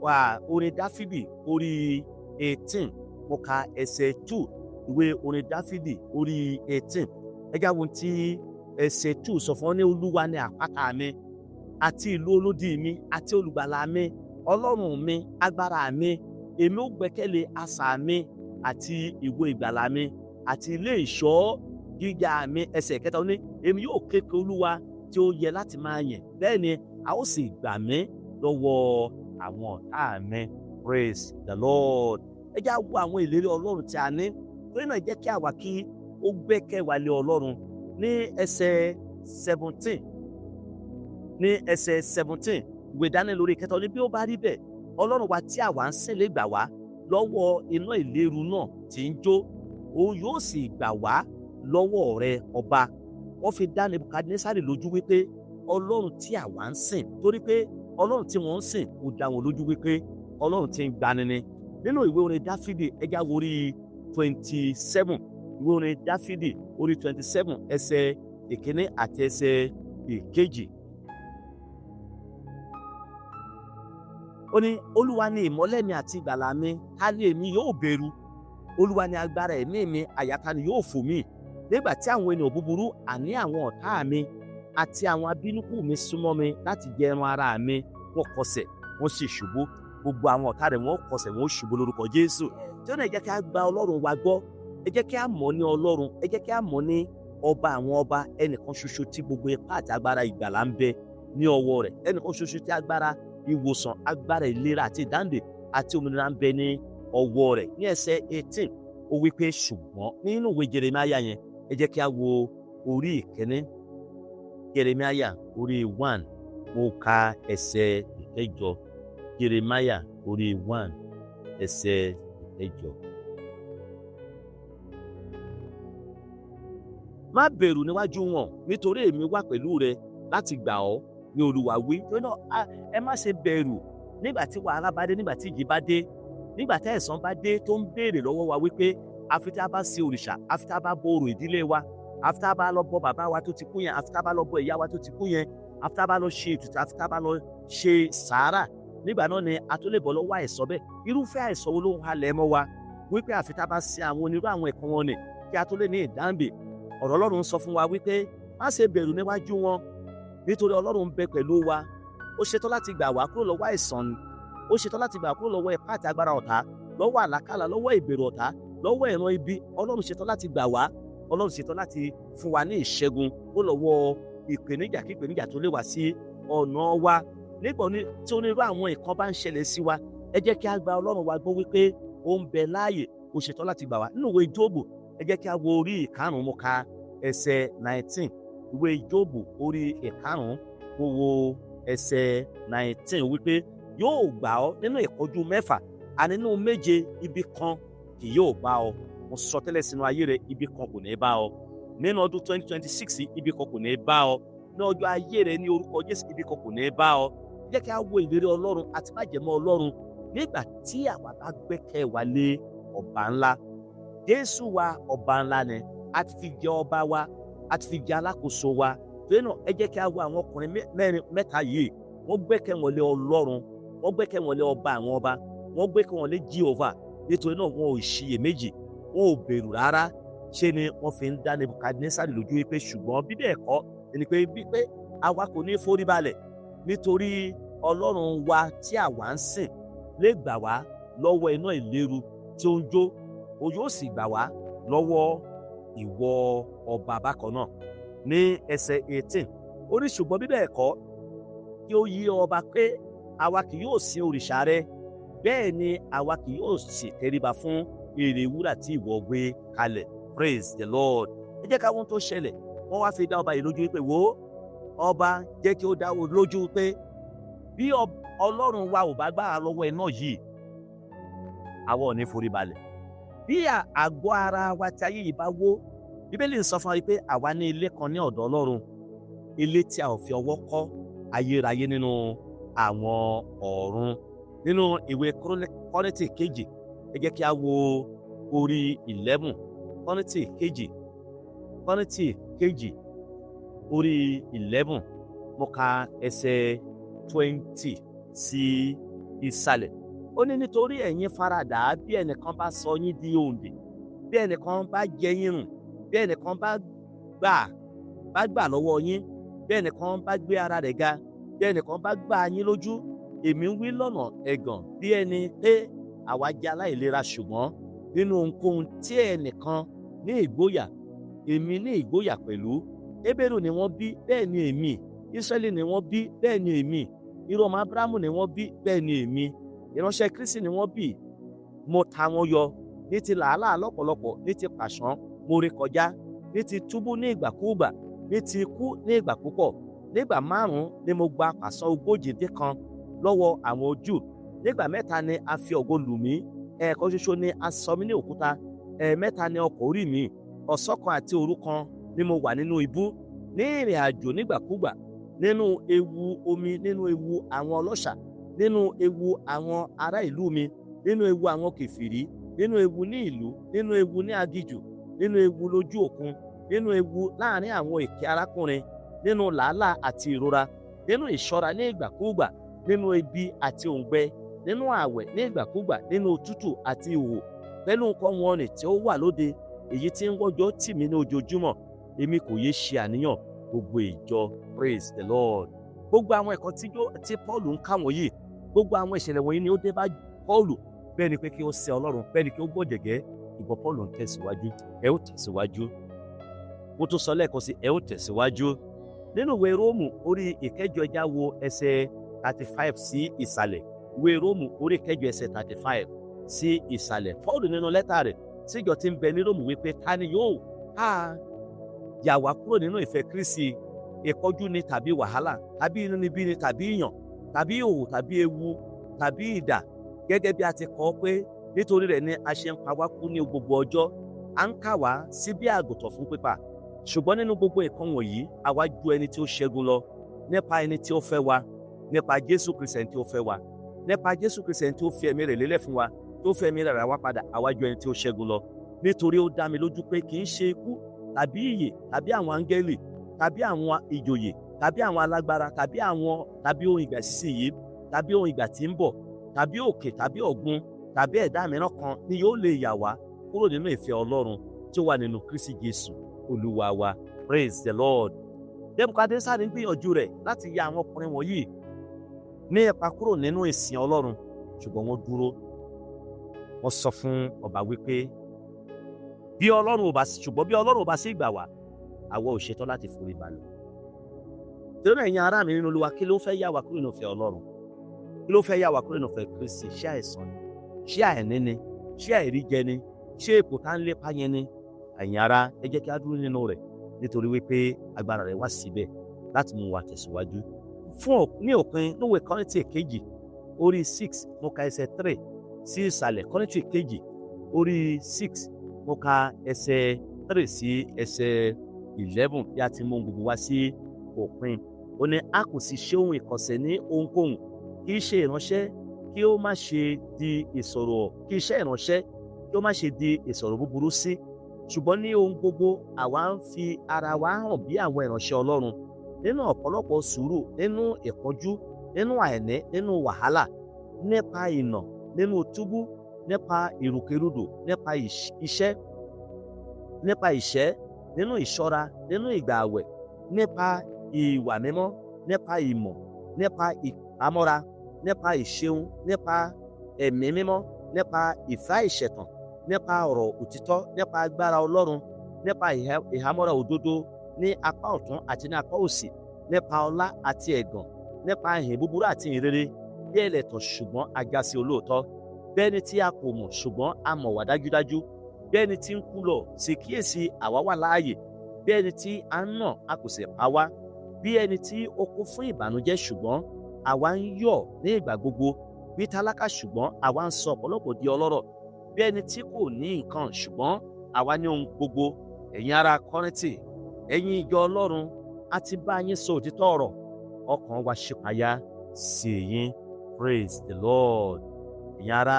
wa orin Dáfídì orí 18, mo ka ẹsẹ̀ 2. Ìwé orin Dáfídì orí 18, ẹ jẹ́ á wo tí ẹsẹ̀ 2 sọ fún ọ ní: "Olúwa ní àpáta mi àti ìlú olódi mi àti olùgbàlà mi, Ọlọ́run mi, agbára mi. Èmi ó gbẹ́kẹ̀lé asà mi àti ìwo ìgbàlà mi àti ilé ìṣọ́ gíga mi." Ẹsẹ̀ 3, ó ní, "Èmi yóò ké pe Olúwa tí ó yẹ láti máa yìn, bẹ́ẹ̀ ni a ó sì gbà mí lọ́wọ́ àwọn ọ̀tá mi." Praise the Lord. Ẹ jẹ́ á wo àwọn ìlérí Ọlọ́run tí a ní. Torí náà, jẹ́ kí àwa kí ó gbẹ́kẹ̀ wa lé Ọlọ́run. Ní ẹsẹ̀ 17, ní ẹsẹ̀ 17 ìwé Daniel lórí 3, ní, "Bí ó bá rí bẹ́ẹ̀, Ọlọ́run wa tí àwa ń sìn lè gbà wá lọ́wọ́ iná ìléru náà tí ń jó, òun yóò sì gbà wá lọ́wọ́ rẹ, ọba." Wọ́n fi dá Nebukadnesari lójú wípé Ọlọ́run tí àwa ń sìn, torí pé Ọlọ́run tí wọ́n ń sìn, ó dá wọn lójú wípé Ọlọ́run tí ń gbani ni. Nínú ìwé orin Dáfídì, ẹ jẹ́ á wo orí 27, ìwé orin Dáfídì orí 27 ẹsẹ̀ 1 àti ẹsẹ̀ 2. Ó ní, "Olúwa ni ìmọ́lẹ̀ mi àti ìgbàlà mi, ta ni èmi yóò bẹ̀rù? Olúwa ni agbára ẹ̀mí mi, àyà ta ni yóò fò mí? Nígbà tí àwọn ènìyàn búburú, àní àwọn ọ̀tá mi àti àwọn abínúkù mi, súnmọ́ mi láti jẹ ẹran ara mi, wọ́n kọsẹ̀, wọ́n sì ṣubú." Gbogbo àwọn ọ̀tá rẹ̀, wọ́n kọsẹ̀, wọ́n ṣubú lórúkọ Jésù. Tí ó náà, jẹ́ kí a gba Ọlọ́run wa gbọ́, ẹ jẹ́ kí a mọ̀ ní Ọlọ́run, ẹ jẹ́ kí a mọ̀ ní ọba àwọn ọba, ẹnìkan ṣoṣo tí gbogbo ipá àti agbára ìgbàlà ń bẹ ní ọwọ́ rẹ̀, ẹnìkan ṣoṣo tí agbára ìwòsàn, agbára ìlera àti ìdáǹdè àti òmìnira ń bẹ ní ọwọ́ rẹ̀. Ní ẹsẹ̀ 18, ó wí pé ṣùgbọ́n, nínú ìwé Jeremáyà yẹn, ẹ jẹ́ kí a wo orí 1, Jeremáyà orí 1, mo ka ẹsẹ̀ 8. Jeremáyà orí 1 ẹsẹ̀ 8. "Má bẹ̀rù níwájú wọn, nítorí èmi wà pẹ̀lú rẹ láti gbà ọ́, ní Olúwa wí." Torí náà, ẹ má ṣe bẹ̀rù nígbà tí wàhálà bá dé, nígbà tí ìjì bá dé, nígbà tí ẹ̀san bá dé tó ń béèrè lọ́wọ́ wa wípé àfi tí a bá ṣe òrìṣà, àfi tí a bá bọ orò ìdílé wa, àfi tí a bá lọ bọ bàbá wa tó ti kú yẹn, àfi tí a bá lọ bọ ìyá wa tó ti kú yẹn, àfi tí a bá lọ ṣe ètùtù, àfi tí a bá lọ ṣe sàárà, nígbà náà ni a tó lè bọ́ lọ́wọ́ àìsàn bẹ́ẹ̀. Irúfẹ́ àìsàn wo ló ń halẹ̀ mọ́ wa wípé àfi tí a bá ṣe àwọn onírú àwọn ẹ̀kọ́ wọn ni kí a tó lè ní ìdáǹdè? Ọ̀rọ̀ Ọlọ́run sọ fún wa wípé má ṣe bẹ̀rù níwájú wọn, nítorí Ọlọ́run ń bẹ pẹ̀lú wa. Ó ṣetán láti gbà wá kúrò lọ́wọ́ àìsàn ni, ó ṣetán láti gbà kúrò lọ́wọ́ ipá àti agbára ọ̀tá, lọ́wọ́ àlákàlà, lọ́wọ́ ìbẹ̀rù ọ̀tá, lọ́wọ́ ìran ibi. Ọlọ́run ṣetán láti gbà wá. Ọlọ́run ṣetán láti fún wa ní ìṣẹ́gun kó lọ́wọ́ ìpèníjà kí ìpèníjà tó lè wá sí ọ̀nà wa. Nígbà tí onírú àwọn nǹkan bá ń ṣẹlẹ̀ sí wa, ẹ jẹ́ kí a gba Ọlọ́run wa gbọ́ wípé ó ń bẹ láàyè, ó ṣetán láti gbà wá. Nínú ìwé Jóòbù, ẹ jẹ́ kí a wo orí 5, mo ka ẹsẹ̀ 19. Ìwé Jóòbù orí 5, mo wo ẹsẹ̀ 19, wípé yóò gbà ọ́ nínú ìpọ́njú 6, àní nínú 7, ibi kan kì yóò bá ọ. Mo sọ tẹ́lẹ̀ sínú ayé rẹ, ibi kan kò ní bá ọ. Nínú ọdún 2026, ibi kan kò ní bá ọ. Ní ọjọ́ ayé rẹ, ní orúkọ Jésù, ibi kan kò ní bá ọ. Jẹ́ kí a wo ìlérí Ọlọ́run àti májẹ̀mú Ọlọ́run nígbà tí àwa bá gbẹ́kẹ̀ wa lé ọba ńlá. Jésù wa, ọba ńlá ni. A ti fi jẹ ọba wa, a ti fi jẹ alákòóso wa. Torí náà, ẹ jẹ́ kí a wo àwọn ọkùnrin mẹ́rin mẹ́ta yìí. Wọ́n gbẹ́kẹ̀ wọn lé Ọlọ́run, wọ́n gbẹ́kẹ̀ wọn lé ọba àwọn ọba, wọ́n gbẹ́kẹ̀ wọn lé Jehovah. Nítorí náà, wọn ò ṣiyèméjì, wọn ò bẹ̀rù rárá. Ṣé ni wọ́n fi ń dá Nebukadnesari lójú wípé ṣùgbọ́n bí bẹ́ẹ̀ kọ́ ẹni pé bí pé àwa kò ní forí balẹ̀, nítorí Ọlọ́run wa tí àwa ń sìn lè gbà wá lọ́wọ́ iná ìléru tí ó ń jó, ó yóò sì gbà wá lọ́wọ́ ìwọ ọba. Bákan náà, ní ẹsẹ̀ 18, ó ní ṣùgbọ́n bí bẹ́ẹ̀ kọ́, kí ó yé ọba pé àwa kì yóò sin òrìṣà rẹ, bẹ́ẹ̀ ni àwa kì yóò sì tẹríba fún ère wúrà tí ìwọ gbé kalẹ̀. Praise the Lord. Ẹ jẹ́ ká wọ́n tó ṣẹlẹ̀. Wọ́n wá fi dá ọba yìí lójú wípé, wo ọba, jẹ́ kí ó dá o lójú pé bí Ọlọ́run wa ò bá gbà á lọ́wọ́ iná yìí, àwa ò ní forí balẹ̀. Bí àgọ́ ara wa tí ayé yìí bá wó, Bíbélì ń sọ fún wa pé àwa ní ilé kan ní ọ̀dọ̀ Ọlọ́run, ilé tí a ò fi ọwọ́ kọ́, ayérayé nínú àwọn ọ̀run. Nínú ìwé Kọ́ríńtì kejì, ẹ jẹ́ kí a wo orí 11. Kọ́ríńtì kejì, Kọ́ríńtì kejì orí 11, mo ka ẹsẹ̀ 20 sí ìsàlẹ̀. Ó ní nítorí ẹ̀yin faradà bí ẹnìkan bá sọ yín di òǹdè, bí ẹnìkan bá jẹ yín rùn, bí ẹnìkan bá gbà lọ́wọ́ yín, bí ẹnìkan bá gbé ara rẹ̀ ga, bí ẹnìkan bá gbà yín lójú. Èmi ń wí lọ́nà ẹ̀gàn, bí ẹni pé àwa jẹ́ aláìlera. Ṣùgbọ́n nínú ohunkóhun tí ẹnìkan ní ìgboyà, èmi ní ìgboyà pẹ̀lú. Hébérù ni wọ́n bí, bẹ́ẹ̀ ni èmi. Ísírẹ́lì ni wọ́n bí, bẹ́ẹ̀ ni èmi. Irú ọmọ Ábúráhámù ni wọ́n bí, bẹ́ẹ̀ ni èmi. Ìránṣẹ́ Kristi ni wọ́n bí. Mo ta wọn yọ ní ti làálàá lọ́pọ̀lọpọ̀, ní ti pàṣán mo ré kọjá, ní ti túbú ní ìgbàkúùgbà, ní ti ikú ní ìgbà púpọ̀. Nígbà 5 ni mo gba pàṣán 40 dín kan lọ́wọ́ àwọn Júù. Nígbà 3 ni a fi ọ̀gọ lù mí. Ẹ̀ẹ̀kan ṣoṣo ni a sọ mí ní òkúta. Ẹ̀ẹ̀mẹ́ta ni ọkọ̀ orí mi. Ọ̀sán kan àti òru kan ni mo wà nínú ibú, ní ìrìn àjò nígbàkúgbà, nínú ewu omi, nínú ewu àwọn ọlọ́ṣà, nínú ewu àwọn ará ìlú mi, nínú ewu àwọn kèfèrí, nínú ewu ní ìlú, nínú ewu ní aginjù, nínú ewu lójú òkun, nínú ewu láàrin àwọn èké arákùnrin, nínú làálàá àti ìrora, nínú ìṣọ́ra ní ìgbàkúùgbà, nínú ebi àti òǹgbẹ, nínú ààwẹ̀ ní ìgbàkúùgbà, nínú òtútù àti ìhòhò. Pẹ̀lú nǹkan wọ̀nnì tí ó wà lóde, èyí tí ń wọ́jọ́ tì mí ní ojoojúmọ́, èmi kò yé ṣe àníyàn gbogbo ìjọ. Praise the Lord. Gbogbo àwọn ẹ̀kọ́ tí Paul ń kà wọ̀nyí, gbogbo àwọn ìṣẹ̀lẹ̀ wọ̀nyí ni ó dé bá Paul, bẹ́ẹ̀ ni pé kí ó ṣe Ọlọ́run, bẹ́ẹ̀ ni kí ó gbọ̀jẹ̀gẹ́ ìbọn. Paul ń tẹ̀síwájú. Ẹ ó tẹ̀síwájú. Mo tún sọ lẹ́ẹ̀kan sí, ẹ ó tẹ̀síwájú. Nínú ìwé Róòmù orí 8, ẹ jẹ́ á wo ẹsẹ̀ 35 sí ìsàlẹ̀. Ìwé Róòmù orí 8, ẹsẹ̀ 35 sí ìsàlẹ̀. Paul nínú lẹ́tà rẹ̀ síjọ tí ń bẹ ní Róòmù wípé, ta ni yóò yà wá kúrò nínú ìfẹ́ Kristi? Ìpọ́njú ni tàbí wàhálà tàbí inúnibíni tàbí ìyàn tàbí ìhòhò tàbí ewu tàbí idà? Gẹ́gẹ́ bí a ti kọ pé, nítorí rẹ̀ ni a ṣe ń pa wá kú ní gbogbo ọjọ́, à ń kà wá sí bí àgùntàn fún pípa. Ṣùgbọ́n nínú gbogbo nǹkan wọ̀nyí, àwa ju ẹni tí ó ṣẹ́gun lọ nípa ẹni tí ó fẹ́ wa, nípa Jésù Kristi ẹni tí ó fẹ́ wa, nípa Jésù Kristi ẹni tí ó fi ẹ̀mí rẹ̀ lélẹ̀ fún wa, tó fi ẹ̀mí rẹ̀ rà wá padà. Àwa ju ẹni tí ó ṣẹ́gun lọ, nítorí ó dá mi lójú pé kì í ṣe ikú tàbí ìyè tàbí àwọn áńgẹ́lì tàbí àwọn ìjòyè tàbí àwọn alágbára tàbí ohun ìgbà ìsinsìnyí tàbí ohun ìgbà tí ń bọ̀ tàbí òkè tàbí ọ̀gbun tàbí ẹ̀dá mìíràn kan ni yóò lè yà wá kúrò nínú ìfẹ́ Ọlọ́run tí ó wà nínú Kristi Jésù. Olúwa wa. Praise the Lord. Nebukadnesari ń gbìyànjú rẹ̀ láti ya àwọn ọkùnrin wọ̀nyí ní ipa kúrò nínú ìsìn Ọlọ́run, ṣùgbọ́n wọ́n dúró. Wọ́n sọ fún ọba wípé bí Ọlọ́run ò bá, ṣùgbọ́n bí Ọlọ́run ò bá sì gbà wá, àwa ò ṣetán láti forí balẹ̀. Torí náà, ẹ̀yin ará mi nínú Olúwa, kí ló fẹ́ yà wá kúrò nínú ìfẹ́ Ọlọ́run? Kí ló fẹ́ yà wá kúrò nínú ìfẹ́ Kristi? Ṣé àìsàn ni? Ṣé àìní ni? Ṣé àìríjẹ ni? Ṣé ipò tá ń lépa yẹn ni? Ẹ̀yin ará, ẹ jẹ́ kí á dúró nínú rẹ̀, nítorí wípé agbára rẹ̀ wá síbẹ̀ láti mú wa tẹ̀síwájú. Fún ní òpin, níwèé Kọ́ríńtì kejì orí 6, mo ka ẹsẹ̀ 3 sí ìsàlẹ̀. Kọ́ríńtì kejì orí 6, mo ka ẹsẹ̀ 3 sí ẹsẹ̀ 11. Bí a ti mú gbogbo wá sí òpin, ó ní a kò sì ṣe ohun ìkọ̀sẹ̀ ní ohunkóhun, kì í ṣe ìránṣẹ́ kí ó má ṣe di ìsọ̀rọ̀, kí iṣẹ́ ìránṣẹ́ kí ó má ṣe di ìsọ̀rọ̀ búburú sí, ṣùgbọ́n ní ohun gbogbo àwa ń fi ara wa hàn bí àwọn ìránṣẹ́ Ọlọ́run, nínú ọ̀pọ̀lọpọ̀ sùúrù, nínú ìpọ́njú, nínú àìní, nínú wàhálà, nípa ìnà, nínú túbú, nípa ìrùkèrùdò, nípa iṣẹ́, nípa ìṣẹ́, nínú ìṣọ́ra, nínú ìgbà àwẹ̀, nípa ìwà mímọ́, nípa ìmọ̀, nípa ìpamọ́ra, nípa ìṣeun, nípa ẹ̀mí mímọ́, nípa ìfẹ́ àìṣẹ̀tàn, nípa ọ̀rọ̀ òtítọ́, nípa agbára Ọlọ́run, nípa ìhámọ́ra òdodo ní apá ọ̀tún àti ní apá òsì, nípa ọlá àti ẹ̀gàn, nípa ìhìn búburú àti ìhìn rere, bí ẹlẹ́tàn ṣùgbọ́n a já sí olóòótọ́, bẹ́ẹ̀ ni tí a kò mọ̀ ṣùgbọ́n a mọ̀ wá dájúdájú, bẹ́ẹ̀ ni tí ń kú lọ sì kíyèsí, àwa wà láàyè, bí ẹni tí a ń nà, a kò sì pa wá, bí ẹni tí ó kún fún ìbànújẹ́ ṣùgbọ́n àwa ń yọ̀ ní ìgbà gbogbo, bí tálákà ṣùgbọ́n àwa ń sọ ọ̀pọ̀lọpọ̀ di ọlọ́rọ̀, bí ẹni tí kò ní nǹkan ṣùgbọ́n àwa ní ohun gbogbo. Ẹ̀yin ará Kọ́ríńtì, ẹ̀yin ìjọ Ọlọ́run, a ti bá yín sọ òtítọ́ ọ̀rọ̀, ọkàn wa ṣípayá sí yín. Praise the Lord. Ẹ̀yin ará,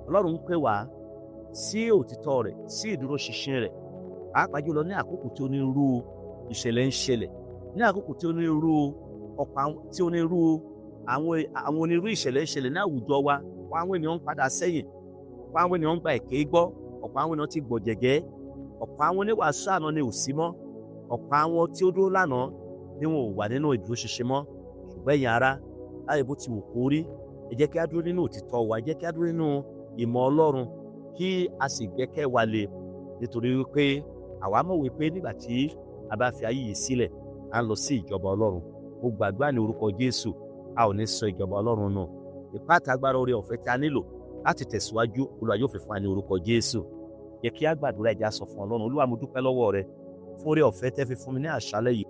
Ọlọ́run ń pè wá sí òtítọ́ rẹ̀, sí ìdúróṣinṣin rẹ̀, pàápàá jùlọ ní àkókò tí onírúurú ìṣẹ̀lẹ̀ ń ṣẹlẹ̀, ní àkókò tí onírúurú ọ̀pọ̀ àwọn tí onírúurú àwọn onírúurú ìṣẹ̀lẹ̀ ń ṣẹlẹ̀ ní àwùjọ wa. Ọ̀pọ̀ àwọn ènìyàn ń padà sẹ́yìn, ọ̀pọ̀ àwọn ènìyàn ń gba èké gbọ́, ọ̀pọ̀ àwọn ènìyàn ti gbọ̀jẹ̀gẹ́, ọ̀pọ̀ àwọn oníwàásù àná ni ò sí mọ́, ọ̀pọ̀ àwọn tí ó dúró lánàá ni wọn ò wà nínú ìdúróṣinṣin mọ́. Ṣùgbọ́n ẹ̀yin ará, láyé bó ti wù kó rí, ẹ jẹ́ kí á dúró nínú òtítọ́ wa, ẹ jẹ́ kí á dúró nínú ìmọ̀ Ọlọ́run, kí a sì gbẹ́kẹ̀ wa lé, nítorí wípé àwa mọ̀ wípé nígbà tí a bá fi ayé yìí sílẹ̀, à ń lọ sí ìjọba Ọlọ́run. Mo gbàdúrà ní orúkọ Jésù, a ò ní sọ ìjọba Ọlọ́run nù. Ipá àtàgbára oore ọ̀fẹ́ tí a nílò láti tẹ̀síwájú, Olúwa yóò fi fún wa ní orúkọ Jésù. Yẹ kí a gbàdúrà, ẹ jẹ́ á sọ fún Ọlọ́run. Olúwa, mo dúpẹ́ lọ́wọ́ rẹ fún oore ọ̀fẹ́ tẹ́ fi fún mi ní àṣálẹ́ yìí.